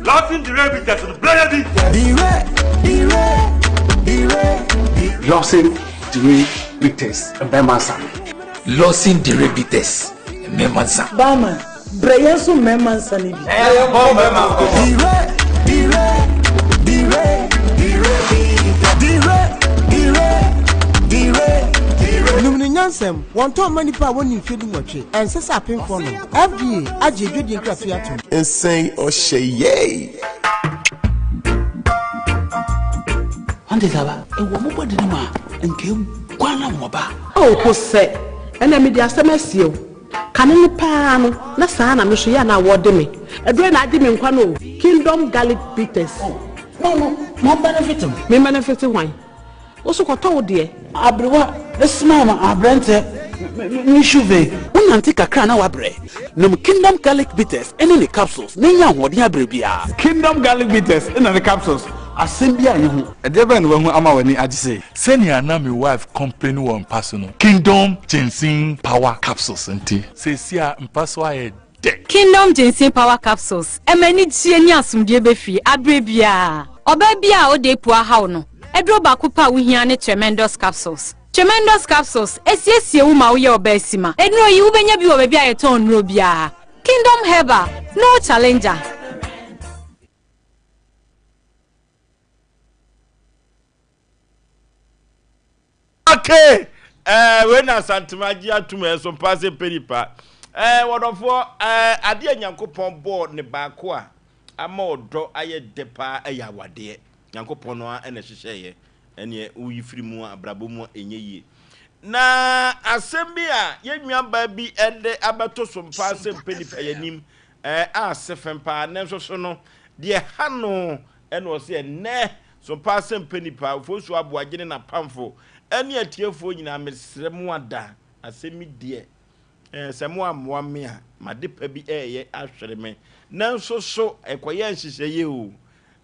Lawson Dire Bitters no brɛ bi. Lawson Dire Bitters mmarima nsa. Lawson Dire Bitters mmarima nsa. Barman, brɛ yɛn nso mmarima nsa no bi. Ɛyɛ bɔ mmarima nkɔmɔ. Dire, dire, dire, dire, dire, dire, dire. Nom no nyansam, wɔntɔn mma nnipa a wɔnni mfeɛ dunwɔtwe, ɛnsɛ sɛ apemfoɔ nom. FDA agye adwadie nkratoɔ atom. Nsɛn ɔhyɛ yɛi. Ɔnte saa ba? Ewɔ mo bɔde no mu a, nka eguan na wɔba. Oh, Hosɛ, ɛnna mede asɛm asie wo. Kane no paa no, na saa na me nso yɛ a na wɔde me. Ɛdurɛ na agye me nkwa no o. Kingdom Garlic Bitters. Oh, no, no, ma ɔmbenefit me. Me mbenefit hwan? Wo so kɔtɔ wo deɛ. Aberewa smile ma aberɛntɛ me shuve. Wonante kakra na woabrɛ. Nom Kingdom Garlic Bitters ne ne capsules na nya ahoɔden abrɛ biara. Kingdom Garlic Bitters na ne capsules, asɛm biara nni ho. Ɛdeɛ bɛn na wahu ama w'ani agye sei? Sɛnea na me wife complain wɔ mpa so no, Kingdom Ginseng Power Capsules nti, seesei a mpa so ayɛ dɛ. Kingdom Ginseng Power Capsules ɛma anigyeɛ ne asomdwoeɛ ba fie aberɛ biara. Ɔbaa biara a ɔda apu ahaw no, aduro baako pɛ a wohia ne Tremendous Capsules. Tremendous Capsules ɛsiesie wo ma woyɛ ɔbaa sima. Nnuro yi wobɛnya bi wɔ baabi a yɛtɔn nnuro biara. Kingdom Herbal, no challenger. Okay, eh, wei na Asantema agye atum ɛso mpa sɛ pɛ nipa. Eh, wɔdɔfoɔ, eh, adeɛ a Nyankopɔn bɔɔ ne baako a ama ɔdɔ ayɛ dɛ paa ɛyɛ awadeɛ. Nyankopɔn no ara ɛna ɛhyehyɛeɛ. Ɛneɛ woyi firi mu a abrabɔ mu a ɛnyɛ yie. Na asɛm bi a yɛn nuabaa bi ɛde abɛto so mpa sɛ mpɛ nipa yɛnim eh, a sefɛn paa nanso so no deɛ ha no ɛna ɔsɛ ɛnɛ So paa sɛ mpɛ nipa, Ofosu Aboagye ne n'apamfo ne atiefoɔ nyinaa mesrɛ mo ada asɛm yi deɛ Ɛɛ, sɛ moammoa me a, m'adepa bi reyɛ ahwere me. Nanso so ɛkɔyɛɛ nhyehyɛeɛ o,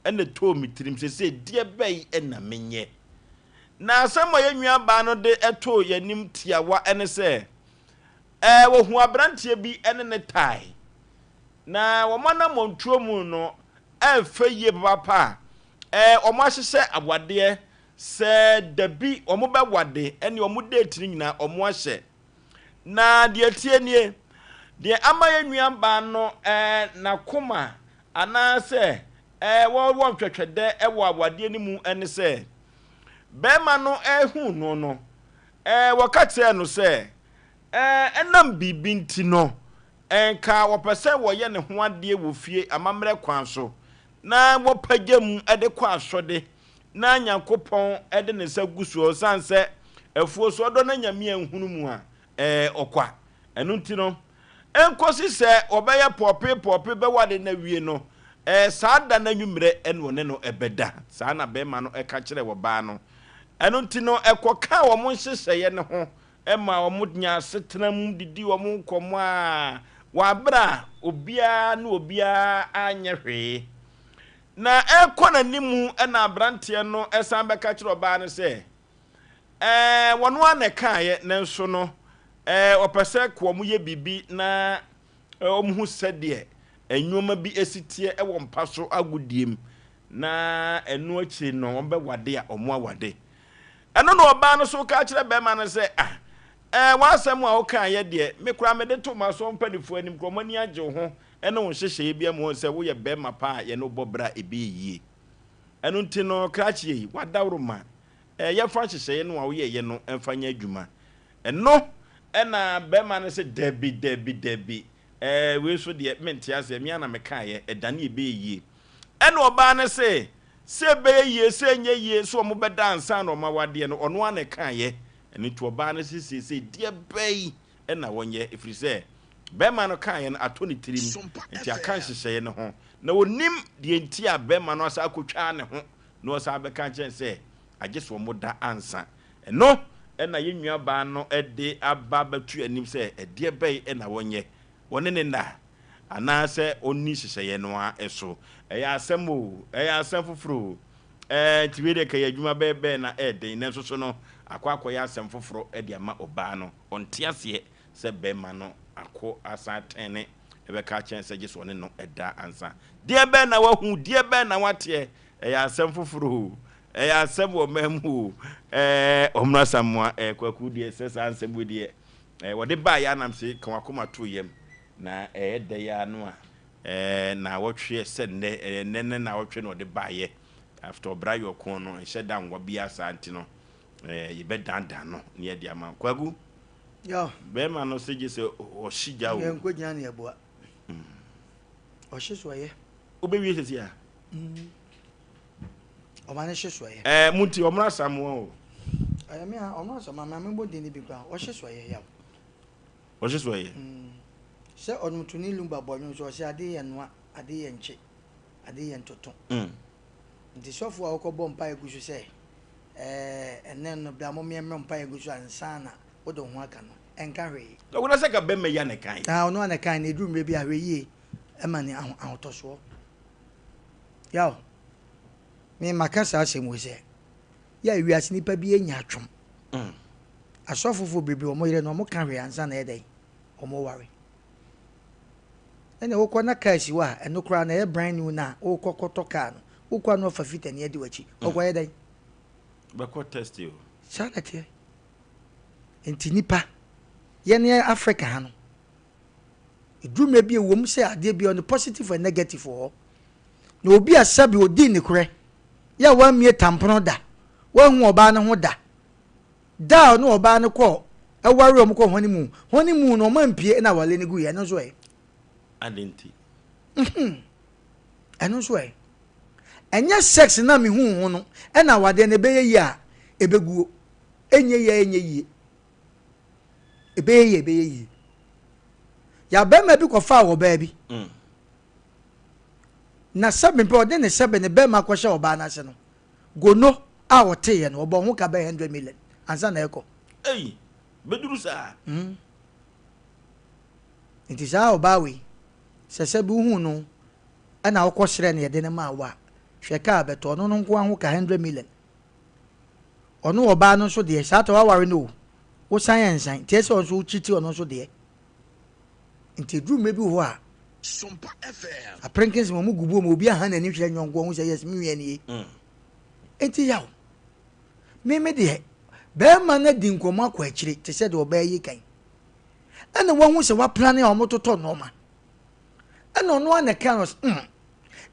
ɛna ɛtɔɔ me tirim sɛ, sɛ deɛ bɛn na menyɛ? Na asɛm a yɛn nuabaa no de too yɛn anim tiawa ne sɛ, ɛɛ, wɔhuu aberanteɛ bi ne no tae, na wɔn anammɔntuo mu no ɛmfɛ yie papaapa a, ɛɛ, wɔahyehyɛ awadeɛ sɛ dabi wɔbɛwade ne wɔn date no nyinaa wɔahyɛ. Na deɛ ɛteɛ nie, deɛ ama yɛn nuabaa no eh, n'akoma anaasɛ eh, wɔwɔ ntwɛtwɛdɛ wɔ awadeɛ no mu ne sɛ, barima no eh, huu no no, eh, wɔka kyerɛɛ no sɛ, eh, ɛnam biribi nti no, nka wɔpɛ sɛ wɔyɛ ne ho adeɛ wɔ fie amammerɛ kwan so, na wɔpagya mu de kɔ asɔde na Nyankopɔn de ne nsa gu soɔ, osiane sɛ afuo so ɔdɔ na Nyame anhunu mu a, ɛɛ ɔkwa. Ɛno nti no, ɛnkɔsi sɛ wɔbɛyɛ pɔɔpe pɔɔpe bɛware no awie no, ɛɛ saa da no anwummerɛ ɛna ɔne no ɛbɛda. Saa na bɛrima no ɛka kyerɛɛ ɔbaa no. Ɛno nti no, ɛkɔkaa wɔn nhyehyɛeɛ no ho ma wɔn nyaa asetena mu didi wɔn nkɔmmɔ a wɔ aberɛ a obiara ne obiara anyɛ hwee. Na ɛrekɔ n'anim na aberanteɛ no san bɛka kyerɛ ɔbaa no sɛ, Ɛɛ, wɔn ara na ɛkaeɛ, nanso no, ɛɛ, wɔpɛ sɛ ka wɔyɛ biribi na wɔhu sɛdeɛ nneɛma bi si teɛ wɔ mpa so agodie mu, na ɛno akyiri no wɔbɛwade a wɔawade. Ɛno na ɔbaa no so ka kyerɛ bɛrima no sɛ, Ah, ɛɛ, w'asɛm a wokaeɛ deɛ, me koraa mede to m'asoɔ mpanimfoɔ anim koraa, wɔn ani agye wo ho ne wo nhyehyɛeɛ biara mu wɔn sɛ woyɛ barima pa a yɛne wo bɔ bra a ɛbɛyɛ yie. Ɛno nti no krakye yi, w'adaworoma, eh, yɛmfa nhyehyɛeɛ no a woyɛeɛ no mfa nyɛ adwuma. Ɛno na barima no se, Dabi, dabi, dabi, eh, wei nso deɛ mente aseɛ, me ara na mekaeɛ, ɛdane ɛbɛyɛ yie. Ɛna ɔbaa no se, sɛ ɛbɛyɛ yie, sɛ ɛnyɛ yie, sɛ wɔbɛda ansa na wɔn awadeɛ no, ɔno ara na ɛkaeɛ. Ɛno nti ɔbaa no se, seesei deɛ bɛn na wɔnyɛ, ɛfiri sɛ barima no kaeɛ no atɔ ne tirim, nti aka nhyehyɛeɛ no ho, na ɔnim deɛ nti a barima no asan akɔtwa ne ho na ɔsan bɛka akyerɛ no sɛ agye sɛ wɔda ansa. Ɛno na yɛn nuabaa no de aba abɛto yɛn anim sɛ ɛdeɛ bɛn na wɔnyɛ, wɔne no nna anaasɛ ɔnni nhyehyɛeɛ no ara so. Ɛyɛ asɛm o, ɛyɛ asɛm foforɔ o. Ɛɛ, nti wei deɛ nka ɛyɛ adwuma bɛyɛ bɛn na ɛyɛ den, nanso so no akɔ akɔyɛ asɛm foforɔ de ama ɔbaa no. Ɔnte aseɛ sɛ bɛrima no akɔ asan atɛn ne ɛbɛka akyerɛ no sɛ gye sɛ ɔne no da ansa. Deɛ bɛn na wahu? Deɛ bɛn na wateɛ? Ɛyɛ asɛm foforɔ o. Ɛyɛ asɛm wɔ ɔman mu o. Ɛɛ, Ɔmono Asamoah, ɛɛ, Kwaku deɛ sɛ saa nsɛm wei deɛ, ɛɛ, wɔde baeɛ a nam se ka w'akoma to yam. Na ɛyɛ dɛ yi ara no a, ɛɛ, naawɔtwe sɛ nnɛ, ɛyɛ nnɛ ne naawɔtwe na ɔde baeɛ. After ɔbra yɔko no, nhyɛ da nwa biara saa nti no, Ɛɛ yɛbɛdandan no na yɛde ama wo. Kwaku, Yo. bɛrima no se gye sɛ ɔhye gya o. Yɛn nko gyina ne yɛboa. Ɔhye so ɛyɛ. Wobɛwie sɛsi a? Ɔma ne hye so ɛyɛ. Ɛɛ mo nti ɔmmra Asamoah o. Ɛyɛ me a ɔmmra Asamoah ma mebɔ din no bi koraa. Ɔhye so ɛyɛ yaw. Ɔhye so ɛyɛ. Sɛ ɔnwomtoni Lumba bɔ nnwom so ɔse ade yɛ noa, ade yɛ nkye, ade yɛ ntoto. Nti sɔfo a ɔkɔbɔ mpaeɛ gu so sɛ Ɛɛ, ɛnnɛ no, bra mom yɛmmrɛ mpaeɛ ngu so ansa na wode wo ho aka no. Ɛnka hwee. Na wona sɛ ka bɛma yi a na ɛkae. Ah, ɔno a na ɛkae no, ɛduru mmerɛ bi a, hwɛ yie, ɛma ne aho, ahotɔsoɔ. Yaw, me maka saa asɛm wei sɛ, yɛ a wiase nipa bi anya atwom. Mm. Asɔfofoɔ bebree wɔn yere no, wɔn ka hwee ansa na ɛyɛ dɛn, wɔn ware. Ɛna wokɔ na kaa si hɔ a, ɛno koraa na ɛyɛ brand new na wokɔ kɔtɔ kaa no, wokɔ a na ɔfa fitani adi w'akyi, ɔkɔyɛ dɛn? Bɛkɔ test o. Saa na ɛteɛ. Nti nipa, yɛn Africa ha no, ɛduru mmerɛ bi ɛwom sɛ adeɛ bi ɔno positive and negative wɔ hɔ. Na obi a sɛbi ɔdii ne korɛ, yɛ a wammie tampono da, wanhu ɔbaa no ho da, da a ɔne ɔbaa no kɔ ɛware ɔmo kɔ honeymoon, honeymoon no ɔmo ampie ɛna awale no guiɛ, ɛno nso ɛ? Adɛn nti? Ɛno nso ɛ? Ɛnyɛ sex no a mehuu ho no na awadeɛ no ɛbɛyɛ yie a ɛbɛguo. Ɛnyɛ yie a ɛnyɛ yie. Ɛbɛyɛ yie a ɛbɛyɛ yie. Yɛ bɛrima bi kɔfaa ɔbaa bi. Mm. Na sɛbe mpɛ ɔde ne sɛbe ne bɛrima kɔhyɛ ɔbaa no ase no, gono a ɔteeɛ no, ɔbɔ ho ka bɛyɛ 100 million ansa na ɛkɔ. Ei, bɛduru saa? Mm. Nti saa ɔbaa wei, sɛ sɛbi wohuu no ɛna wokɔ srɛ no yɛde no maa wo a, hwɛ kaa bɛtɔ, ɔno no nkoa ho ka hundred million. Ɔno ɔbaa no nso deɛ, saa ta waware no o, wosan ɛnsan, nti ɛsɛ ɔno nso wo treat ɔno nso deɛ. Nti ɛduru mmerɛ bi wɔ hɔ a, aperenkens ma ɔmo gu buo ma obi aha n'ani hwɛ nyɔnko ɔhu sɛ yes me nua nie. Nti yaw, me me deɛ, bɛrima no adi nkɔmmɔ akɔ akyire te sɛ deɛ ɔbaa yi kan. Ɛna wahu sɛ waplane a wɔtotɔ nnoɔma. Ɛna ɔno ara na ɛka no sɛ, mm,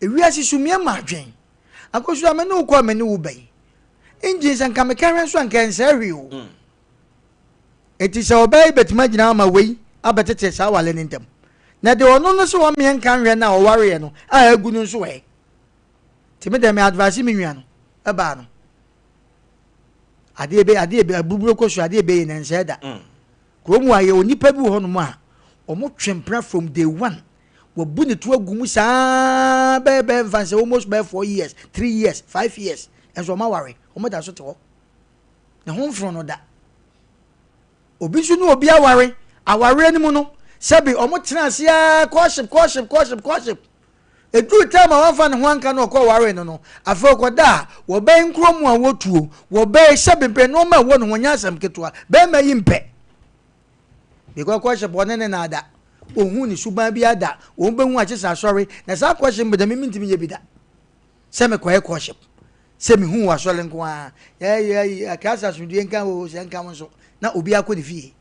ewiase sumie ma adwen. Akosua me ne wo kɔ a me ne wo ba yi. Engine sɛ nka meka hwɛ nso a nka ɛnsɛe hwee o. Mm. Eti sɛ ɔbaa yi bɛtumi agyina ama wei abɛtete saa awale no ntam. Na deɛ ɔno no sɛ ɔmmeɛ nka nhwɛ no a ɔwareɛ no a agu no nso ɛ. Nti me deɛ me advice me nua no ɛbaa no. Adeɛ bɛ adeɛ bɛ abuburo kɔ so adeɛ bɛyɛ na ɛnsɛe da. Mm. Kurom ha yɛwɔ nnipa bi wɔ hɔnom a, wɔtwe mpena from day one. Wɔabu ne to agu mu saa bɛyɛ bɛyɛ mfa nsɛ almost bɛyɛ 4 years, 3 years, 5 years. Nso wɔn aware, wɔn da so te hɔ. Ne ho mfono no da. Obi nso ne obi aware, awareɛ no mu no, sɛbi wɔn tena ase ara courtship, courtship, courtship, courtship. Ɛduruu time a wamfa ne ho anka na ɔkɔ waree no no, afei ɔkɔda a, wɔbɛn nkuro mu a wɔtuo, wɔbɛn sɛbe mpɛ nnoɔma a ɛwɔ ne ho nyɛ asɛm ketewa, bɛrima yi mpɛ. Because kɔhyɛ bɔ ne ne na ada, ɔhu ne suban bi ada, wɔn bɛhu akye sɛ asɔre, na saa kɔhyɛ mbɛda me mentumi nyɛ bi da. Sɛ mekɔyɛ kɔhyɛ, sɛ mehu wɔ asɔre nko ara, yɛ Christ asomdwie nka o, sɛ nka wo nso, na obi akɔ ne fie.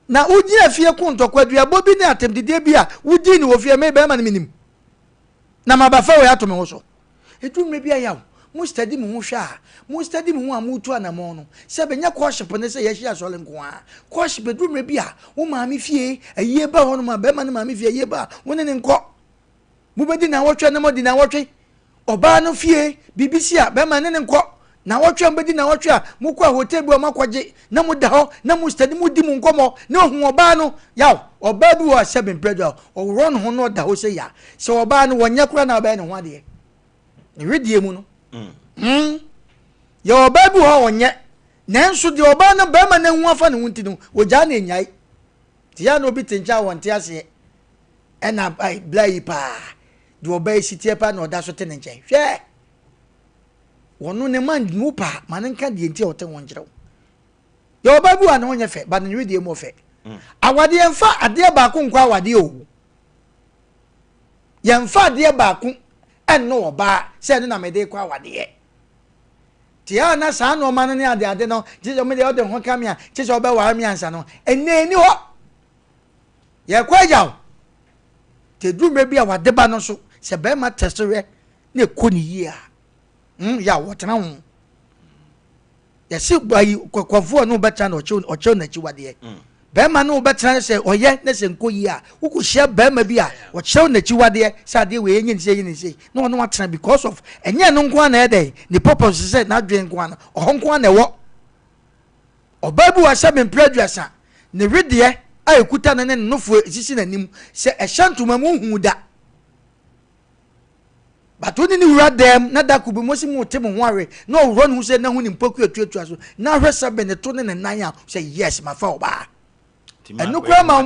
Na wogyina fie ko ntɔkwa, duabɔ bi ne atɛmdidie bi a wodii no wɔ fie, me bɛrima no menim. Na maba fa wei ato me ho so. Ɛduru mmerɛ bi a yaw, mo study mo ho hwɛ a, mo study mo ho a moretu anamɔn no, sɛ bɛnyɛ courtship ne sɛ yɛahyia asɔre nko ara. Courtship ɛduru mmerɛ bi a, wo maame fie ayie ba hɔnom a, bɛrima no maame fie ayie ba a, wo ne no nkɔ. Mobɛdi nnawɔtwe na moadi nnawɔtwe. Ɔbaa no fie, biribi si a, bɛrima ne no nkɔ. Nnawɔtwe a mobɛdi nnawɔtwe a, mokɔ a hotel bi a moakɔgye na moda hɔ na mo study modi mo nkɔmmɔ na ohu ɔbaa no. Yaw, ɔbaa bi wɔ hɔ a sɛbe mprɛ du a, ɔworɔ ne ho na ɔda hɔ sei a, sɛ ɔbaa no wɔnyɛ koraa na ɔbɛyɛ ne ho adeɛ. Ne wedeɛ mu no. Mm. Yɛ ɔbaa bi wɔ hɔ a ɔnyɛ. Nanso deɛ ɔbaa no bɛrima no ahu afa ne ho nti no, ɔgyaa no ɛnyae. Nti yɛ a na obi te nkyɛn a wɔnte aseɛ. Ɛna bla yi paa deɛ ɔbaa yi si teɛ paa na ɔda so te ne nkyɛn. Hwɛ! Wɔno ne man mu paa ma ne nka deɛ nti a ɔte ho nkyerɛ wo. Yɛ ɔbaa bi wɔ a ne ho nyɛ fɛ but ne wedeɛ mu ɔfɛ. Awadeɛ mfa adeɛ baako nkɔ awadeɛ o. Yɛmfa adeɛ baako ɛnno ɔbaa sɛ ɛno na mede kɔ awadeɛ. Te a na saa nneɛma no ne adeade no gye sɛ ɔmo deɛ ɔde ho ka me a gye sɛ ɔbɛware me ansa no ɛnna ɛni hɔ. Yɛkɔ agya o. Nti ɛduru mmerɛ bi a wade ba no nso sɛ bɛrima tɛse hwɛ na ɛkɔ ne yie a mm, yɛ a wɔtena ho. Yɛse ayi kɔkɔfoɔ ne wobɛtena na ɔkyɛw ɔkyɛw n'akyiwadeɛ. Bɛrima ne wobɛtena sɛ ɔyɛ na sɛ nkɔ yie a wokɔhyia bɛrima bi a ɔkyerɛw n'akyiwadeɛ sɛ adeɛ wei ɛnyɛ ne sei ɛnyɛ ne sei na ɔne watena because of ɛnyɛ no nko ara na ɛyɛ dɛn ne purpose sɛ n'adwene nko ara no ɔhɔ nko ara na ɛwɔ. Ɔbaa bi wɔ sɛ me mprɛ aduasa, ne wedeɛ a ɛkuta no ne ne nofoɔ ɛsisi n'anim, sɛ ɛhyɛ ntoma mu nhuu da. But wo ne ne wura dɛm na da ko bi mo se mo te mo ho awe na ɔworɔ ne ho sɛ na hu ne mpɔkua tuatua so na ahwɛ sɛ bɛ ne to ne ne nan a sɛ yes mafa ɔbaa. Ɛno koraa ma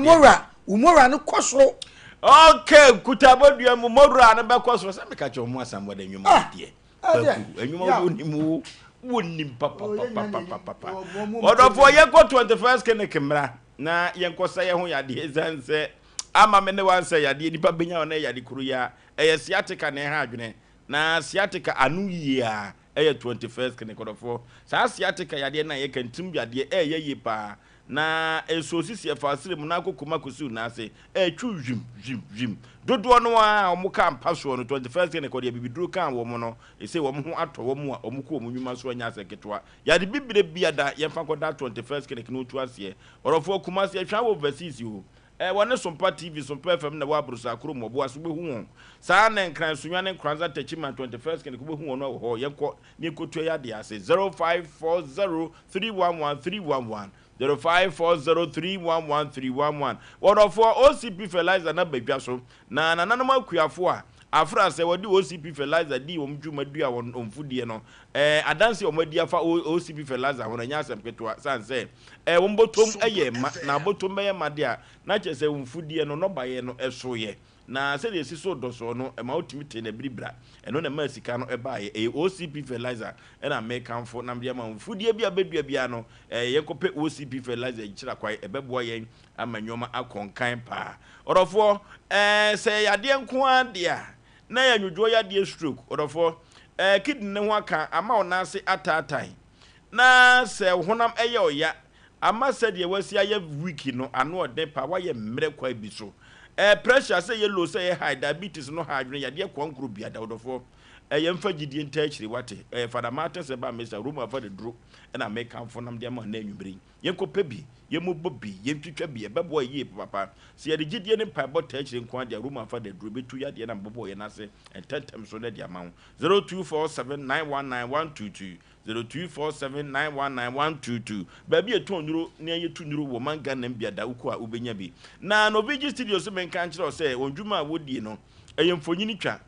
wo mora no kɔ soro. Okay, nkutabɔdua mu mora no bɛkɔ soro sɛ meka kyerɛ ho asɛm wɔde nnwuma ah, deɛ. Kwaku, nnwuma wonim wo wonim papapapapapa. Ɔdɔfoɔ yɛnkɔ 21st clinic mmra na yɛnkɔ sɛ yɛ ho yadeɛ ɛsiane sɛ ama me ne wansɛ yadeɛ nipa bɛnya ɔna yade koro yi a ɛyɛ sciatica na ɛha adwene na sciatica ano yie a ɛyɛ 21st clinic ɔdɔfoɔ saa sciatica yadeɛ no a yɛka ntirim yadeɛ ɛyɛ yie paa Na ɛsoo sisi ɛfaa serɛ mu na akɔ koma kɔsiw nan ase, ɛretwiw wim, wim, wim. Dodoɔ no ara a wɔkaa mpa soɔ no, 21st Clinic wɔde abibiduro kaa wɔn no, ɛsei wɔn ho atɔ wɔn a wɔkɔ wɔn nnwuma so ɛnyɛ asɛ ketewa. Yare bibire biada yɛmfa nkɔda 21st Clinic no ntu aseɛ. Ɔdɔfoɔ, Kumasi ɛhwa wɔ overseas o. Ɛɛ wɔne Sompa TV, Sompa FM na ɛwɔ Aborosaa kurom wɔ Boase wobɛhu wɔn. Saa ara na Nkran, Sunyani, Nkoranza, Techiman, 21st Clinic wobɛhu wɔn wɔ hɔ. Yɛnkɔ na yɛnkɔtua yɛn adeɛ ase. 0540 311 311 0540 311 311 Wɔdɔfoɔ, OCP Fertilizer no aba dwa so, na nananom akuafoɔ a. Afra sɛ wɔde OCP fertilizer dii wɔn dwuma dua wɔn mfudeɛ no, ɛɛ adanse a wɔn adi afa OCP fertilizer ho no ɛnyɛ asɛm ketewa sane sɛ ɛɛ wɔn bɔtɔm yɛ ma na bɔtɔm bɛyɛ ma de a na kyerɛ sɛ mfudeɛ no nnɔbaeɛ no ɛsoeɛ na sɛdeɛ ɛsi so dɔsɔɔ no ɛma wotumi tee n'abiribira ɛno na ɛmaa sika no ɛbaeɛ. Ɛyɛ OCP fertilizer ɛna mekamfo na mede ama wo. Mfudeɛ bi a bɛdua biara no ɛɛ yɛnkɔpɛ OCP fertilizer nkyira kwan ɛbɛboa yɛn ama nnoɔma akɔ nkan paa. Ɔdɔfoɔ, ɛɛ sɛ ɛyɛ yadeɛ nko ara deɛ a, na ɛyɛ nwodwoɔ yadeɛ stroke. Ɔdɔfoɔ, ɛɛ kidney no ho aka ama wo nan ase ataatae. Na sɛ wo honam ɛyɛ ɔya, ama sɛdeɛ wasi ayɛ weak no, ano ɔden paa, woayɛ mmerɛ kwan bi so. Ɛɛ pressure, sɛ ɛyɛ low, sɛ ɛyɛ high, diabetes no ha adwene, yadeɛ koankoro biada. Ɔdɔfoɔ, ɛɛ yɛmfa gyidie ntaa akyire, wate? Ɛɛ Father Martin Seba Mesa, Roma fa de duro ɛna mekamfo nam de ama wo nnɛ anwumerɛ yi. Yɛnkɔpɛ bi, yɛmmobɔ bi, yɛntwitwa bi, ɛbɛboa yɛn yie papaapa. Sɛ yɛde gyidie ne mpaebɔ taa akyire nko ara deɛ a, Roma afa da aduro bɛtu yadeɛ no a mobɔbɔɔ yɛn ase ntɛmntɛm so no de ama wo. 0247 919 122, 0247 919 122. Baabi a yɛtɔn nnuro ne yɛtu nnuro wɔ man Ghana mu biada wokɔ a wobɛnya bi. Na Novigi Studio nso menka nkyerɛ wo sɛ wɔn dwuma a wɔdie no, ɛyɛ mfonini twa,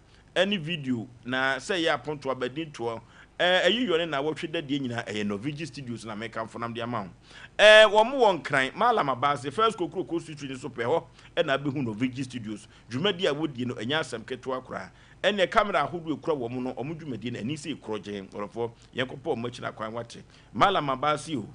ne video na sɛ ɛyɛ apontoɔ abadintoɔ ɛɛ ayiyɔ ne naawɔtwe dadeɛ nyinaa ɛyɛ Norvigi Studios na mekamfo nam de ama wo ɛɛ wɔn wɔ Nkran Mallam Abaase First Kokroko Street no so pɛ hɔ ɛna abɛhu Norvigi Studios dwumadie a wɔdie no ɛnyɛ asɛm ketewa koraa ɛneɛ camera ahodoɔ ɛkura wɔn no wɔn dwumadie no ani sɛ korɔgyen ɔdɔfoɔ yɛnkɔpɔ wɔn akyiri akwan wate Mallam Abaase o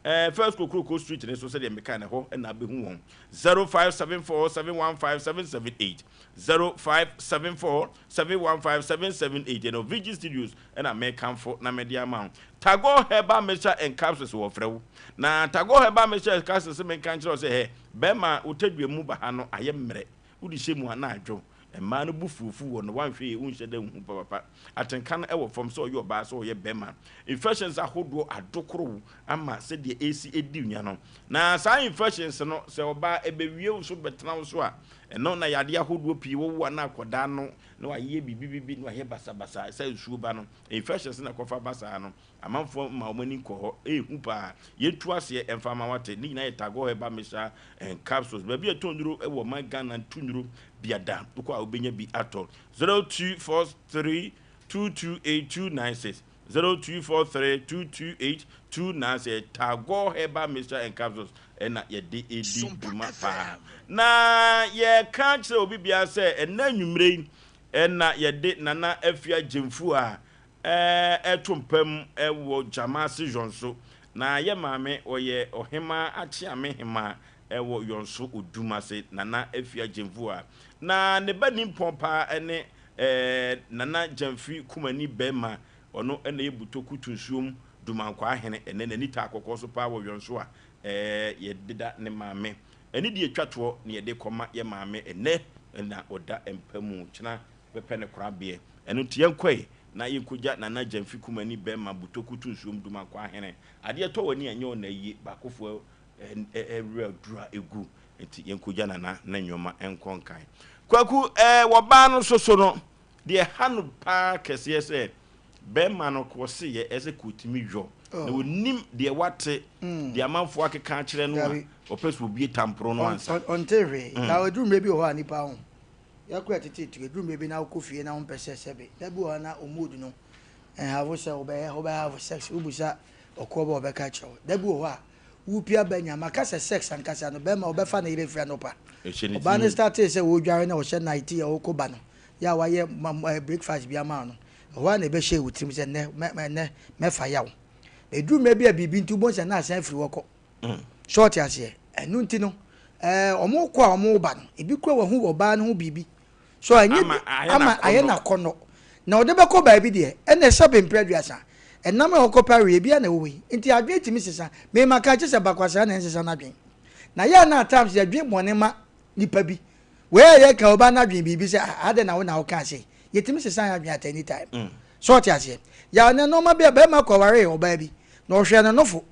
ɛɛ First Kokroko Street no so sɛdeɛ meka no ɛhɔ ɛna abɛhu wɔn 0574 715 778 0574 715 778 ɛno VG Studios ɛna mekamfo na mede ama wo. Tagore Herbal Mixture and Capsules wɔfrɛ wo. Na Tagore Herbal Mixture and Capsules sɛ menka nkyerɛ wo sɛ hɛ bɛrima wo tadua mu ba ha no ayɛ mmerɛ wode hyɛ mu a na adwo. Mmaa no bo fuofu wɔ no wanhwɛ yie wonhyɛ da nhu papapa. Atenka no ɛwɔ fam sɛ ɔyɛ ɔbaa sɛ ɔyɛ bɛrima. Infections ahodoɔ adokoro wo ama sɛdeɛ ɛresi di nya no. Na saa infections no sɛ ɔbaa ɛbɛwie wo so bɛtena wo so a Ɛno na yadeɛ ahodoɔ pii wɔ wo a na akwadaa no na wayɛ biribi bibi na wayɛ basabasa sɛ nsuo ba no infections na ɛkɔfa ba saa no amanfoɔ ma wɔn ani nkɔ hɔ ɛyɛ hu paa yɛntu aseɛ ɛmfa ma wate ne nyinaa yɛ Tagore herbal mixture and capsules baabi a ɛtɔn nnuro wɔ man Ghana ntu nnuro biada wokɔ a wobɛnya bi atɔ 0243 228296 0243 228 296 Tagore herbal mixture and capsules na yɛde redi dwuma paa. Na yɛka kyerɛ obi biara sɛ ɛnnɛ anwummere yi na yɛde Nana Afia Gyamfu a ɛto mpa mu wɔ Gyamase Yɔnso. Na yɛ maame ɔyɛ Ɔhemaa Akyeame Hemaa wɔ Yɔnso Odum ase, Nana Afia Gyamfu a. Na ne ba nimpɔn paa ne Nana Gyamfi Kumani Bɛɛma, ɔno na ɛyɛ Butoku Tunsuom Dumankwaa hene ɛnɛ n'ani taa kɔkɔɔ so paa wɔ Yɔnso a yɛdeda ne maame ɛne deɛ ɛtwa toɔ na yɛde kɔma yɛ maame ɛnɛ na ɔda mpa mu kyena bɛpɛ ne korabeɛ ɛno nti yɛnkɔe na yɛnkɔgya Nana Gyamfi Kumani bɛɛma Butoku to nsuom Dumankwaa hene adeɛ tɔ w'ani a nyɛ ɔna yie baakofoɔ werɛ aduru a ɛgu nti yɛnkɔgya Nana na nnoɔma nkɔ nkan Kwaku ɛɛ wɔbaa no soso no Deɛ ɛha no paa kɛseɛ sɛ bɛɛma no kɔse yɛ ɛsɛ kɔtumi yɔ na ɔnim deɛ wate deɛ amanfoɔ akeka akyerɛ no a ɔpɛ sɛ ɔbie tamporo no ansa. Ɔnte hwee. Na ɛduru mmerɛ bi wɔ hɔ a nipa ho yɛkora tete tu ɛduru mmerɛ bi na wokɔ fie na wompɛ sɛ sɛbe da bi wɔ hɔ na wo mood no nhavo sɛ wobɛyɛ wobɛ have sex wobusa ɔkoɔ bɛ ɔbɛka kyerɛ wo da bi wɔ hɔ a wopia ba nya maka sɛ sex ankasa no bɛrima ɔbɛfa ne yere firi anɔpa ɔbaa no startee sɛ wɔdware na ɔhyɛ nightie a ɔkɔ ba no yɛ a wayɛ ma ma breakfast bi ama no, ɛhɔ ara na ɛbɛhyɛɛ wo tirim sɛ nnɛ mɛ mɛ nnɛ mɛfa yaw. Na ɛduru mmerɛ bi a biribi nti wobɛhu sɛ na asan afiri hɔ kɔ. So ɔte aseɛ? Ɛno nti no, ɛɛ wɔn kɔ a wɔn ba no, ebi kura wɔn ho ɔbaa no ho biribi. So ɛnyɛ Ama ayɛ ama ayɛ n'akɔnnɔ. n'akɔnnɔ. Na ɔde bɛkɔ baabi deɛ, ɛna ɛsɛ bempere aduasa. Ɛnam a ɔkɔpɛ awie bi a na ɛwɔ hɔ yi. Nti adwene tumi sesa. Mema ka kyerɛ sɛ bakwasaa na ɛnsesa n'adwene. Na yɛ a na at times yɛdwen bɔne ma nipa bi. Wei a yɛka ɔbaa no adwene biribi sɛ ah adɛn na wo na wokaa sei. Yɛtumi sesa yɛn adwene at any time. So ɔte aseɛ? Yaw nɛ nnoɔma bi a bɛrima kɔwaree ɔbaa bi na ɔhwɛɛ ne nofo.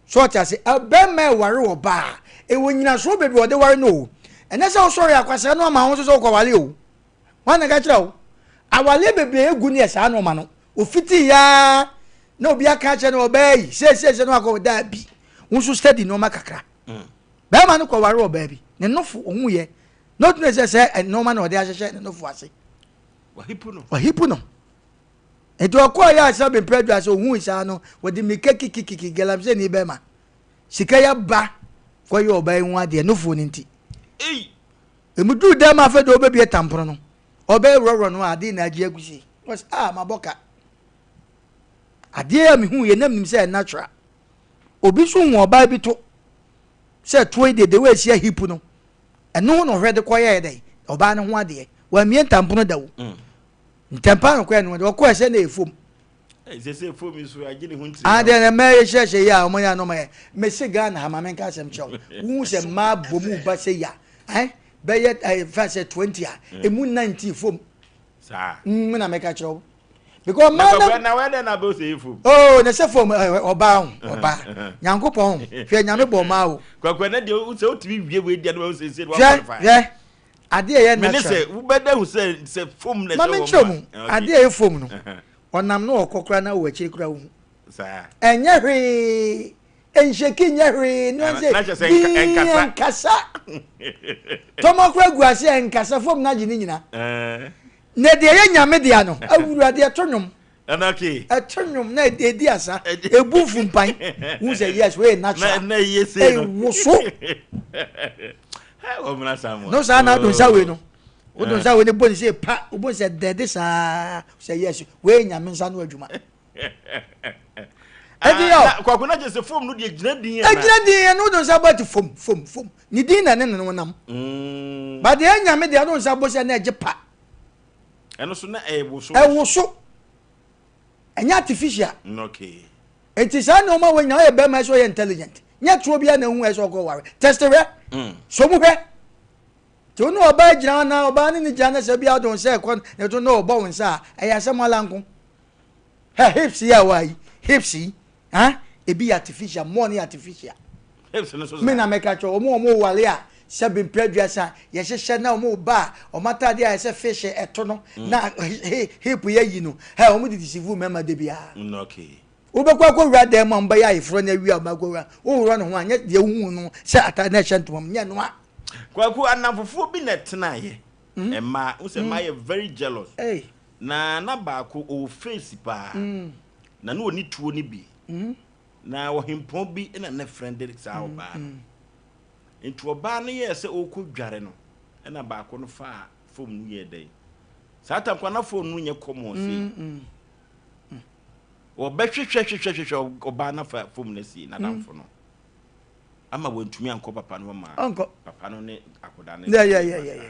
So ɔte aseɛ? Bɛrima ɛware ɔbaa ɛwɔ nyinasoɔ bebree ɔde ware no o. Ɛnyɛ sɛ wosɔre akwasea no ama wo nso sɛ wokɔware o. Hwan na ɛka kyerɛ wo? Awareɛ bebree egu no yɛ saa nnoɔma no. Ofitii yaa na obi aka akyerɛ no ɔbaa yi seeseese no akɔ daabi. Wo nso study nnoɔma kakra. Barima no kɔwaree ɔbaa bi, ne nofo, ohuiɛ, na ɔtumi sɛ sɛ nnoɔma na ɔde ahyehyɛ ne nofo ase. Wahipu no. Nti ɔkɔɔ yɛ asɛ bempɛ adwa sɛ ohuu saa no, wɔde mmirika kikikiki galamsey ni bɛma. Sika yɛ ba kɔyɛ ɔbaa yi ho adeɛ nofoɔ no nti. Emu duru dɛm afei deɛ ɔbɛbie tampono no, ɔbɛyɛ worɔworɔ no a adeɛ na agye agu sei. Wɔsɛ ah mabɔ ka. Adeɛ a mehu yɛ nam nim sɛ ɛyɛ natural. Obi nso hu ɔbaa bi to sɛ toɔ yi deɛ de wɔ ahyia hip no. Ɛno ho na ɔhwɛ de kɔyɛɛ dɛn ɔbaa no ho adeɛ. Wamie ntampono da o. Ntɛmpa na ɔkɔɛ no deɛ ɔkɔɛ sɛ na ɛyɛ fom. Sese fom yi so agye ne ho ntiri. Ah deɛ na mmaa yi hyɛhyɛ yi a wɔn yɛ anɔma yɛ. Mese Ghana ha maame nka asɛm kyerɛ wo. Wohu sɛ mmaa bɔ mu ba sɛ ya. Eh bɛyɛ eh fa sɛ 20 a emu 19 fom. Saa. Mm na meka kyerɛ wo. Because mmaa na na wɛ dɛ na bɛ sɛ fom. Oh na sɛ fom ɔbaa ho ɔbaa. Nyankopɔn ho hwɛ nyame bɔ mmaa o. Kwakwa na deɛ sɛ wotumi wie wei deɛ na wɔn sɛ sɛ wɔn qualify. Hwɛ hwɛ adeɛ a ɛyɛ natural. Mene sɛ wobɛda hu sɛ sɛ fom na ɛhyɛ wɔn ma. Maame nkyerɛ mu adeɛ a ɛyɛ fom no ɔnam no ɔkɔ koraa na wɔ akyiri koraa wohu. Ɛnyɛ hwee nhyɛki nyɛ hwee ne wɔn sɛ dii ɛnkasa tɔmɔ koraa gu ase ɛnkasa fom no agye ne nyina. Na deɛ ɛyɛ nyame dea no awurade ɛto nwom. Ɛto nwom na ɛdi asa ɛbu mfumpan hu sɛ yes wei natural ɛwoso. No saa na ado nsa wei no wode nsa wei no bɔ ne sɛ pa wobɔ sɛ dɛde saa sɛ yes wei nyame nsa no adwuma. Ɛdi yɛ o. Kwaku na kyerɛ sɛ fom no deɛ gyina din yɛ na. Egyina din yɛ no wode nsa bɔ ti fom fom fom ne din na ne ne no nam. Ba deɛ nyame deɛ wode nsa bɔ sɛ na ɛgye pa. Ɛno so na ɛwoso. Ɛwoso. Ɛnyɛ artificial. Okay. Eti saa nneɛma wɔ nyinaa ɔyɛ bɛrima ɛsɛ ɔyɛ intelligent. Nyɛ toro biara na ehu ɛsɛ ɔkɔ ware. Test hwɛ. So mu hwɛ. Nti wo ne ɔbaa gyina hɔ na ɔbaa ne ne gyina na sɛ bi a wode wo nsa ɛkɔ ne to na ɔbɔ wo nsa a ɛyɛ asɛm ala nko. Hɛ hips yi a ɛwɔ ha yi hips yi ha ebi yɛ artificial more ne yɛ artificial. Hips no so Me na mɛka kyerɛ wɔn wɔn wale a sɛbi mpɛ aduasa yɛhyehyɛ na wɔn ba a wɔn ataade a ɛsɛ fish ɛto no na hip yɛ yi no hɛ wɔn de deceive mmarima de biara. Okay. Wobɛkɔ akɔwura dan mu a wɔbɛyɛ ayeforɔ no awie a wɔbɛkɔwura woworɔ ne ho a nyɛ deɛ wohu no sɛ ataade na ɛhyɛ ntoma mu nyɛ no a. Kwaku anamfofoɔ bi na ɛtenaeɛ mmaa wo sɛ mmaa yɛ very jealous na na baako ɔwɔ face paa na na ɔni tuo no bi na ɔhempɔn bi na ne friend saa ɔbaa no nti ɔbaa no yɛɛ sɛ ɔrekɔ dware no ɛna baako no faa fom no yɛɛ dɛn saa tam kwa na fom no nyɛ common sei wɔbɛhwehwɛ hwehwɛ hwehwɛ ɔbaa no afa fom no asie n'adamfo no ama wantumi ankɔ papa no hɔ ma papa no ne akwadaa no yeah, yeah, yeah, yeah, yeah.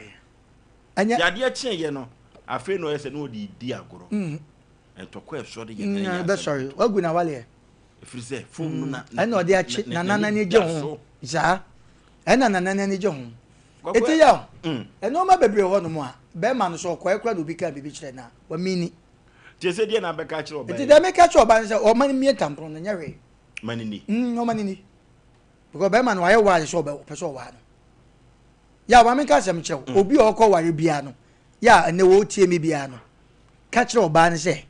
Ɛnyɛ. Yadeɛ kyeeɛ no, afei na ɔyɛ sɛ na ɔde redi agorɔ. Mm. Ntɔkwa ɛsɔre yɛ na ɛnyɛ asɛm. Bɛsɔre, wagu na waleɛ. Ɛfiri sɛ fom no na. Ɛna ɔde akye nana n'ani gye ho. Saa. Ɛna nana n'ani gye ho. Eti yɛ o. Nneɛma bebree hɔ nom a bɛrima no so ɔkɔɛ kora na obi ka biribi kyerɛ na wamini. Tie sɛ deɛ na abɛka akyerɛ ɔbaa yi. Eti deɛ meka kyerɛ ɔbaa no sɛ ɔma no mie ntampono no nyɛ hwee. Ma no ni. Ɔma no ni. Because bɛrima no wayɛ wise sɛ ɔpɛ sɛ ɔwaa no. Yaw, ma menka asɛm nkyerɛ wo. Obi a ɔkɔ ware biara no, yɛ a ɛnnɛ wɔretie me biara no, ka kyerɛ ɔbaa no sɛ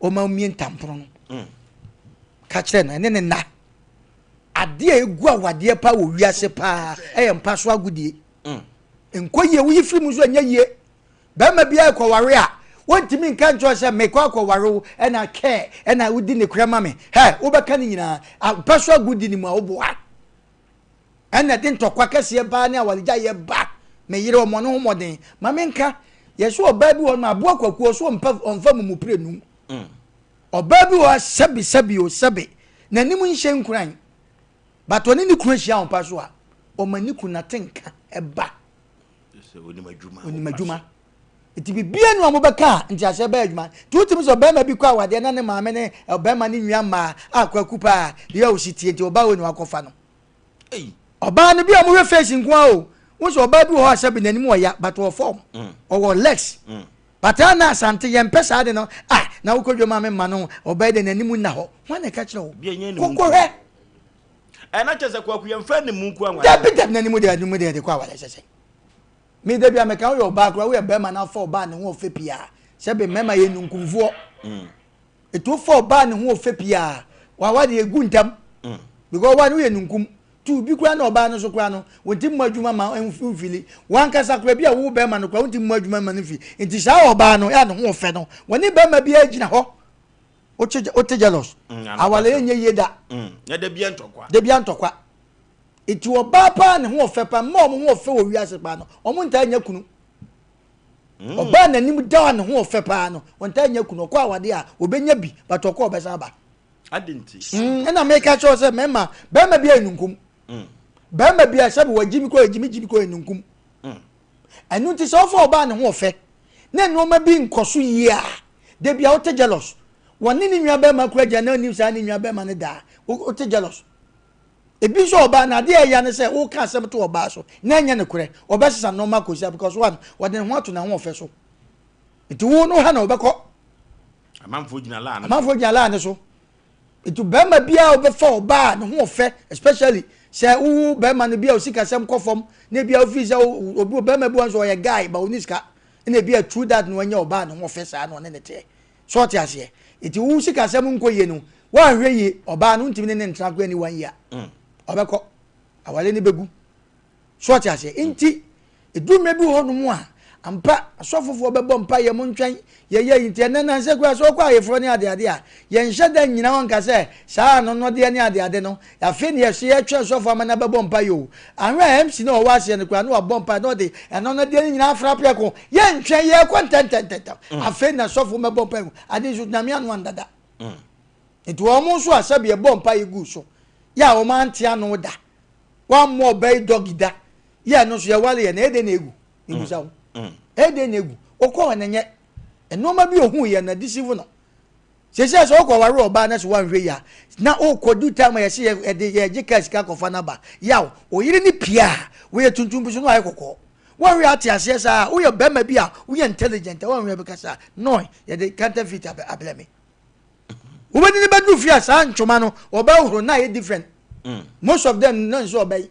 ɔma mmie ntampono no. Mm. Ka kyerɛ no, ɛne ne nna. Adeɛ a ɛgu awadeɛ paa wɔ wiase paa ɛyɛ mpa so agodie. Mm. Nkɔ yie, woyi firi mu nso ɛnyɛ yie. Bɛrima biara kɔware a, wɔntumi nka nkyerɛ sɛ mekɔ akɔware wo ɛna kɛɛ ɛna wodi ne korɛ ma me. Hɛ, wobɛka ne nyinaa. Mpa so agodi ne mu a woboa. Ɛna ɛde ntɔkwa kɛseɛ baa ne awaregyaeɛ ba. Me yere ɔmmɔ ne ho mmɔden. Ma menka, yɛse ɔbaa bi wɔ hɔ nom aboa kwakuo ɔso ɔmpa ɔmfa mumupire num. Mm. Ɔbaa bi wɔ hɔ sɛbe sɛbe o sɛbe n'anim nhyɛ nkuran but ɔne ne kunu ahyia ɔmpa so a ɔma ne kunu n'atenka ɛba. Onim adwuma. Onim adwuma. Nti biribiara ni a wɔbɛka a nteaseɛ bɛyɛ adwuma. Nti wotumi sɛ ɔbarima bi kɔ awadeɛ na ne maame ne ɔbarima ne nua mmaa a kwaku paa deɛ a ɔsi tie nti ɔbaa wei na wakɔfa no. Ɔbaa no bi a wɔhwɛ face nko ara o. Wo sɛ ɔbaa bi wɔ hɔ a sɛbi n'anim ɔya but ɔwɔ form. Mm. Ɔwɔ legs. Mm. But a na asante yɛmpɛ saa de no ah na wokɔ dwom a memma no ɔbaa de n'anim nna hɔ. Hwan na ɛka kyerɛ wo? Kɔkɔ hwɛ. Ɛna kyerɛ sɛ kwaku yɛmfa anim nko anwale. Dabi dabi n'anim deɛ anim deɛ de kɔ awale sɛsɛ. Me da bi a meka woyɛ ɔbaa koraa woyɛ bɛrima na afa ɔbaa ne ho ɔfɛ pii a sɛbe mmarima yɛ nunkumfoɔ mm. ɛti wofa ɔbaa ne ho ɔfɛ pii a wawa deɛ ɛgu ntam mm. because wa ne woyɛ nunkum. Tu bi koraa na ɔbaa no so koraa no, wɔntumi mmɔ adwuma ma mfili. Wankasa koraa bi a wo bɛrima no koraa wontumi mmɔ adwuma ma no mfi. Nti saa ɔbaa no, yɛ a ne ho ɔfɛ no, wɔne bɛrima biara gyina hɔ. Wote jealous. Mm, Awale ɛnyɛ yie da. Mm, na da bia ntɔkwa. Da bia ntɔkwa. Nti ɔbaa paa ne ho ɔfɛ paa, mma wɔn ho ɔfɛ wɔ wiase paa no, wɔn ntaa nya kunu. Mm. Ɔbaa n'anim da a ne ho ɔfɛ paa no, ɔntaa nya kunu. Ɔkɔ awade a, ɔbɛnya bi, but ɔkɔ ɔbɛsan aba. Adi nti. Mm, ɛna meka kyerɛ sɛ mɛma bɛrima bi ayɛ nunkum. Mm. Bɛrima bi a sɛbi wɔgye mi kɔ gyimi gyimi kɔ yɛ nunkum. Mm. Ɛno nti sɛ ɔfa ɔbaa ne ho ɔfɛ na nneɛma bi nkɔ so yie a, da bi a wote jealous. Wɔne ne nua bɛrima kura gya na onim saa ne nua bɛrima no daa. Wote jealous. Ebi nso ɔbaa no adeɛ a ɛya ne sɛ woka asɛm to ɔbaa so na ɛnyɛ nokorɛ. Ɔbɛsesa nneɛma akɔsi because one wɔde ne ho ato n'ahoɔfɛ so. Nti wo no ha na ɔbɛkɔ. Amanfoɔ gyina laa no so. Amanfoɔ gyina laa no so. Nti bɛrima biara a wobɛfa ɔbaa a ne ho ɔfɛ especially sɛ wowo bɛrima no bi a osikasɛm kɔ fam na ebi a wofii sɛ obi bɛrima bi wɔ nso ɔyɛ guy ba ɔni sika ɛna ebi a true that na wanya ɔbaa ne ho ɔfɛ saa na ɔne ne teɛ so ɔte aseɛ nti wo sikasɛm nkɔ yie no woanhwɛ yie ɔbaa no ntumi ne ne ntena koraa ni one year mm. ɔbɛkɔ awale no bɛgu So ɔte aseɛ? Nti, ɛduru mmerɛ bi wɔ hɔnom a, ampa, asɔfofoɔ bɛbɔ mpaeɛ, montwɛn, yɛyɛ yi. Nti ɛnnɛ nansɛ koraa sɛ wokɔ ayeforɔ ne adeade a, yɛnhyɛ da nnyina hɔ nka sɛ saa anɔnɔdeɛ ne adeade no, afei ne yɛso yɛtwɛn sɔfo ama no abɛbɔ mpaeɛ o. Ahwɛ a MC no a ɔwɔ aseɛ no koraa na wabɔ mpaeɛ na ɔde anɔnɔdeɛ no nyinaa afra prɛko. Yɛntwɛn, yɛrekɔ ntɛntɛntɛntɛm. Afei na sɔfo mmɛbɔ mpaeɛ. Ade nso, Nyame ano andada. Nti wɔn nso a sɛbi yɛbɔ mpaeɛ guu so, yɛ a wɔn ante ano da, wammɔ ɔbaa yi dɔgi da yɛ ɛno nso yɛwale yɛ na ɛyɛ dɛn na egu ebusa wo ɛyɛ dɛn na egu okɔ hɔ na nyɛ nneɛma bi ohun yɛ na deceive no sese sɛ ɔkɔ ware ɔbaa na sɛ wanhwɛ yi a na okɔ du time a yɛsɛ yɛde yɛgye kaa sika kɔfa n'aba yaw oyere ne pia a woyɛ tuntum bi so na wayɛ kɔkɔɔ wɔnhwɛ ate aseɛ saa woyɛ bɛrima bi a woyɛ intelligent a wɔnhwɛ bɛkasa no yɛde counterfeit abrɛ me wobɛdi ne bɛduru fie a saa ntwoma no wɔbɛhoro na ayɛ different mm. most of them no nso ɔbɛyi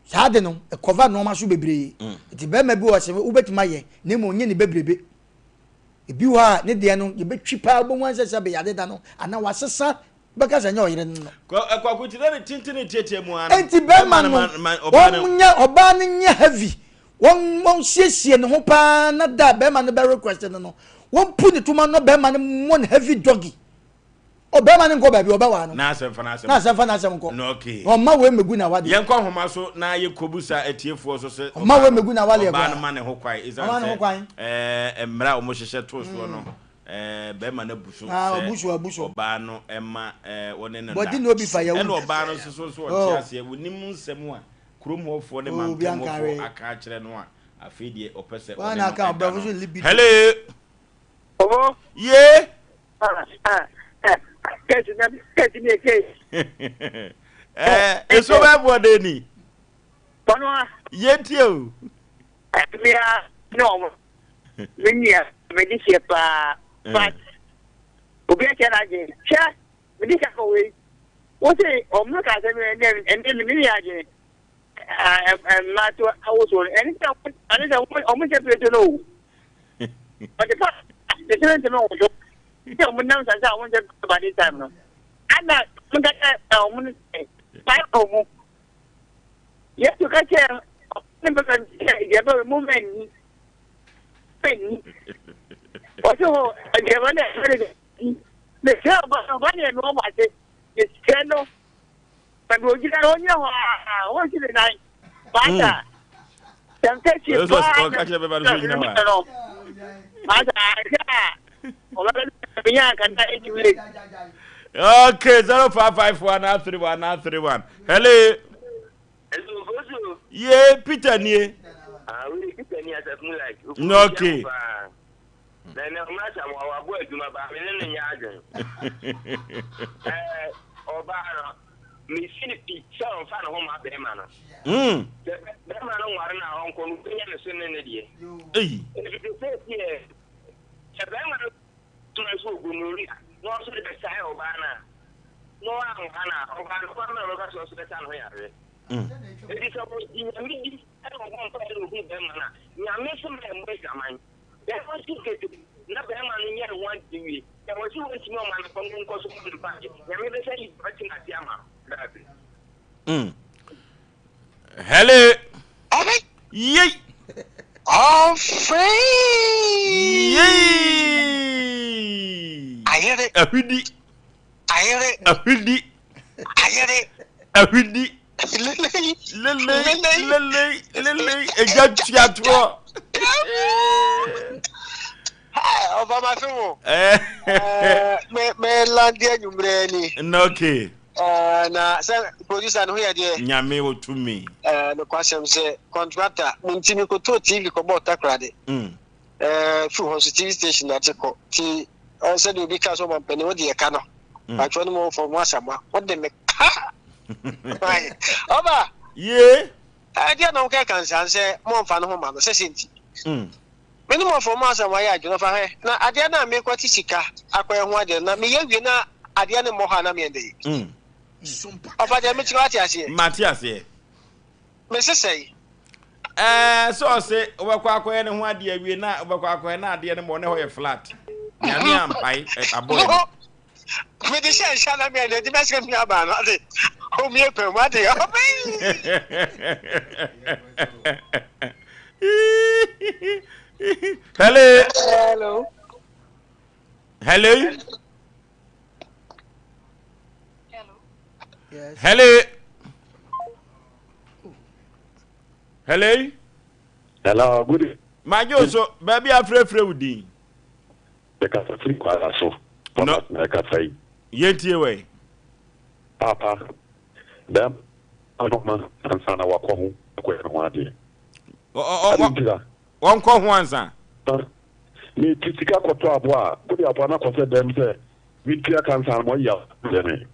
saa de no ɛkɔva nneɛma so bebree mm. nti bɛrima bi wɔ sɛ wobɛtumi ayɛ na mmom nye ne bebrebe ebi wɔ a ne deɛ no yɛbɛtwi paa wobɛhu ansɛ sɛ bɛyɛ ade da no anaa wasesa bɛka sɛ nyɛ ɔyere no no. Kwaku ti dɛ ne tenten ne tietie mu ara. Enti bɛrima no wɔn nyɛ ɔbaa no nyɛ heavy wɔn wɔn siesie ne ho paa na da bɛrima no bɛ request no no wɔn pu ne toma no bɛrima no mmɔ no heavy doggy o bɛrima no nkɔ baabi ɔbɛwaa no na asɛm fa n'asɛm na asɛm fa n'asɛm nkɔ na okay na ɔma wei megu na awadeɛ yɛnkɔ nhoma so na yɛnkɔbu sa atiefoɔ so sɛ ɔma wei megu na awadeɛ ɔbaa no ma ne ho kwan ɛsiane sɛ ɛɛ mmerɛ a wɔhyehyɛ too soɔ no ɛɛ bɛrima no abu so ah, sɛ ɔbaa no ɛma ɛɛ wɔne no da ɛna ɔbaa no nso so nso ɔte oh. aseɛ wɔnim nsɛm a kurom hɔfoɔ ne oh, mantam hɔfoɔ aka akyerɛ no a afei deɛ ɔpɛ sɛ ɔne no ɛda no hello Obo. Ye. Ah, ah, ah. Kesi na kesi ni kesi. Eh, eso bɛ bɔ de ni. Bɔnwa. Ye tie o. Mmea ne ɔmo. Me nua, me de hyɛ paa. But obi akyɛ n'adwene. Hwɛ, me de hyɛ kɔ wei. Wo se ɔmo ka asɛm ɛnɛ ɛnɛ me ne yɛ adwene. Mmaa to awosoɔ no ɛne sɛ ɛne sɛ ɔmo nhyɛ pieto no o. Ɔde fa ne sɛ ntɛmɛ wɔ so. Sɛ ɔmo nam sase a ɔmo nhyɛ pieto by this time no. Ana ɔmo ka kyerɛ ɔmo no sɛ Bible mu Yesu ka kyerɛ ne bɛbɛ sɛ aduaba wei momma nni. Nni. Ɔse hɔ aduaba no ɛfɛ no dɛ. Mesrɛ ɔba no ɔba no yɛ me ɔbɔ ase. Mesrɛ no baabi ogyina no ɔnyina hɔ a ɔnsi ne nan. Maasa temptation paa na no. Maasa ahwɛ a ɔbɛbɛ no menya ankasa ɛtumi late. Okay, 0551 931 931. Hello. Hello, Bozo. Yeah, Peter nie. Ah, we Peter ni asaf mu like. Okay. Na na ɔmo asa mo wabɔ adwuma ba me ne no nyɛ adwen. Eh, ɔbaa no mesi no pi sɛ ɔmfa ne ho ma bɛrima no. Sɛ bɛrima no nware no a ɔnkɔ no wobɛnya ne so ne ne deɛ. Ɛfiri sɛ sɛ sɛ bɛrima no tena so wɔ gonorrhea na ɔso de bɛsae ɔbaa no a na ɔanware no a ɔbaa no kwan bɛn na ɔbɛfa so ɔso bɛsa ne ho yareɛ. Enti sɛ ɔgye Nyame di ɛna ɔbɔ mpaeɛ na ɔhunu bɛrima no a, Nyame se ma ɛmmɔ adwaman. Bɛrima nso kete na bɛrima no nyɛ ne ho ade wie. Sɛ ɔse wɔntumi ɔma no kɔ no nkɔ so mmɔ no mpaeɛ. Nyame bɛsa yi bɛte no ase ama no. Daabi. Hello. Yei. Ɔfee. Yei. Ayere. Ahwidi. Ayere. Ahwidi. Ayere. Ahwidi. Lelei. Lelei. Lelei. Lelei. Egya tua toɔ. Ɔba ma fi wo. Me me landi anwummerɛ ni. Na okay. Na sɛ producer no ho yɛ deɛ. Nyame wɔ tumi. Nokwasɛm sɛ contractor mo nti mi kɔtɔɔ TV kɔbɔɔ takoradi. Firi hɔ nso TV station na ate kɔ ti sɛdeɛ obi ka sɛ ɔmampanin wode yɛ ka no. Atwerɛ no mo fɔ mo asama wode me ka. Ɔba. Yee. Ɛdeɛ na wokɛ kansan sɛ mɔmfa no ho ma no sɛ sɛ nti. Me ne mɔfo mo asɛm ayɛ adwene fa hwɛ na adeɛ no a mekɔ te sika akɔyɛ ho adeɛ no na meyɛ wie na adeɛ no mmɔ hɔ a na meyɛ dɛn? Ɔfa deɛ mekyerɛ wate aseɛ? Mate aseɛ. Mese sɛe. Ɛɛ sɛ ɔse wobɛkɔ akɔyɛ ne ho adeɛ awie na wobɛkɔ akɔyɛ na adeɛ no mmɔ ne hɔ yɛ flat. Nyame ampae abɔ ani. Mede hyɛ nhyɛ na meyɛ dɛn nti mɛsrɛ me nuabaa no ade ɔmmie pɛ mu ade ɔbɛn. Hello. Hello. Hello. Yes. Hello. Hello. Hello, good. Majo so baabi afrɛfrɛ wo din. Yɛkasa firi Kwara so. Thomas na ɛkasa yi. Yɛntie wɛ. Paapa, bɛrima no ma ansa na wakɔ ho akɔyɛ ne ho adeɛ. Ade ntira. Wɔnkɔ ho ansa. Mete sika kɔtɔ aboa a, wode aboa no akɔsɛ dɛm sɛ mentua ka ansa na moayi aboa no me.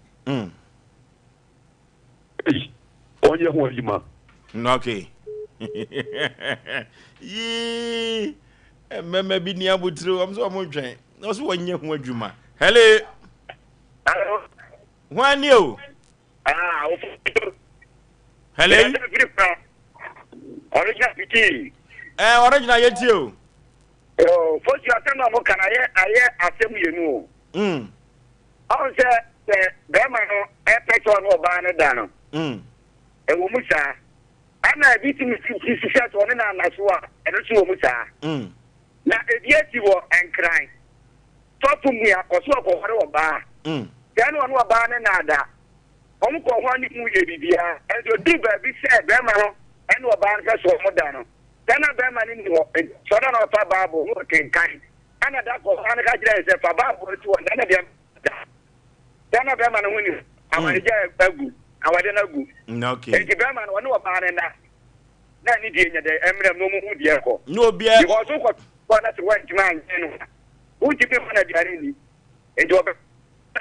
Ei, ɔnyɛ ho adwuma. Okay. Yii, mmarima bi ni abotire wɔn sɛ wɔn ntwɛn na wɔsɛ wɔnyɛ ho adwuma. Hello. Hello. Hwan ni o? Ah, Hello. Original piti. Eh, original yɛ tie o. Yo, fosu asɛm a mo kan ayɛ ayɛ asɛm mmienu o. Ɔn sɛ sɛ bɛrima no ɛpɛ sɛ ɔne ɔbaa no da no, ɛwɔ mu saa. Ɛna ebi tumi si si sɛ sɛ ɔne no anna so a, ɛno nso wɔ mu saa. Na ebi asi wɔ Nkran. Sɔfo mua kɔ so ɔkɔware ɔbaa. Sɛ ɛne ɔne ɔbaa no na ada. Wɔn kɔ hɔ ne mu yɛ biribiara. Ɛnso oduru baabi sɛ bɛrima no ɛne ɔbaa no pɛ sɛ wɔn da no, sɛ na bɛrima no nni hɔ, nti ɔda na ɔfa Bible na ɔkenkan. Ɛna da koro ɔbaa no ka kyerɛɛ no sɛ, Fa Bible no to hɔ, na ɛna deɛ da. Sɛ na bɛrima no ho ni awaregya agu, awade no agu. Okay. Enti bɛrima no ɔne ɔbaa no nna na ne deɛ nya dɛ mmerɛ mu na ɔmo hu deɛ ɛkɔ. Na obiara. Because wokɔ kɔ na sɛ woantumi anyɛ no a, wontumi mma no aduane nni. Enti ɔbɛ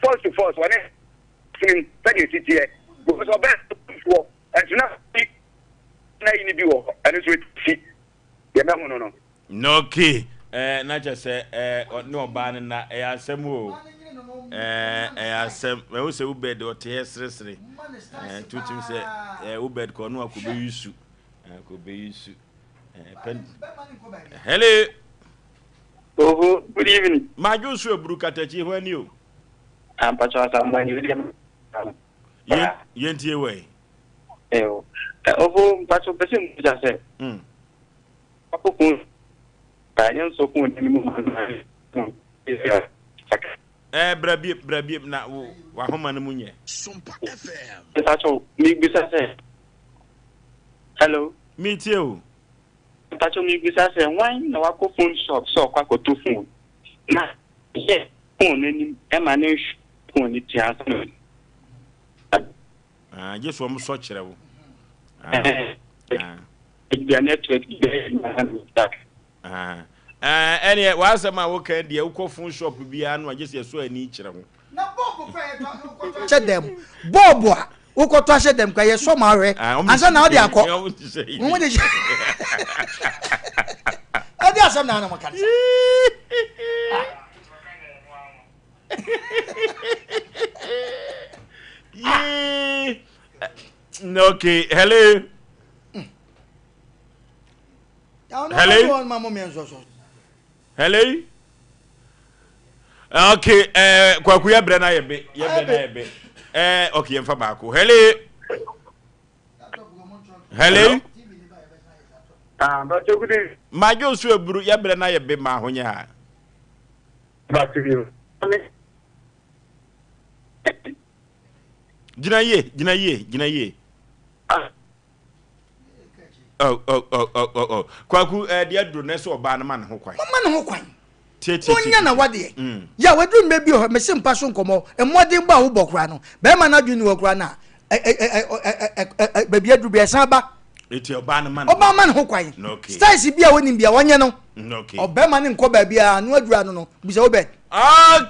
force to force ɔne sini sɛdeɛ ɛsi teɛ. Because ɔbɛ foɔ ɛnso na na yi no bi wɔ hɔ ɛno nso ɛsi deɛ mɛhu no no. Okay eh, na kyɛ sɛ eh, ne ɔbaa no na ɛyɛ asɛm o eh, ɛyɛ asɛm ɛwo sɛ wobɛd ɔte hɛ seresere eh, nti wotumi sɛ eh, wobɛd kɔ ɔno akɔbɛyi su akɔbɛyi su eh, pɛn hello. Oho, good evening. Madwo so aburu katakyi hɔ ani o. Ampakyɛ asamma ni wodi. Yɛntie wɔ yi. Ewo. Oho, mpakyɛ pɛ sɛ mbusa sɛ. Ɛɛ bra biem bra biem na wo w'ahoma no mu nyɛ. Mpakyɛw mebisa sɛ hello. Metie o. Mpakyɛw mebisa sɛ hwan na wakɔ phone shop sɛ ɔkɔ akɔtɔ phone na yɛ phone no anim ɛma no nhwɛ phone no ti ansa na. Ah, gye so wɔn sɔ kyerɛ wo. Ah, ah. Ɛneɛ w'asɛm a woka deɛ wokɔ phone shop biara no a gye sɛ yɛsɔ ani kyerɛ ho. Hyɛ dɛm bɔɔbo a wokɔtɔ ahyɛ dɛm kora yɛsɔ ma ahwɛ ansa na wode akɔ. Wɔn de hyɛ ɛde asɛm na anam ka no sa. Yee. Okay, hello. Hello. Hello. Okay, eh, kwaku yɛ brɛ na yɛ be, yɛ brɛ na yɛ be. Eh, okay, yɛn fa baako. Hello. Hello. Ah, Bacho good evening. Madwo so aburu yɛ brɛ na yɛ be ma ahonyɛ ha. Bacho bi. Gyina yie, gyina yie, gyina yie. Ah. Oh, oh, oh, oh, oh, oh. Kwaku, eh, deɛ aduro no ɛsɛ ɔbaa no ma ne ho kwan. Mama ne ho kwan. Tie, tie, tie. Wonya na wadeɛ. Mm. Yɛ waduru mmerɛ bi wɔ hɔ, mese mpa so nkɔmmɔ, mmɔden bɔ a wobɔ koraa no, bɛrima no adwene ni hɔ koraa no a, baabi aduru bi ɛsan ba. Eti ɔbaa no ma ne Ɔbaa ma ne ho kwan. Okay. Styles bi a wonim bi a wɔnyɛ no. Okay. Ɔbɛrima no nkɔ baabi a ano aduru ano no, bisa wo bɛn.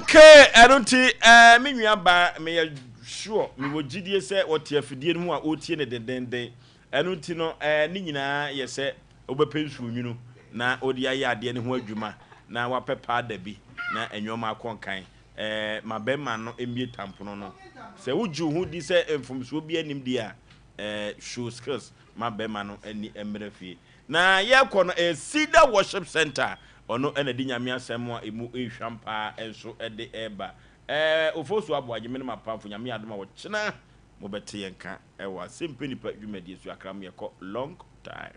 Okay, ɛno nti eh, me nua baa meyɛ sure mewɔ gyidie sɛ ɔte afidie no ho a ɔretie no dendenden. Ɛno nti no, eh, ne nyinaa yɛ sɛ wobɛpɛ nsuonwunu na wode ayɛ adeɛ no ho adwuma na wapɛ paada bi na nnoɔma akɔ nkan. Eh, ma bɛrima no mmie tampono no. Sɛ wogye wo ho di sɛ mfomsoɔ biara nnim deɛ a, eh, show skills ma bɛrima no ani mmra fie. Na yɛrekɔ no, ɛyɛ Cedar Worship Center. Ɔno na ɛde Nyame asɛm a ɛmu rehwam paa nso de reba. Eh, Ofosu Aboagye, me ne m'apamfo, Nyame yɛ adom a ɔkyena mobɛte yɛn nka wɔ Asɛmpɛ Nipa dwumadie so. Akra mo yɛkɔ long time.